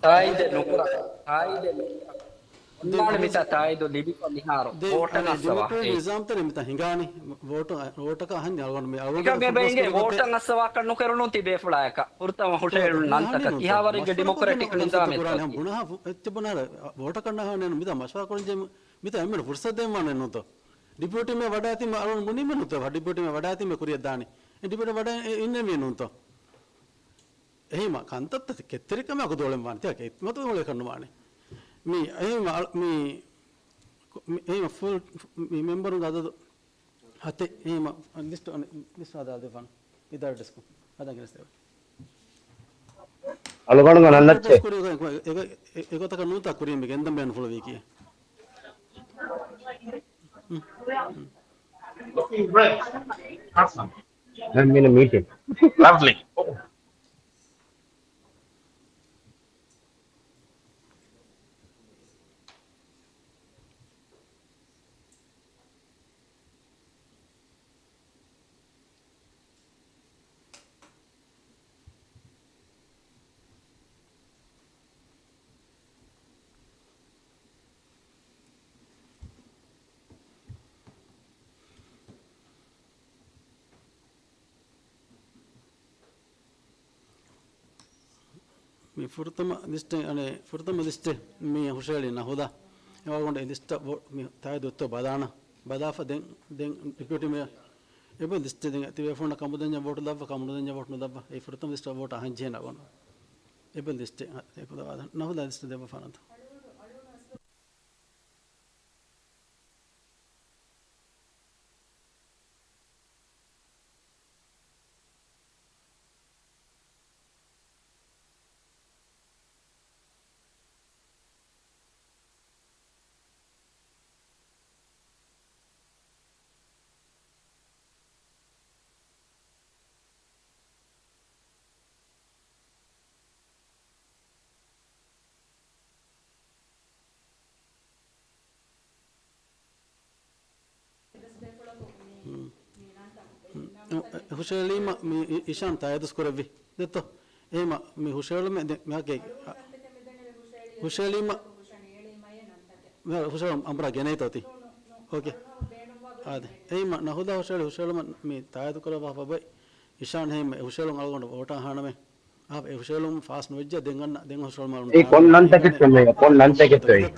ތާއީދެއް ނުކުރާ. ތާއީދެއް ނުކުރާ. އޮންނާނެ މިތާ ތާއީދު ލިބިފަ މިހާރު. ވޯޓަށް އައްސަވާ. ނިޒާމްތައް މިތާ ހިނގާނީ. ވޯޓަށް، ވޯޓަކަށް އަހަން އަޅުގަނޑު މި އަޅުގަނޑު އެކަމަކު ވޯޓަށް އައްސަވާކަށް ނުކެރުނު ތިބޭފުޅާޔަކަށް. ފުރަތަމަ ހުށައެޅުނު ނަންތަކަށް. ކިހާވަރެއްގެ ޑިމޮކްރެޓިކް ނިޒާމެއްތޯ؟ ބުނާ އެއްޗެއް ބުނާ ވޯޓަކަށް ނަހާނެ މިތާ މަޝްވަރާ ކުރަންޖެ މިތާ އެންމެން ފުރުސަތު ދޭންވާނެ ނޫންތޯ؟ ޑިޕިއުޓީ މޭޔަރ ވަޑައިގަތީމަ އަޅުގަނޑު ބުނީމެއް ނޫންތޯ؟ ޑިޕިއުޓީ މޭޔަރ ވަޑައިގަތީމަ ކުރިއަށް ދާނީ. އެ ޑިޕިއުޓީ ވަޑައި އެ އިންނެވީ ނޫންތޯ؟ އެހީމަ ކަންތައްތައް ކެތްތެރިކަމާ ކުދޯޅެން ވާނެ. ތިޔަ ކެތްމަތު އުޅޭކަށް ނުވާނެ. މީ އެހީމަ އަޅު-، މީ ކޮ-، މި-، އެހީމަ ފުލް މި މެމްބަރުންގެ އަދަދު ހަތެއް. އެހީމަ ލިސްޓު އަނެ-، ލިސްޓު ހަދާދެއްވާނެ. އިދާރަ ޑެސްކު ހަދާ ގެނެސްދެވޭ. އަޅުގަނޑުގެ ނަންނައްޗޭ. ކުރި އެގޮ-، އެގޮ-، އެ-، އެގޮތަކަށް ނޫންތާ ކުރިން މި ގެންދަން ބޭނުންފުޅުވީކީ. އަމް، މިނަ މީޓިން. ލަވްލީ. މި ފުރަތަމަ ލިސްޓެއް، އަނެއް، ފުރަތަމަ ލިސްޓެއް މި ހުށަހެޅި ނަހުދާ. އެވަގުނޑު އެ ލިސްޓަށް ވޯ-، މި ތާއީދު އޮތްތޯ ބަލާނަ. ބަލާފަ ދެން، ދެން ޑިޕިއުޓީ މޭޔަރ އެބަ ލިސްޓެއް ދެން ތިބޭފުޅުންނަށް ކަމުދަންޏަށް ވޯޓު ލައްވާ، ކަމުދަންޏަށް ވޯޓު ނުލައްވާ. އެ ފުރަތަމަ ލިސްޓަށް ވޯޓް އަހަން ޖެހޭ ނަގަން. އެބަ ލިސްޓެއް، އެކުލަވާދަ. ނަހުދާ ލިސްޓް ދެއްވާ ފަނަތު. ހުށަހެޅީމަ މި އި-، އިޝާން ތާއީދު ކުރެއްވި. ދެއްތޯ؟ އެހެމަ މި ހުށަހެޅުމެއް ދެ-، މިހާރު ހުށަހެޅީމަ، މިހާރު ހުށަހެޅުން އަނބުރާ ގެނައިތޯ ތި؟ އޯކޭ. އާދެ. އެހެމަ ނަހުދާ ހުށަހެޅި ހުށަހެޅުމަށް މި ތާއީދު ކުރައްވާފަ ބައި. އިޝާން ހެމަ ހުށަހެޅުން އަޅުގަނޑު ވޯޓާ ހާނަމޭ. އާ، އެ ހުށަހެޅުން ފާސް ނުވެއްޖެ ދެން އަންނަ، ދެން ހުށަހެޅުމަށް އަޅުގަނޑު އެ ކޮން ނަންތަކެއްތޯ މޭޔަ؟ ކޮން ނަންތަކެއްތޯ އެ؟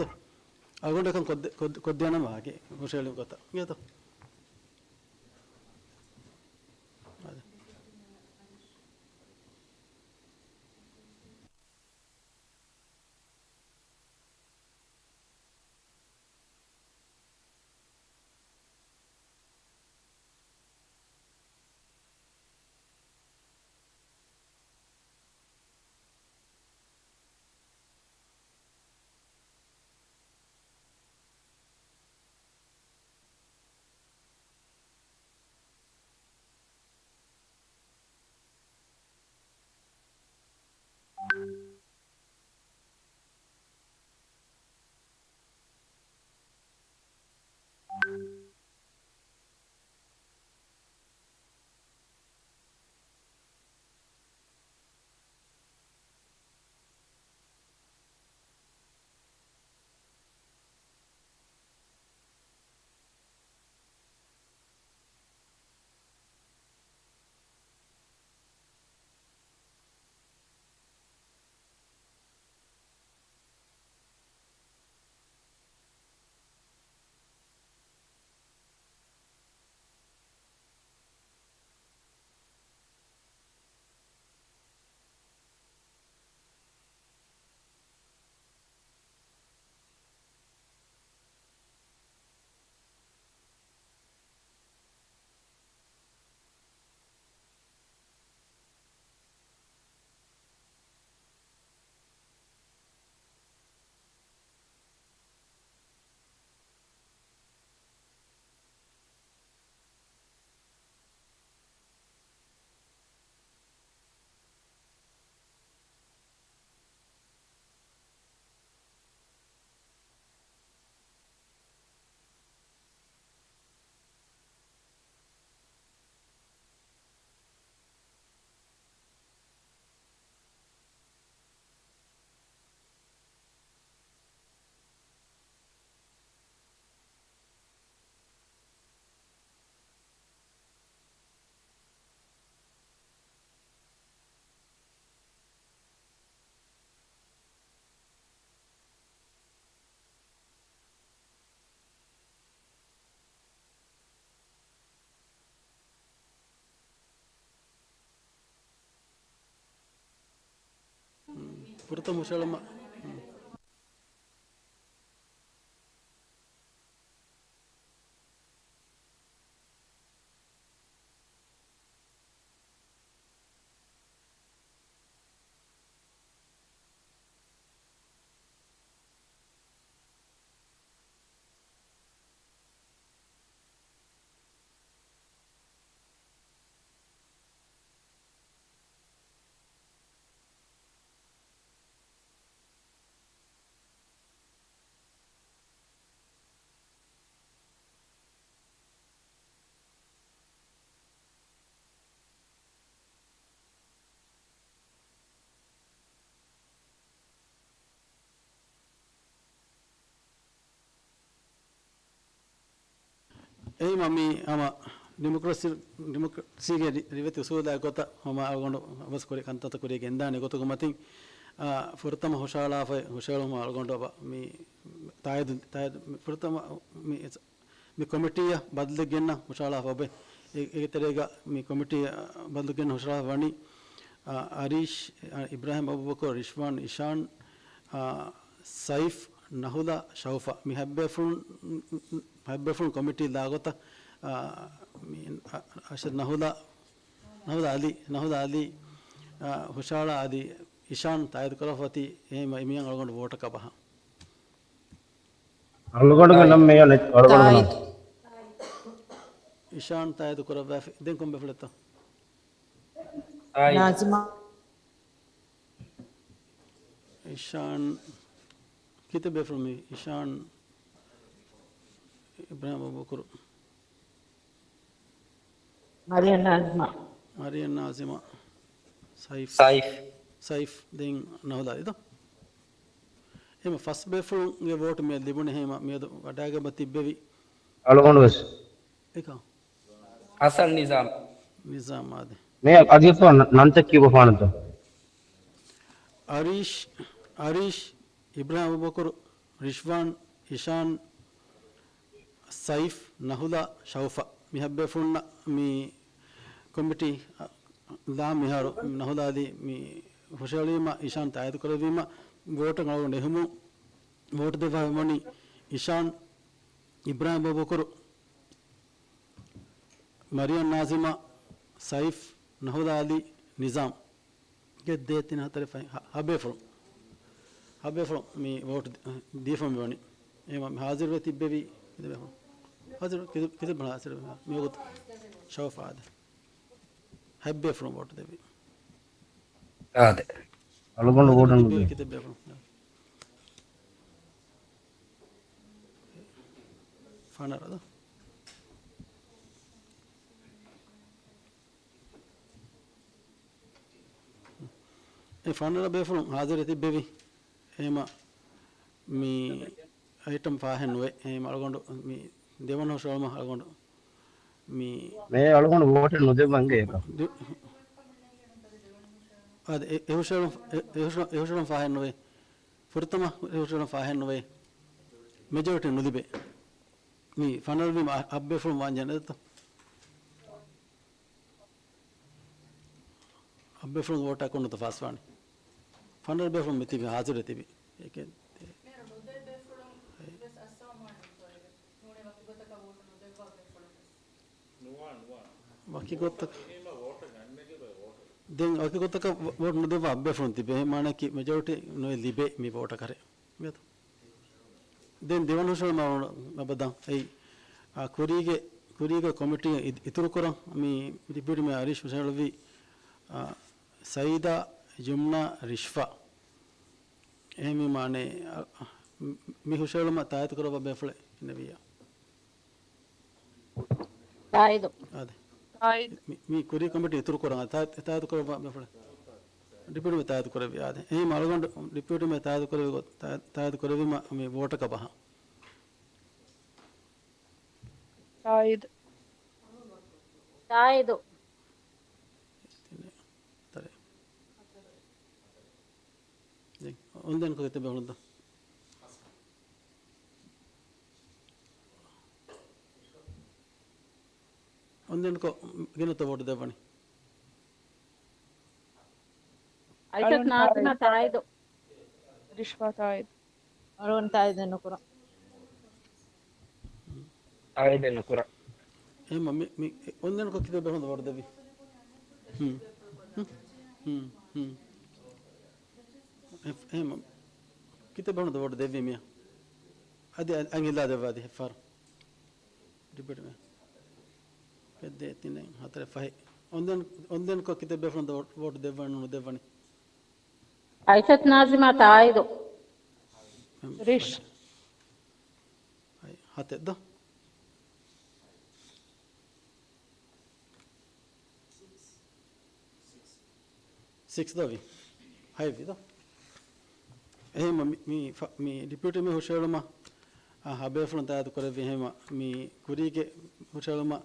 އަޅުގަނޑަކަށް ކޮށްދެ-، ކޮށް-، ކޮށްދޭނަމަ ވާކި ހުށަހެޅި ގޮތަށް. އިނގޭތޯ؟ އާދެ. ފުރަތަމަ ހުށަހެޅުމަށް. އެހީމަ މި ހަމަ ޑިމޮކްރަސީ، ޑިމޮކްރަސީގެ ރި-، ރިވެތި އުސޫލާ ގޮތަށް ހަމަ އަޅުގަނޑު އަވަސް ކުރި ކަންތައްތައް ކުރިޔަށް ގެންދާނެ ގޮތުގެ މަތިން، އާ، ފުރަތަމަ ހުށަހަޅާފައި ހުށަހެޅުމަށް އަޅުގަނޑު އަބަ މި ތާއީދު، ތާއީދު، މި ފުރަތަމަ މި، މި ކޮމިޓީއަށް ބަދަލެއް ގެންނަ ހުށަހަޅާފަ އޮބެ. އެ، އޭގެ ތެރޭގަ މި ކޮމިޓީއަށް ބަދަލު ގެންނަ ހުށަހަޅާފަ ވަނީ، އާ، އަރީޝް، އާ، އިބްރާހިމް އަބޫބަކުރު، ރިޝްވާން، އިޝާން، އާ، ސައިފް، ނަހުލާ، ޝައުފާ. މި ހަތްބޭފުޅުން، ހަތްބޭފުޅުން ކޮމިޓީ ލާގޮތަށް، އާ، މި، އަ-، އަށަ ނަހުލާ، ނަހުލާ އަލީ، ނަހުލާ އަލީ، އާ، ހުށަހަޅާ އަދި އިޝާން ތާއީދު ކުރައްވަތީ އެހެން އިމިއަން އަޅުގަނޑު ވޯޓަކަށް ބަހަން. އަޅުގަނޑުގެ ނަން މިއަން އަޅުގަނޑުގެ ނަން. ތާއީދު. އިޝާން ތާއީދު ކުރައްވާފި. ދެން ކޮން ބޭފުޅެއްތޯ؟ ނާޒިމާ. އިޝާން ކިތައް ބޭފުޅުން މި؟ އިޝާން، އިބްރާހިމް އަބޫބަކުރު. މަރިޔަން ނާޒިމާ. މަރިޔަން ނާޒިމާ. ސައިފް. ސައިފް. ސައިފް. ދެން ނަހުލާ އިދޯ. އެހެމަ ފަސް ބޭފުޅުންގެ ވޯޓު މިއަދު ލިބުނެ ހެމަ މިއަދު ވަޑާގެ ބަ ތިއްބެވި. އަޅުގަނޑު ވެސް. އެކާ. ހަސަން ނިޒާމް. ނިޒާމް އާދެ. މޭ އަގިފާ ނަންތައް ކިޔުއްވާފާނަތޯ؟ އަރީޝް، އަރީޝް، އިބްރާހިމް އަބޫބަކުރު، ރިޝްވާން، އިޝާން، ސައިފް، ނަހުލާ، ޝައުފާ. މި ހަތްބޭފުޅުންނަށް މި ކޮމިޓީ، އަ، ލާ މިހާރު ނަހުލާ އަލީ މި ހުށަހެޅީމަ، އިޝާން ތާއީދު ކުރެއްވީމަ، ވޯޓަށް އަޅުގަނޑު އެހުމުން ވޯޓު ދެއްވާ ވަނީ އިޝާން، އިބްރާހިމް އަބޫބަކުރު، މަރިޔަން ނާޒިމާ، ސައިފް، ނަހުލާ އަލީ، ނިޒާމް. ގެ ދޭ ތިން ހަތަރެއް ފަހެއް ހަ-، ހަބޭފުޅު. ހަބޭފުޅު މި ވޯޓު ދި-، ދީފަ މިވަނީ. އެހެމަ މި ހާޒިރުވެ ތިއްބެވީ ކިތައް ބޭފުޅު؟ ހާޒިރު ކިތައް، ކިތައް ބޭފުޅު ހާޒިރުވެ؟ މި ވަގުތު ޝައުފާ އާދެ. ހަތް ބޭފުޅުން ވޯޓު ދެއްވީ. އާދެ. އަޅުގަނޑު ވޯޓު ނުދޭ. ކިތައް ބޭފުޅު؟ ފަނަރަ ދޯ؟ އެ ފަނަރަ ބޭފުޅުން ހާޒިރެ ތިއްބެވި. އެހެމަ މި އައިޓަމް ފާހެއް ނުވޭ. އެހެމަ އަޅުގަނޑު މި ދެވަނަ ހުށަހެޅުމަށް އަޅުގަނޑު މި މޭ އަޅުގަނޑު ވޯޓެއް ނުދެއްވަން ގޭކަ. ދު-، އާދެ، އެ، އެ ހުށަހެޅުން، އެ، އެ ހުށަ-، އެ ހުށަހެޅުން ފާހެއް ނުވޭ. ފުރަތަމަ އެ ހުށަހެޅުން ފާހެއް ނުވޭ. މެޖޯރިޓީ ނުލިބޭ. މި ފަނަރަ ވީމަ އަ-، އަށް ބޭފުޅުން ވާންޖެހޭ ނެތްތަ؟ އަށް ބޭފުޅުން ވޯޓާ ކޮންނުތަ ފާސްވާނީ؟ ފަނަރަ ބޭފުޅުން މިތިބި ހާޒިރެ ތިބި. އޭގެ މޭރު ނުދޭ ބޭފުޅުން ވެސް އައްސަވާ މާނަ އެއްކޮށް އޭގެ. ނޫނޭ ވަކި ގޮތަކަށް ވޯޓު ނުދެއްވާ ބޭފުޅުން ވެސް. ނުވާ، ނުވާ. ވަކި ގޮތަކަށް. ދެން ވަކި ގޮތަކަށް ވޯ-، ވޯޓު ނުދެއްވާ އަށް ބޭފުޅުން ތިބޭ. އެ މާނައަކީ މެޖޯރިޓީ ނުވެ ލިބޭ މި ވޯޓަކަށް. ދެން ދެވަނަ ހުށަހެޅުމަށް އަބަދަށް އެއީ، އާ، ކުރީގެ، ކުރީގެ ކޮމިޓީ އި-، އިތުރުކުރަން މި ޑިޕިއުޓީ މޭޔަރ އަރީޝް ހުށަހެޅުއްވި، އާ، ސައީދާ، ޔުމްނާ، ރިޝްފާ. އެހެންވީމާ އަނެއް، އާ، މި ހުށަހެޅުމަށް ތާއީދު ކުރައްވާ ބޭފުޅެއް އިންނެވިއްޔާ. ތާއީދު. އާދެ. ތާއީދު. މި، މި ކުރީ ކޮމިޓީ އިތުރު ކުރަން. ތާ-، ތާއީދު ކުރައްވާ ބޭފުޅެއް. ޑިޕިއުޓީ މޭޔަރ ތާއީދު ކުރެއްވި. އާދެ. އެހެން އަޅުގަނޑު ޑިޕިއުޓީ މޭޔަރ ތާއީދު ކުރެއްވި ގޮތް، ތާ-، ތާއީދު ކުރެއްވީމަ މި ވޯޓަކަށް ބަހަން. ތާއީދު. ތާއީދު. ދެން އޮންލައިންކޮށް ކިތައް ބޭފުޅުންތޯ؟ އޮންލައިންކޮށް ގިނަތައް ވޯޓު ދެއްވަނީ؟ އައިޝަތު ނާޒިމާ ތާއީދު. ރިޝްފާ ތާއީދު. އަޅުގަނޑު ތާއީދެއް ނުކުރަން. ތާއީދެއް ނުކުރަން. އެހެން މި، މި އޮންލައިންކޮށް ކިތައް ބޭފުޅުން ވޯޓު ދެއްވީ؟ ހުން. ހުން. ހުން. ހުން. އެ-، އެހެން ކިތައް ބޭފުޅުން ވޯޓު ދެއްވީ މިއަށް؟ އަދި އަ-، އަންހެން ލާ ދެއްވާ އަދި އެއްފަހަރު. ޑިޕިއުޓީ މޭޔަރ. އެއް ދޭ ތިނެއް ހަތަރެއް ފަހެއް. އޮންލައިން، އޮންލައިންކޮށް ކިތައް ބޭފުޅުން ވޯޓު ދެއްވަން ނުދެއްވަނީ؟ އައިޝަތު ނާޒިމާ ތާއީދު. ރިޝް. ހަތް. ހަތެއް ދޯ؟ ސިކްސް ދޯ ވީ؟ ހަތް ވީ ދޯ؟ އެހެން މި، މި، މި ޑިޕިއުޓީ މޭޔަރ ހުށަހެޅުމަށް އާ، ހަބޭފުޅުން ތާއިދު ކުރެއްވި ހެމަ މި ކުރީގެ ހުށައެޅުމަށް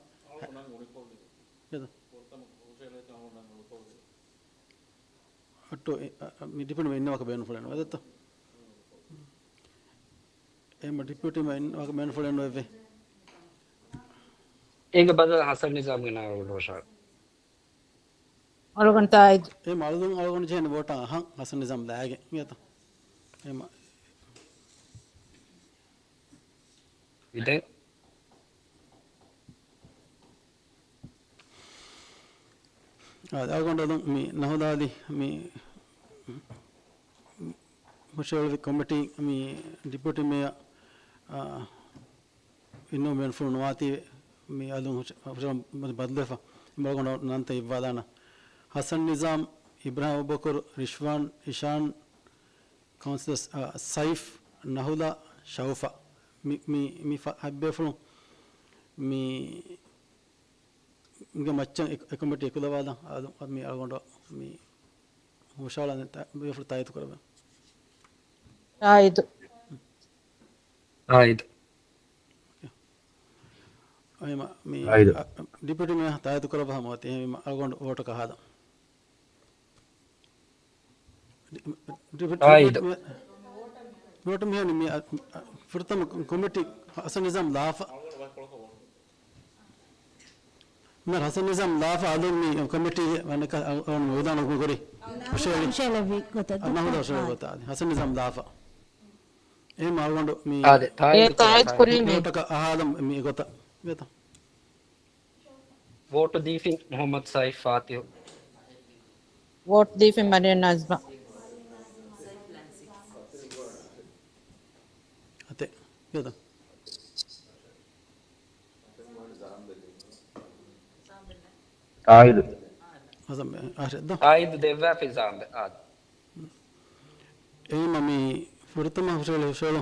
އައްޓު، އެ، އަ، އަ، މި ޑިޕިން މެ އިންނަވަކަ ބޭނުންފުޅެއް ނުވެދެއްތޯ؟ އެ މަ ޑިޕިއުޓީ މެ އިން ވަކަ މެންފުޅެއް ނުވެއްވޭ. އޭގެ ބަދަލު ހަސަން ނިޒާމްގެ ނާއިބު ހުށަހަޅު. އަޅުގަނޑު ތާއިދު. އެ މަ އަޅުގަނޑު އަޅުގަނޑު ޖެހޭނެ ވޯޓާ އަހަން ހަސަން ނިޒާމް ލާގެ އިނގޭތަ؟ އެ މަ އިދެން. އާ، އަޅުގަނޑު މި ނަހުލާލި މި ހުށަހެޅުވި ކޮމިޓީ މި ޑިޕިއުޓީ މޭޔަރ، އާ، އިންނަވަން މެންފުޅު ނުވާތީ މި އަލުން ހުށަ-، ހުށަހެޅުން ބަދަލުވެފަ. އަޅުގަނޑު ނަންތައް އިއްވާލާނަ. ހަސަން ނިޒާމް، އިބްރާހިމް އަބޫބަކުރު، ރިޝްވާން، އިޝާން، ކައުންސިލަރ، އަ، ސައިފް، ނަހުލާ، ޝައުފާ. މި، މި، މި ފަ-، ހަތް ބޭފުޅުން މީގެ މައްޗަށް އެ، އެ ކޮމިޓީ އެކުލަވާލަން. އަދު މި އަޅުގަނޑު މި ހުށަހަޅަން ތަ-، ބޭފުޅުން ތާއީދު ކުރައްވަން. ތާއީދު. ތާއީދު. އެހެމަ މި، ތާއީދު. އަ، ޑިޕިއުޓީ މޭޔަރ ތާއީދު ކުރައްވާ ހަމަ އޮތީ. އެހެންވީމަ އަޅުގަނޑު ވޯޓަކަށް ހާދަން. ޑި-، ޑިޕި-، ތާއީދު. ޑިޕިއުޓީ މޭ-، ވޯޓު މިހެން މި، އަ، އަ، ފުރަތަމަ ކޮ-، ކޮމިޓީ ހަސަން ނިޒާމް ލާފަ. މި ހަސަން ނިޒާމް ލާފަ އަލުން މި ކޮމިޓީ ވަނަކަ އަ-، އަ-، މި ވެދާނަ ކުރި. ހުށަހެޅި. ހުށަހެޅި ގޮތަށް އަ، ނަހުލާ ދައްކާ. ހުށަހެޅި ގޮތަށް. ހަސަން ނިޒާމް ލާފަ. އެހެމަ އަޅުގަނޑު މި އާދެ، ތާއީދު އެ ތާއީދު ކުރާ ކުރީމޭ. ވޯޓަކަށް އަހާލަން މި ގޮތަށް. ވޭތަ؟ ވޯޓު ދީފިން މުޙައްމަދު ސައިފް ފާތިހު. ވޯޓު ދީފިން މަރިޔަން ނާޒިމާ. އަތެއް. ވޭތަ؟ ތާއީދު. ހަސަން ބެ-، އާ، ދޯ. ތާއީދު ދެއްވާފި ޒާމްބެ. އާ. އެހެމަ މި ފުރަތަމަ ހުށަހެޅި ހުށަހެޅު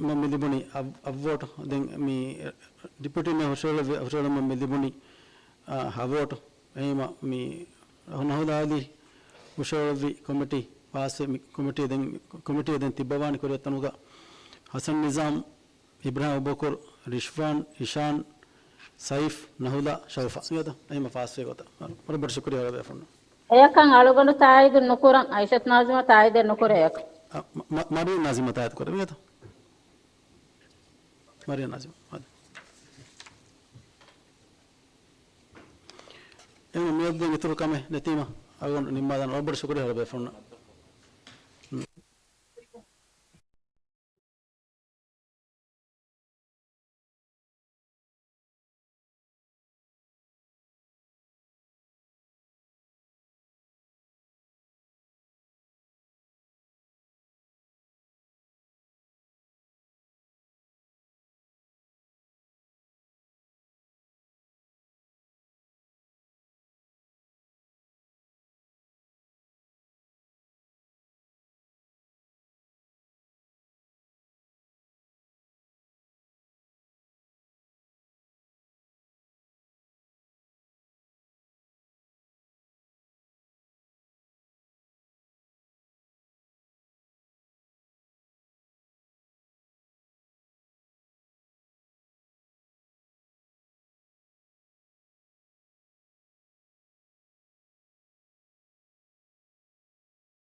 މަ މި ލިބުނީ އަށް، އަށް ވޯޓު. ދެން މި ޑިޕިއުޓީ މޭޔަރ ހުށަހެޅު-، ހުށަހެޅުމަށް މި ލިބުނީ، އާ، ހަ ވޯޓު. އެހެމަ މި ނަހުލާލީ ހުށަހެޅުއްވި ކޮމިޓީ ފާސްވެ، މި ކޮމިޓީ ދެން، ކޮމިޓީ ދެން ތިއްބަވާނެ ކުރިއަށް ތަނުގަ ހަސަން ނިޒާމް، އިބްރާހިމް އަބޫބަކުރު، ރިޝްވާން، އިޝާން، ސައިފް، ނަހުލާ، ޝައުފާ. އިނގޭތަ؟ އެހެމަ ފާސްވެ ގޮތަށް. ވަރަށް ބޮޑަށް ޝުކުރިއްޔާ ހަރަބޭފުން. އެޔަކަށް އަޅުގަނޑު ތާއީދު ނުކުރަން. އައިޝަތު ނާޒިމާ ތާއީދެއް ނުކުރޭ އެޔަކަށް. އަ، މަ-، މަ-، މަރިޔަން ނާޒިމާ ތާއީދު ކުރޭ. އިނގޭތަ؟ މަރިޔަން ނާޒިމާ. އާދެ. އެހެން މިއަދު ދެން އިތުރު ކަމެއް ނެތީމަ އަޅުގަނޑު ނިންމާލަން. ވަރަށް ބޮޑަށް ޝުކުރިއްޔާ ހަރަބޭފުން.